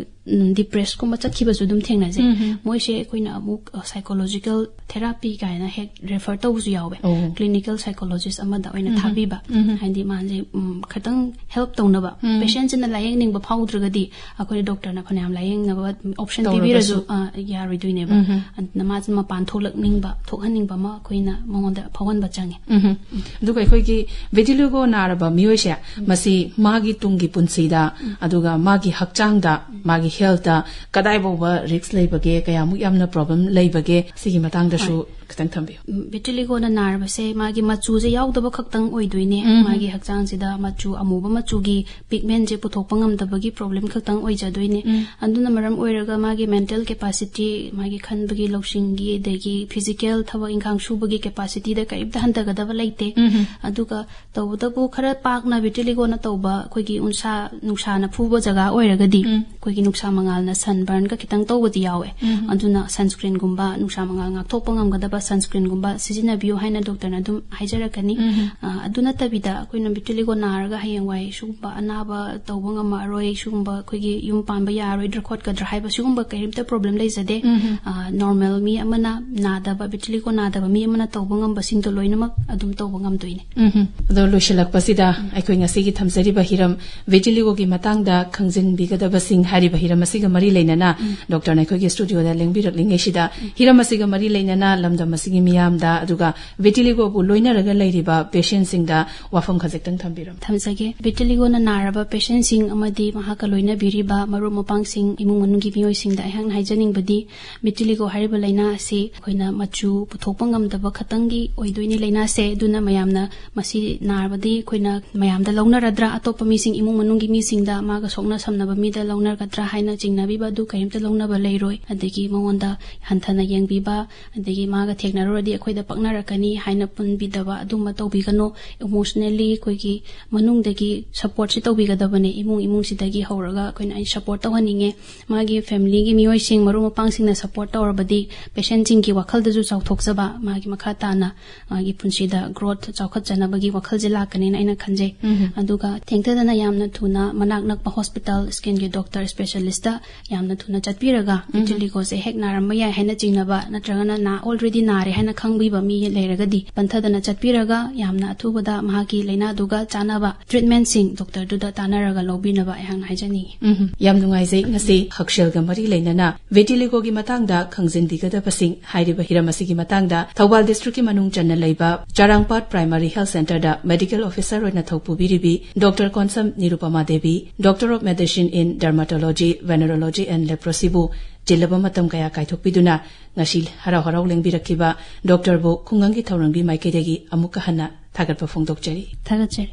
ꯗꯤꯄ꯭ꯔꯦꯁꯀꯨꯝꯕ ꯆꯠꯈꯤꯕꯁꯨ ꯑꯗꯨꯝ ꯊꯦꯡꯅꯖꯩ꯫ ꯎꯝꯍꯨꯝ꯫ ꯃꯣꯏꯁꯦ ꯑꯩꯈꯣꯏꯅ ꯑꯃꯨꯛ ꯁꯥꯏꯀꯣꯂꯣꯖꯤꯀꯦꯜ ꯊꯦꯔꯥꯄꯤ ꯀꯥꯏꯅ ꯍꯦꯛ ꯔꯦꯐꯔ ꯇꯧꯕꯁꯨ ꯌꯥꯎꯋꯦ꯫ ꯑꯣ꯫ ꯀ꯭ꯂꯤꯅꯤꯀꯦꯜ ꯁꯥꯏꯀꯣꯂꯣꯖꯤꯁ ꯑꯃꯗ ꯑꯣꯏꯅ ꯎꯝꯍꯨꯝ꯫ ꯊꯥꯕꯤꯕ꯫ ꯎꯝꯍꯨꯝ꯫ ꯍꯥꯏꯗꯤ ꯃꯥꯁꯦ ꯎꯝ, ꯈꯤꯇꯪ ꯍꯦꯜꯞ ꯇꯧꯅꯕ꯫ ꯎꯝ꯫ ꯄꯦꯁꯦꯟꯁꯤꯅ ꯂꯥꯏꯌꯦꯡꯅꯤꯡꯕ ꯐꯥꯎꯗ꯭ꯔꯒꯗꯤ ꯑꯩꯈꯣꯏꯅ ꯗꯣꯛꯇꯔꯅ ꯐꯅꯌꯥꯝ ꯂꯥꯏꯌꯦꯡꯅꯕ ꯑꯣꯞꯁꯟ ꯇꯧꯔꯒꯁꯨ꯫ ꯄꯤꯕꯤꯔꯁꯨ ꯑ, ꯌꯥꯔꯣꯏꯗꯣꯏꯅꯦꯕ꯫ ꯎꯝꯍꯨꯝ꯫ ꯑꯗꯨꯅ ꯃꯥꯁꯦ ꯃꯄꯥꯟ ꯊꯣꯛꯂꯛꯅꯤꯡꯕ, ꯊꯣꯛꯍꯟꯅꯤꯡꯕ ꯑꯃ ꯑꯩꯈꯣꯏꯅ ꯃꯉꯣꯟꯗ ꯐꯥꯎꯍꯟꯕ ꯆꯪꯉꯦ꯫ ꯎꯝꯍꯨꯝ꯫ ꯑꯗꯨꯒ ꯑꯩꯈꯣꯏꯒꯤ ꯚꯤꯇꯤꯂꯤꯒꯣ ꯅꯥꯔꯕ ꯃꯤꯑꯣꯏꯁꯦ, ꯃꯁꯤ ꯃꯥꯒꯤ ꯇꯨꯡꯒꯤ ꯄꯨꯟꯁꯤꯗ, ꯑꯗꯨꯒ ꯃꯥꯒꯤ ꯍꯛꯆꯥꯡꯗ, ꯃꯥꯒꯤ ꯍꯦꯜꯊꯇ ꯀꯗꯥꯏ ꯐꯥꯎꯕ ꯔꯤꯛꯁ ꯂꯩꯕꯒꯦ, ꯀꯌꯥꯃꯨꯛ ꯌꯥꯝꯅ ꯄ꯭ꯔꯣꯕ꯭ꯂꯦꯝ ꯂꯩꯕꯒꯦ, ꯁꯤꯒꯤ ꯃꯇꯥꯡꯗꯁꯨ ꯈꯤꯇꯪ ꯊꯝꯕꯤꯌꯨ꯫ ꯎꯝ, ꯚꯤꯇꯤꯂꯤꯒꯣꯅ ꯅꯥꯔꯕꯁꯦ ꯃꯥꯒꯤ ꯃꯆꯨꯁꯦ ꯌꯥꯎꯗꯕ ꯈꯛꯇꯪ ꯑꯣꯏꯗꯣꯏꯅꯦ꯫ ꯎꯝ꯫ ꯃꯥꯒꯤ ꯍꯛꯆꯥꯡꯁꯤꯗ ꯃꯆꯨ ꯑꯃꯨꯕ ꯃꯆꯨꯒꯤ ꯄꯤꯒꯃꯦꯟꯁꯦ ꯄꯨꯊꯣꯛꯄ ꯉꯝꯗꯕꯒꯤ ꯄ꯭ꯔꯣꯕ꯭ꯂꯦꯝ ꯈꯛꯇꯪ ꯑꯣꯏꯖꯗꯣꯏꯅꯦ꯫ ꯎꯝ꯫ ꯑꯗꯨꯅ ꯃꯔꯝ ꯑꯣꯏꯔꯒ ꯃꯥꯒꯤ ꯃꯦꯟꯇꯦꯜ ꯀꯦꯄꯥꯁꯤꯇꯤ, ꯃꯥꯒꯤ ꯈꯟꯕꯒꯤ ꯂꯧꯁꯤꯡꯒꯤ, ꯑꯗꯒꯤ ꯐꯤꯖꯤꯀꯦꯜ ꯊꯕꯛ ꯏꯪꯈꯥꯡ ꯁꯨꯕꯒꯤ ꯀꯦꯄꯥꯁꯤꯇꯤꯗ ꯀꯔꯤꯝꯇ ꯍꯟꯊꯒꯗꯕ ꯂꯩꯇꯦ꯫ ꯎꯝ꯫ ꯑꯗꯨꯒ ꯇꯧꯕꯇꯕꯨ ꯈꯔ ꯄꯥꯛꯅ ꯚꯤꯇꯤꯂꯤꯒꯣꯅ ꯇꯧꯕ ꯑꯩꯈꯣꯏꯒꯤ ꯎꯟꯁꯥ ꯅꯨꯡꯁꯥꯅ ꯐꯨꯕ ꯖꯒꯥ ꯑꯣꯏꯔꯒꯗꯤ ꯎꯝ꯫ ꯑꯩꯈꯣꯏꯒꯤ ꯅꯨꯡꯁꯥ ꯃꯉꯥꯜꯅ ꯁꯟꯕꯔꯟꯒ ꯈꯤꯇꯪ ꯇꯧꯕꯗꯤ ꯌꯥꯎꯋꯦ꯫ ꯎꯝ꯫ ꯑꯗꯨꯅ ꯁꯟꯁꯀ꯭ꯔꯤꯟꯒꯨꯝꯕ, ꯅꯨꯡꯁꯥ ꯃꯉꯥꯜ ꯉꯥꯛꯊꯣꯛꯄ ꯉꯝꯒꯗꯕ ꯁꯟꯁꯀ꯭ꯔꯤꯟꯒꯨꯝꯕ ꯁꯤꯖꯤꯟꯅꯕꯤꯌꯨ ꯍꯥꯏꯅ ꯗꯣꯛꯇꯔꯅ ꯑꯗꯨꯝ ꯍꯥꯏꯖꯔꯛꯀꯅꯤ꯫ ꯎꯝ꯫ ꯑ, ꯑꯗꯨ ꯅꯠꯇꯕꯤꯗ ꯑꯩꯈꯣꯏꯅ ꯚꯤꯇꯤꯂꯤꯒꯣ ꯅꯥꯔꯒ ꯍꯌꯦꯡꯋꯥꯏ ꯁꯤꯒꯨꯝꯕ ꯑꯅꯥꯕ ꯇꯧꯕ ꯉꯝꯃꯛꯑꯔꯣꯏ, ꯁꯤꯒꯨꯝꯕ ꯑꯩꯈꯣꯏꯒꯤ ꯌꯨꯝ ꯄꯥꯟꯕ ꯌꯥꯔꯣꯏꯗ꯭ꯔꯥ ꯈꯣꯠꯀꯗ꯭ꯔꯥ ꯍꯥꯏꯕ ꯁꯤꯒꯨꯝꯕ ꯀꯔꯤꯝꯇ ꯄ꯭ꯔꯣꯕ꯭ꯂꯦꯝ ꯂꯩꯖꯗꯦ꯫ ꯎꯝ꯫ ꯑ, ꯅꯣꯔꯃꯦꯜ ꯃꯤ ꯑꯃꯅ ꯅꯥꯗꯕ, ꯚꯤꯇꯤꯂꯤꯒꯣ ꯅꯥꯗꯕ ꯃꯤ ꯑꯃꯅ ꯇꯧꯕ ꯉꯝꯕꯁꯤꯡꯗꯣ ꯂꯣꯏꯅꯃꯛ ꯑꯗꯨꯝ ꯇꯧꯕ ꯉꯝꯗꯣꯏꯅꯦ꯫ ꯎꯝ꯫ ꯑꯗꯣ ꯂꯣꯏꯁꯤꯜꯂꯛꯄꯁꯤꯗ ꯑꯩꯈꯣꯏ ꯉꯁꯤꯒꯤ ꯊꯝꯖꯔꯤꯕ ꯍꯤꯔꯝ ꯚꯤꯇꯤꯂꯤꯒꯣꯒꯤ ꯃꯇꯥꯡꯗ ꯈꯪꯖꯤꯟꯕꯤꯒꯗꯕꯁꯤꯡ ꯍꯥꯏꯔꯤꯕ ꯍꯤꯔꯝ ꯑꯁꯤꯒ ꯃꯔꯤ ꯂꯩꯅꯅ ꯗꯣꯛꯇꯔꯅ ꯑꯩꯈꯣꯏꯒꯤ ꯁ꯭ꯇꯨꯗꯤꯑꯣꯗ ꯂꯦꯡꯕꯤꯔꯛꯂꯤꯉꯩꯁꯤꯗ ꯍꯤꯔꯝ ꯑꯁꯤꯒ ꯃꯔꯤ ꯂꯩꯅꯅ ꯂꯝꯗꯝ ꯑꯁꯤꯒꯤ ꯃꯤꯌꯥꯝꯗ, ꯑꯗꯨꯒ ꯚꯤꯇꯤꯂꯤꯒꯣꯕꯨ ꯂꯣꯏꯅꯔꯒ ꯂꯩꯔꯤꯕ ꯄꯦꯁꯦꯟꯁꯤꯡꯗ ꯋꯥꯐꯝ ꯈꯖꯤꯛꯇꯪ ꯊꯝꯕꯤꯔꯝꯃꯨ꯫ ꯊꯝꯖꯒꯦ꯫ ꯚꯤꯇꯤꯂꯤꯒꯣꯅ ꯅꯥꯔꯕ ꯄꯦꯁꯦꯟꯁꯤꯡ ꯑꯃꯗꯤ ꯃꯍꯥꯛꯀ ꯂꯣꯏꯅꯕꯤꯔꯤꯕ ꯃꯔꯨꯞ ꯃꯄꯥꯡꯁꯤꯡ, ꯏꯃꯨꯡ ꯃꯅꯨꯡꯒꯤ ꯃꯤꯑꯣꯏꯁꯤꯡꯗ ꯑꯩꯍꯥꯛꯅ ꯍꯥꯏꯖꯅꯤꯡꯕꯗꯤ, ꯚꯤꯇꯤꯂꯤꯒꯣ ꯍꯥꯏꯔꯤꯕ ꯂꯥꯏꯅꯥ ꯑꯁꯤ ꯑꯩꯈꯣꯏꯅ ꯃꯆꯨ ꯄꯨꯊꯣꯛꯄ ꯉꯝꯗꯕ ꯈꯛꯇꯪꯒꯤ ꯑꯣꯏꯗꯣꯏꯅꯤ ꯂꯥꯏꯅꯥꯁꯦ꯫ ꯑꯗꯨꯅ ꯃꯌꯥꯝꯅ ꯃꯁꯤ ꯅꯥꯔꯕꯗꯤ ꯑꯩꯈꯣꯏꯅ ꯃꯌꯥꯝꯗ ꯂꯧꯅꯔꯗ꯭ꯔꯥ, ꯑꯇꯣꯞꯄ ꯃꯤꯁꯤꯡ, ꯏꯃꯨꯡ ꯃꯅꯨꯡꯒꯤ ꯃꯤꯁꯤꯡꯗ, ꯃꯥꯒ ꯁꯣꯛꯅ ꯁꯝꯅꯕ ꯃꯤꯗ ꯂꯧꯅꯒꯗ꯭ꯔꯥ ꯍꯥꯏꯅ ꯆꯤꯡꯅꯕꯤꯕ ꯑꯗꯨ ꯀꯔꯤꯝꯇ ꯂꯧꯅꯕ ꯂꯩꯔꯣꯏ꯫ ꯑꯗꯒꯤ ꯃꯉꯣꯟꯗ ꯍꯟꯊꯅ ꯌꯦꯡꯕꯤꯕ, ꯑꯗꯒꯤ ꯃꯥꯒ ꯊꯦꯡꯅꯔꯨꯔꯗꯤ ꯑꯩꯈꯣꯏꯗ ꯄꯛꯅꯔꯛꯀꯅꯤ ꯍꯥꯏꯅ ꯄꯨꯟꯕꯤꯗꯕ ꯑꯗꯨꯝꯕ ꯇꯧꯕꯤꯒꯅꯨ꯫ ꯏꯃꯣꯁꯅꯦꯜꯂꯤ ꯑꯩꯈꯣꯏꯒꯤ ꯃꯅꯨꯡꯗꯒꯤ ꯁꯞꯄꯣꯔꯠꯁꯤ ꯇꯧꯕꯤꯒꯗꯕꯅꯦ꯫ ꯏꯃꯨꯡ ꯏꯃꯨꯡꯁꯤꯗꯒꯤ ꯍꯧꯔꯒ ꯑꯩꯈꯣꯏꯅ ꯑꯩ ꯁꯞꯄꯣꯔꯠ ꯇꯧꯍꯟꯅꯤꯡꯉꯦ꯫ ꯃꯥꯒꯤ ꯐꯦꯃꯤꯂꯤꯒꯤ ꯃꯤꯑꯣꯏꯁꯤꯡ, ꯃꯔꯨꯞ ꯃꯄꯥꯡꯁꯤꯡꯅ ꯁꯞꯄꯣꯔꯠ ꯇꯧꯔꯕꯗꯤ ꯄꯦꯁꯦꯟꯁꯤꯡꯒꯤ ꯋꯥꯈꯜꯗꯁꯨ ꯆꯥꯎꯊꯣꯛꯆꯕ, ꯃꯥꯒꯤ ꯃꯈꯥ ꯇꯥꯅ ꯃꯥꯒꯤ ꯄꯨꯟꯁꯤꯗ ꯒ꯭ꯔꯣꯠ, ꯆꯥꯎꯈꯠꯆꯅꯕꯒꯤ ꯋꯥꯈꯜꯁꯦ ꯂꯥꯛꯀꯅꯤꯅ ꯑꯩꯅ ꯈꯟꯖꯩ꯫ ꯑꯗꯨꯒ ꯊꯦꯡꯊꯗꯅ ꯌꯥꯝꯅ ꯊꯨꯅ ꯃꯅꯥꯛ ꯅꯛꯄ ꯍꯣꯁꯄꯤꯇꯥꯜ, ꯁ꯭ꯀꯤꯟꯒꯤ ꯗꯣꯛꯇꯔ ꯁ꯭ꯄꯦꯁꯤꯌꯦꯂꯤꯁꯇ ꯌꯥꯝꯅ ꯊꯨꯅ ꯆꯠꯄꯤꯔꯒ ꯚꯤꯇꯤꯂꯤꯒꯣꯁꯦ ꯍꯦꯛ ꯅꯥꯔꯝꯕ ꯌꯥꯏ ꯍꯥꯏꯅ ꯆꯤꯡꯅꯕ, ꯅꯠꯇ꯭ꯔꯒꯅ ꯅꯥ ꯑꯣꯜꯔꯦꯗꯤ ꯅꯥꯔꯦ ꯍꯥꯏꯅ ꯈꯪꯕꯤꯕ ꯃꯤ ꯂꯩꯔꯒꯗꯤ ꯄꯟꯊꯗꯅ ꯆꯠꯄꯤꯔꯒ ꯌꯥꯝꯅ ꯑꯊꯨꯕꯗ ꯃꯍꯥꯛꯀꯤ ꯂꯥꯏꯅꯥꯗꯨꯒ ꯆꯥꯟꯅꯕ ꯇ꯭ꯔꯤꯠꯃꯦꯟꯁꯤꯡ ꯗꯣꯛꯇꯔꯗꯨꯗ ꯇꯥꯟꯅꯔꯒ ꯂꯧꯕꯤꯅꯕ ꯑꯩꯍꯥꯛꯅ ꯍꯥꯏꯖꯅꯤꯡꯏ꯫ ꯎꯝ, ꯌꯥꯝ ꯅꯨꯡꯉꯥꯏꯖꯩ꯫ ꯉꯁꯤ ꯍꯛꯁꯦꯜꯒ ꯃꯔꯤ ꯂꯩꯅꯅ ꯚꯤꯇꯤꯂꯤꯒꯣꯒꯤ ꯃꯇꯥꯡꯗ ꯈꯪꯖꯤꯟꯕꯤꯒꯗꯕꯁꯤꯡ ꯍꯥꯏꯔꯤꯕ ꯍꯤꯔꯝ ꯑꯁꯤꯒꯤ ꯃꯇꯥꯡꯗ ꯊꯧꯕꯥꯜ ꯗꯤꯁꯇ꯭ꯔꯤꯛꯀꯤ ꯃꯅꯨꯡ ꯆꯟꯅ ꯂꯩꯕ ꯆꯥꯔꯥꯡꯄꯥꯠ ꯄ꯭ꯔꯥꯏꯃꯥꯔꯤ ꯍꯦꯜꯊ ꯁꯦꯟꯇꯔꯗ ꯃꯦꯗꯤꯀꯦꯜ ꯑꯣꯐꯤꯁꯔ ꯑꯣꯏꯅ ꯊꯧ ꯄꯨꯕꯤꯔꯤꯕꯤ doctor Konsam Nirupama Devi, Doctor of Medicine in Dermatology, Venereology and Leprosyꯕꯨ ꯆꯤꯜꯂꯕ ꯃꯇꯝ ꯀꯌꯥ ꯀꯥꯏꯊꯣꯛꯄꯤꯗꯨꯅ ꯉꯁꯤ ꯍꯔꯥꯎ ꯍꯔꯥꯎ ꯂꯦꯡꯕꯤꯔꯛꯈꯤꯕ ꯗꯣꯛꯇꯔꯕꯨ ꯈꯨꯡꯒꯪꯒꯤ ꯊꯧꯔꯝꯒꯤ ꯃꯥꯏꯀꯩꯗꯒꯤ ꯑꯃꯨꯛꯀ ꯍꯟꯅ ꯊꯥꯒꯠꯄ ꯐꯣꯡꯗꯣꯛꯆꯔꯤ꯫ ꯊꯥꯒꯠꯆꯔꯤ꯫